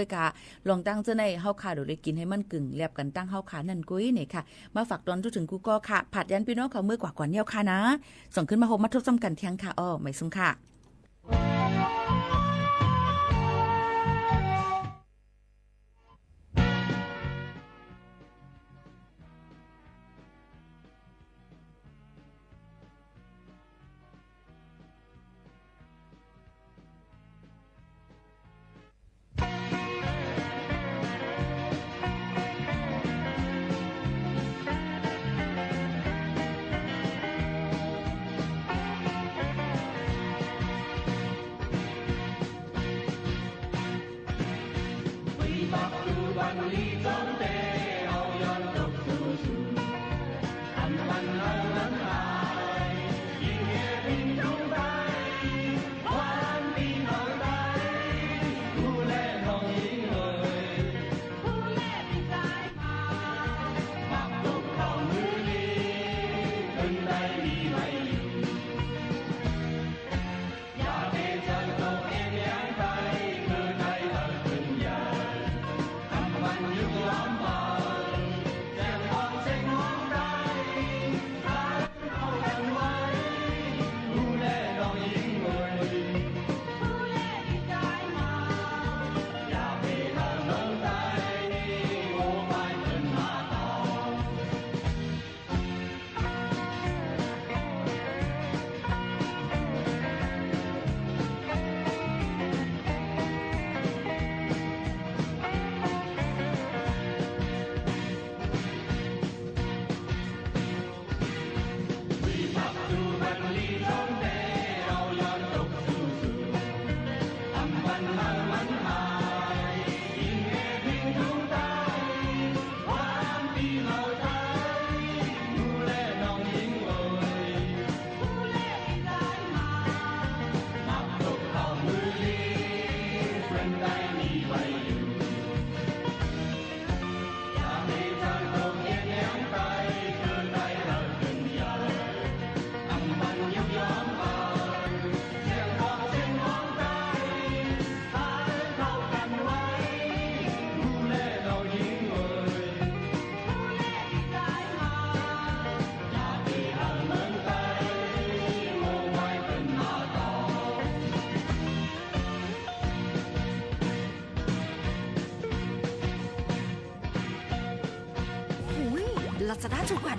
ႃႈ လွင်ႈတၢင်းၸိူဝ်း ในเฮาข้าเดี๋ยวได้กิ๋นหื้อมันกึ่งแลบกั๋นตังเฮาข้านั่นกุ้ยเนี่ยค่ะ มาฝากตอนทั่วเถิงกู้ก้อค่ะ ผาดยานปี้น้องเขาเมื่อกว่าก่อนเนี่ยค่ะนะ ส่งขึ้นมาพบมาทบซ้ำกั๋นเที่ยงค่ะ อ้อ หมายสุงค่ะอุ๊ย ลาซาด้า ทุกวัน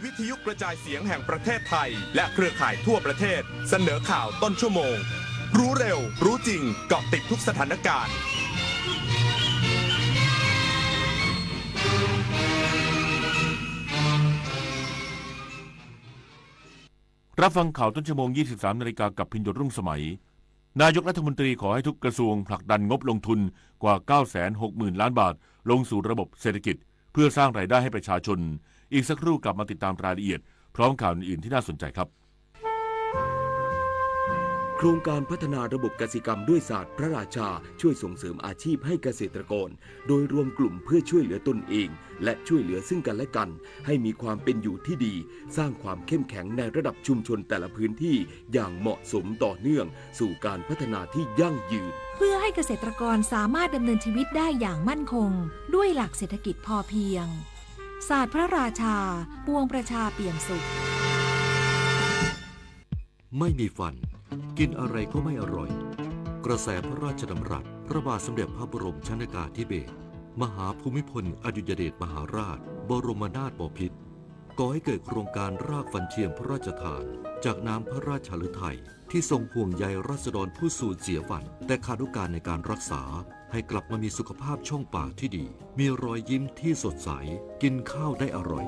วิทยุกระจายเสียงแห่งประเทศไทย และเครือข่ายทั่วประเทศ เสนอข่าวต้นชั่วโมง รู้เร็ว รู้จริง เกาะติดทุกสถานการณ์ รับฟังข่าวต้นชั่วโมง ยี่สิบสามนาฬิกา กับพินโย รุ่งสมัย นายกรัฐมนตรีขอให้ทุกกระทรวงผลักดันงบลงทุนกว่า เก้าแสนหกหมื่นล้านบาท ลงสู่ระบบเศรษฐกิจ เพื่อสร้างรายได้ให้ประชาชน อีกสักครู่กลับมาติดตามรายละเอียด พร้อมข่าวอื่นๆที่น่าสนใจครับ โครงการพัฒนาระบบกสิกรรมด้วยศาสตร์พระราชา ช่วยส่งเสริมอาชีพให้เกษตรกร โดยรวมกลุ่มเพื่อช่วยเหลือตนเอง และช่วยเหลือซึ่งกันและกัน ให้มีความเป็นอยู่ที่ดี สร้างความเข้มแข็งในระดับชุมชนแต่ละพื้นที่อย่างเหมาะสมต่อเนื่อง สู่การพัฒนาที่ยั่งยืน เพื่อให้เกษตรกรสามารถดำเนินชีวิตได้อย่างมั่นคง ด้วยหลักเศรษฐกิจพอเพียง ศาสตร์พระราชา ปวงประชาเปี่ยมสุข ไม่มีฟัน กินอะไรก็ไม่อร่อย กระแสพระราชดำรัส พระบาทสมเด็จพระบรมชนกาธิเบศร มหาภูมิพลอดุลยเดชมหาราช บรมนาถบพิตร ก่อให้เกิดโครงการรากฟันเทียมพระราชทาน จากน้ำพระราชฤทัย ที่ทรงห่วงใยราษฎรผู้สูญเสียฟัน แต่ขาดโอกาสในการรักษา ให้กลับมามีสุขภาพช่องปากที่ดี มีรอยยิ้มที่สดใส กินข้าวได้อร่อย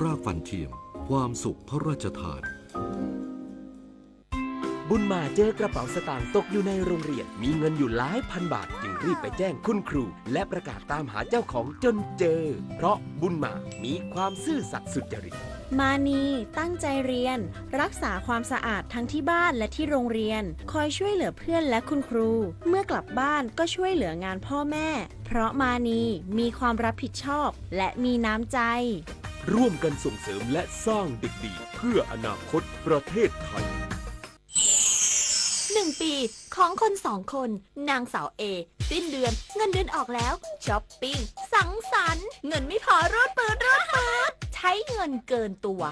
รากฟันเทียม ความสุขพระราชทาน บุญมาเจอกระเป๋าสตางค์ตกอยู่ในโรงเรียน มีเงินอยู่หลายพันบาท จึงรีบไปแจ้งคุณครู และประกาศตามหาเจ้าของจนเจอ เพราะบุญมามีความซื่อสัตย์สุจริต มานีตั้งใจเรียน รักษาความสะอาดทั้งที่บ้านและที่โรงเรียน คอยช่วยเหลือเพื่อนและคุณครู เมื่อกลับบ้านก็ช่วยเหลืองานพ่อแม่ เพราะมานีมีความรับผิดชอบและมีน้ำใจ ร่วมกันส่งเสริมและสร้างเด็กดีเพื่ออนาคตประเทศไทย หนึ่งปีของคนสองคน นางสาวเอ สิ้นเดือนเงินเดือนออกแล้ว ช็อปปิ้ง สังสรรค์ เงินไม่พอรูดปื๊ดรูดปื๊ด ใช้เงินเกินตัว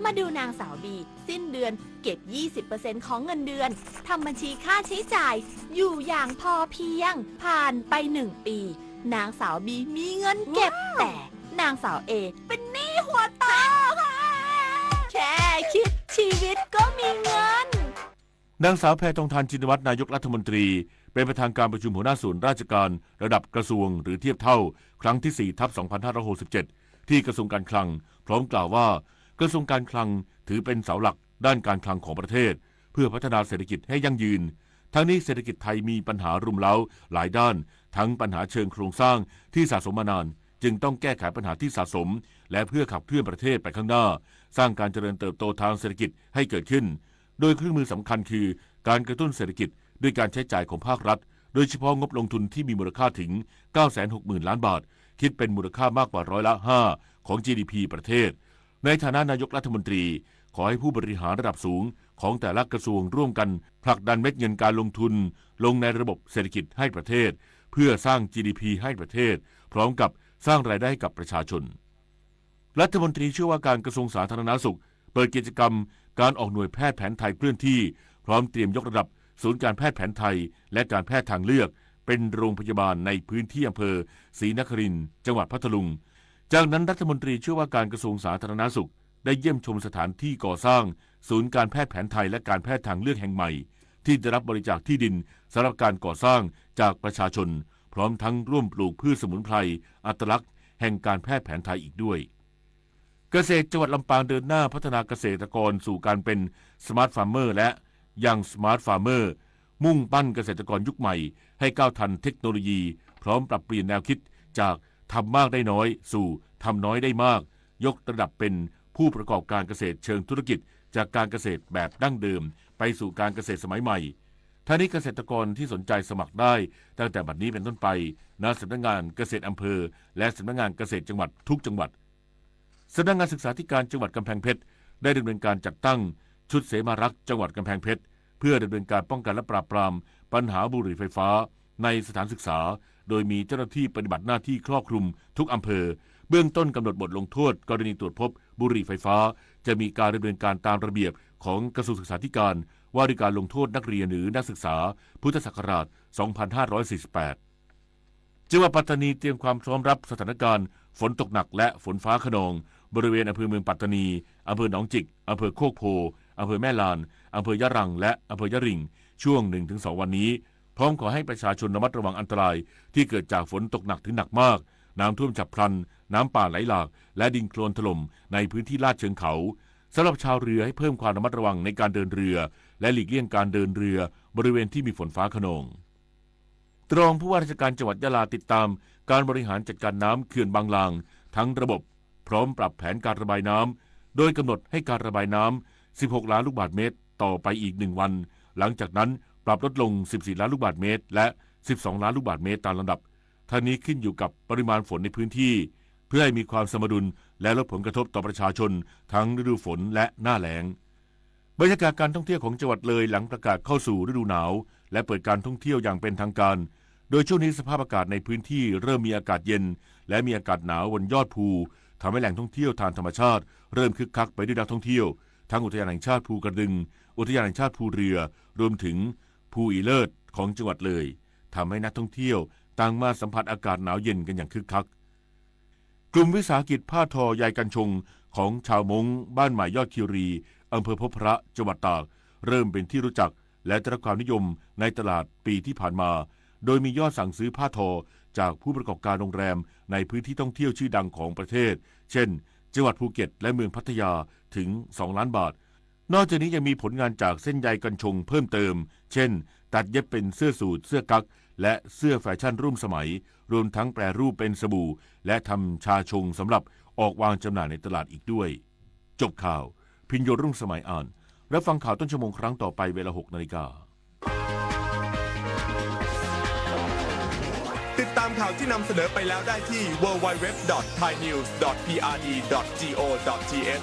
มาดูนางสาวบี สิ้นเดือนเก็บ ยี่สิบเปอร์เซ็นต์ ของเงินเดือน ทำบัญชีค่าใช้จ่ายอยู่อย่างพอเพียง ผ่านไปหนึ่งปี นางสาวบีมีเงินเก็บ ว้าว แต่นางสาวเอเป็นหนี้หัวโตค่ะ แค่คิดชีวิตก็มีเงิน นางสาวแพทองธาร ชินวัตร นายกรัฐมนตรี เป็นประธานการประชุมหัวหน้าส่วนราชการระดับกระทรวงหรือเทียบเท่า ครั้งที่สี่ทับสองพันห้าร้อยหกสิบเจ็ด ที่กระทรวงการคลัง พร้อมกล่าวว่า กระทรวงการคลังถือเป็นเสาหลักด้านการคลังของประเทศ เพื่อพัฒนาเศรษฐกิจให้ยั่งยืน ทั้งนี้เศรษฐกิจไทยมีปัญหารุมเร้าหลายด้าน ทั้งปัญหาเชิงโครงสร้างที่สะสมมานาน จึงต้องแก้ไขปัญหาที่สะสม และเพื่อขับเคลื่อนประเทศไปข้างหน้า สร้างการเจริญเติบโตทางเศรษฐกิจให้เกิดขึ้น โดยเครื่องมือสำคัญคือการกระตุ้นเศรษฐกิจด้วยการใช้จ่ายของภาครัฐ โดยเฉพาะงบลงทุนที่มีมูลค่าถึง เก้าแสนหกหมื่นล้านบาท คิดเป็นมูลค่ามากกว่าร้อยละห้าของ จีดีพี ประเทศ ในฐานะนายกรัฐมนตรี ขอให้ผู้บริหารระดับสูงของแต่ละกระทรวงร่วมกันผลักดันเม็ดเงินการลงทุนลงในระบบเศรษฐกิจให้ประเทศ เพื่อสร้าง จีดีพี ให้ประเทศ พร้อมกับสร้างรายได้ให้กับประชาชน รัฐมนตรีช่วยว่าการกระทรวงสาธารณสุข เปิดกิจกรรมการออกหน่วยแพทย์แผนไทยเคลื่อนที่ พร้อมเตรียมยกระดับศูนย์การแพทย์แผนไทย และการแพทย์ทางเลือก เป็นโรงพยาบาลในพื้นที่อำเภอศรีนครินทร์ จังหวัดพัทลุง จากนั้นรัฐมนตรีช่วยว่าการกระทรวงสาธารณสุข ได้เยี่ยมชมสถานที่ก่อสร้างศูนย์การแพทย์แผนไทยและการแพทย์ทางเลือกแห่งใหม่ ที่ได้รับบริจาคที่ดินสำหรับการก่อสร้างจากประชาชน พร้อมทั้งร่วมปลูกพืชสมุนไพรอัตลักษณ์แห่งการแพทย์แผนไทยอีกด้วย เกษตรจังหวัดลำปางเดินหน้าพัฒนาเกษตรกรสู่การเป็น Smart Farmer และ Young Smart Farmer มุ่งปั้นเกษตรกรยุคใหม่ให้ก้าวทันเทคโนโลยี พร้อมปรับเปลี่ยนแนวคิดจากทำมากได้น้อยสู่ทำน้อยได้มาก ยกระดับเป็นผู้ประกอบการเกษตรเชิงธุรกิจ จากการเกษตรแบบดั้งเดิม ไปสู่การเกษตรสมัยใหม่ ทั้งนี้เกษตรกรที่สนใจสมัครได้ตั้งแต่บัดนี้เป็นต้นไป ณ สำนักงานเกษตรอำเภอ และสำนักงานเกษตรจังหวัดทุกจังหวัด สำนักงานศึกษาธิการจังหวัดกำแพงเพชร ได้ดำเนินการจัดตั้งชุดเสมารักษ์จังหวัดกำแพงเพชร เพื่อดำเนินการป้องกันและปราบปรามปัญหาบุหรี่ไฟฟ้าในสถานศึกษา โดยมีเจ้าหน้าที่ปฏิบัติหน้าที่ครอบคลุมทุกอำเภอ เบื้องต้นกำหนดบทลงโทษกรณีตรวจพบบุหรี่ไฟฟ้า จะมีการดำเนินการตามระเบียบของกระทรวงศึกษาธิการ ว่าด้วยการลงโทษนักเรียนหรือนักศึกษา พุทธศักราช สองพันห้าร้อยสี่สิบแปด จังหวัดปัตตานีเตรียมความพร้อมรับสถานการณ์ฝนตกหนักและฝนฟ้าคะนอง บริเวณอำเภอเมืองปัตตานี อำเภอหนองจิก อำเภอโคกโพธิ์ อำเภอแม่ลาน อำเภอยะรัง และอำเภอยะริง ช่วงหนึ่งถึงสองวันนี้ พร้อมขอให้ประชาชนระมัดระวังอันตรายที่เกิดจากฝนตกหนักถึงหนักมาก น้ำท่วมฉับพลัน น้ำป่าไหลหลาก และดินโคลนถล่มในพื้นที่ลาดเชิงเขา สำหรับชาวเรือให้เพิ่มความระมัดระวังในการเดินเรือ และหลีกเลี่ยงการเดินเรือบริเวณที่มีฝนฟ้าคะนอง รองผู้ว่าราชการจังหวัดยะลาติดตามการบริหารจัดการน้ำเขื่อนบางลางทั้งระบบ พร้อมปรับแผนการระบายน้ำ โดยกำหนดให้การระบายน้ำ สิบหกล้านลูกบาศก์เมตร ต่อไปอีกหนึ่งวัน หลังจากนั้นปรับลดลง สิบสี่ล้านลูกบาศก์เมตร และ สิบสองล้านลูกบาศก์เมตร ตามลำดับ ทั้งนี้ขึ้นอยู่กับปริมาณฝนในพื้นที่ เพื่อให้มีความสมดุล และลดผลกระทบต่อประชาชนทั้งฤดูฝนและหน้าแล้ง บรรยากาศการท่องเที่ยวของจังหวัดเลยหลังประกาศเข้าสู่ฤดูหนาว และเปิดการท่องเที่ยวอย่างเป็นทางการ โดยช่วงนี้สภาพอากาศในพื้นที่เริ่มมีอากาศเย็น และมีอากาศหนาวบนยอดภู ทำให้แหล่งท่องเที่ยวทางธรรมชาติเริ่มคึกคักไปด้วยนักท่องเที่ยว ทั้งอุทยานแห่งชาติภูกระดึง อุทยานแห่งชาติภูเรือ รวมถึงภูอีเลิศของจังหวัดเลย ทำให้นักท่องเที่ยวต่างมาสัมผัสอากาศหนาวเย็นกันอย่างคึกคัก กลุ่มวิสาหกิจผ้าทอใยกัญชงของชาวม้งบ้านใหม่ยอดคีรี อำเภอพบพระ จังหวัดตาก เริ่มเป็นที่รู้จัก และได้รับความนิยมในตลาดปีที่ผ่านมา โดยมียอดสั่งซื้อผ้าทอจากผู้ประกอบการโรงแรมในพื้นที่ท่องเที่ยวชื่อดังของประเทศ เช่น จังหวัดภูเก็ต และเมืองพัทยาถึง สองล้านบาท นอกจากนี้ยังมีผลงานจากเส้นใยกัญชงเพิ่มเติม เช่น ตัดเย็บเป็นเสื้อสูท เสื้อกั๊ก และเสื้อแฟชั่นร่วมสมัย รวมทั้งแปรรูปเป็นสบู่ และทำชาชงสำหรับออกวางจำหน่ายในตลาดอีกด้วย จบข่าว พิญโยรุ่งสมัยอ่าน รับฟังข่าวต้นชั่วโมงครั้งต่อไปเวลา หกนาฬิกา ติดต ตามข่าวที่นำเสนอไปแล้วได้ที่ ดับเบิลยู ดับเบิลยู ดับเบิลยู ดอท ไทยนิวส์ ดอท พี อาร์ ดี ดอท จี โอ ดอท ที เอช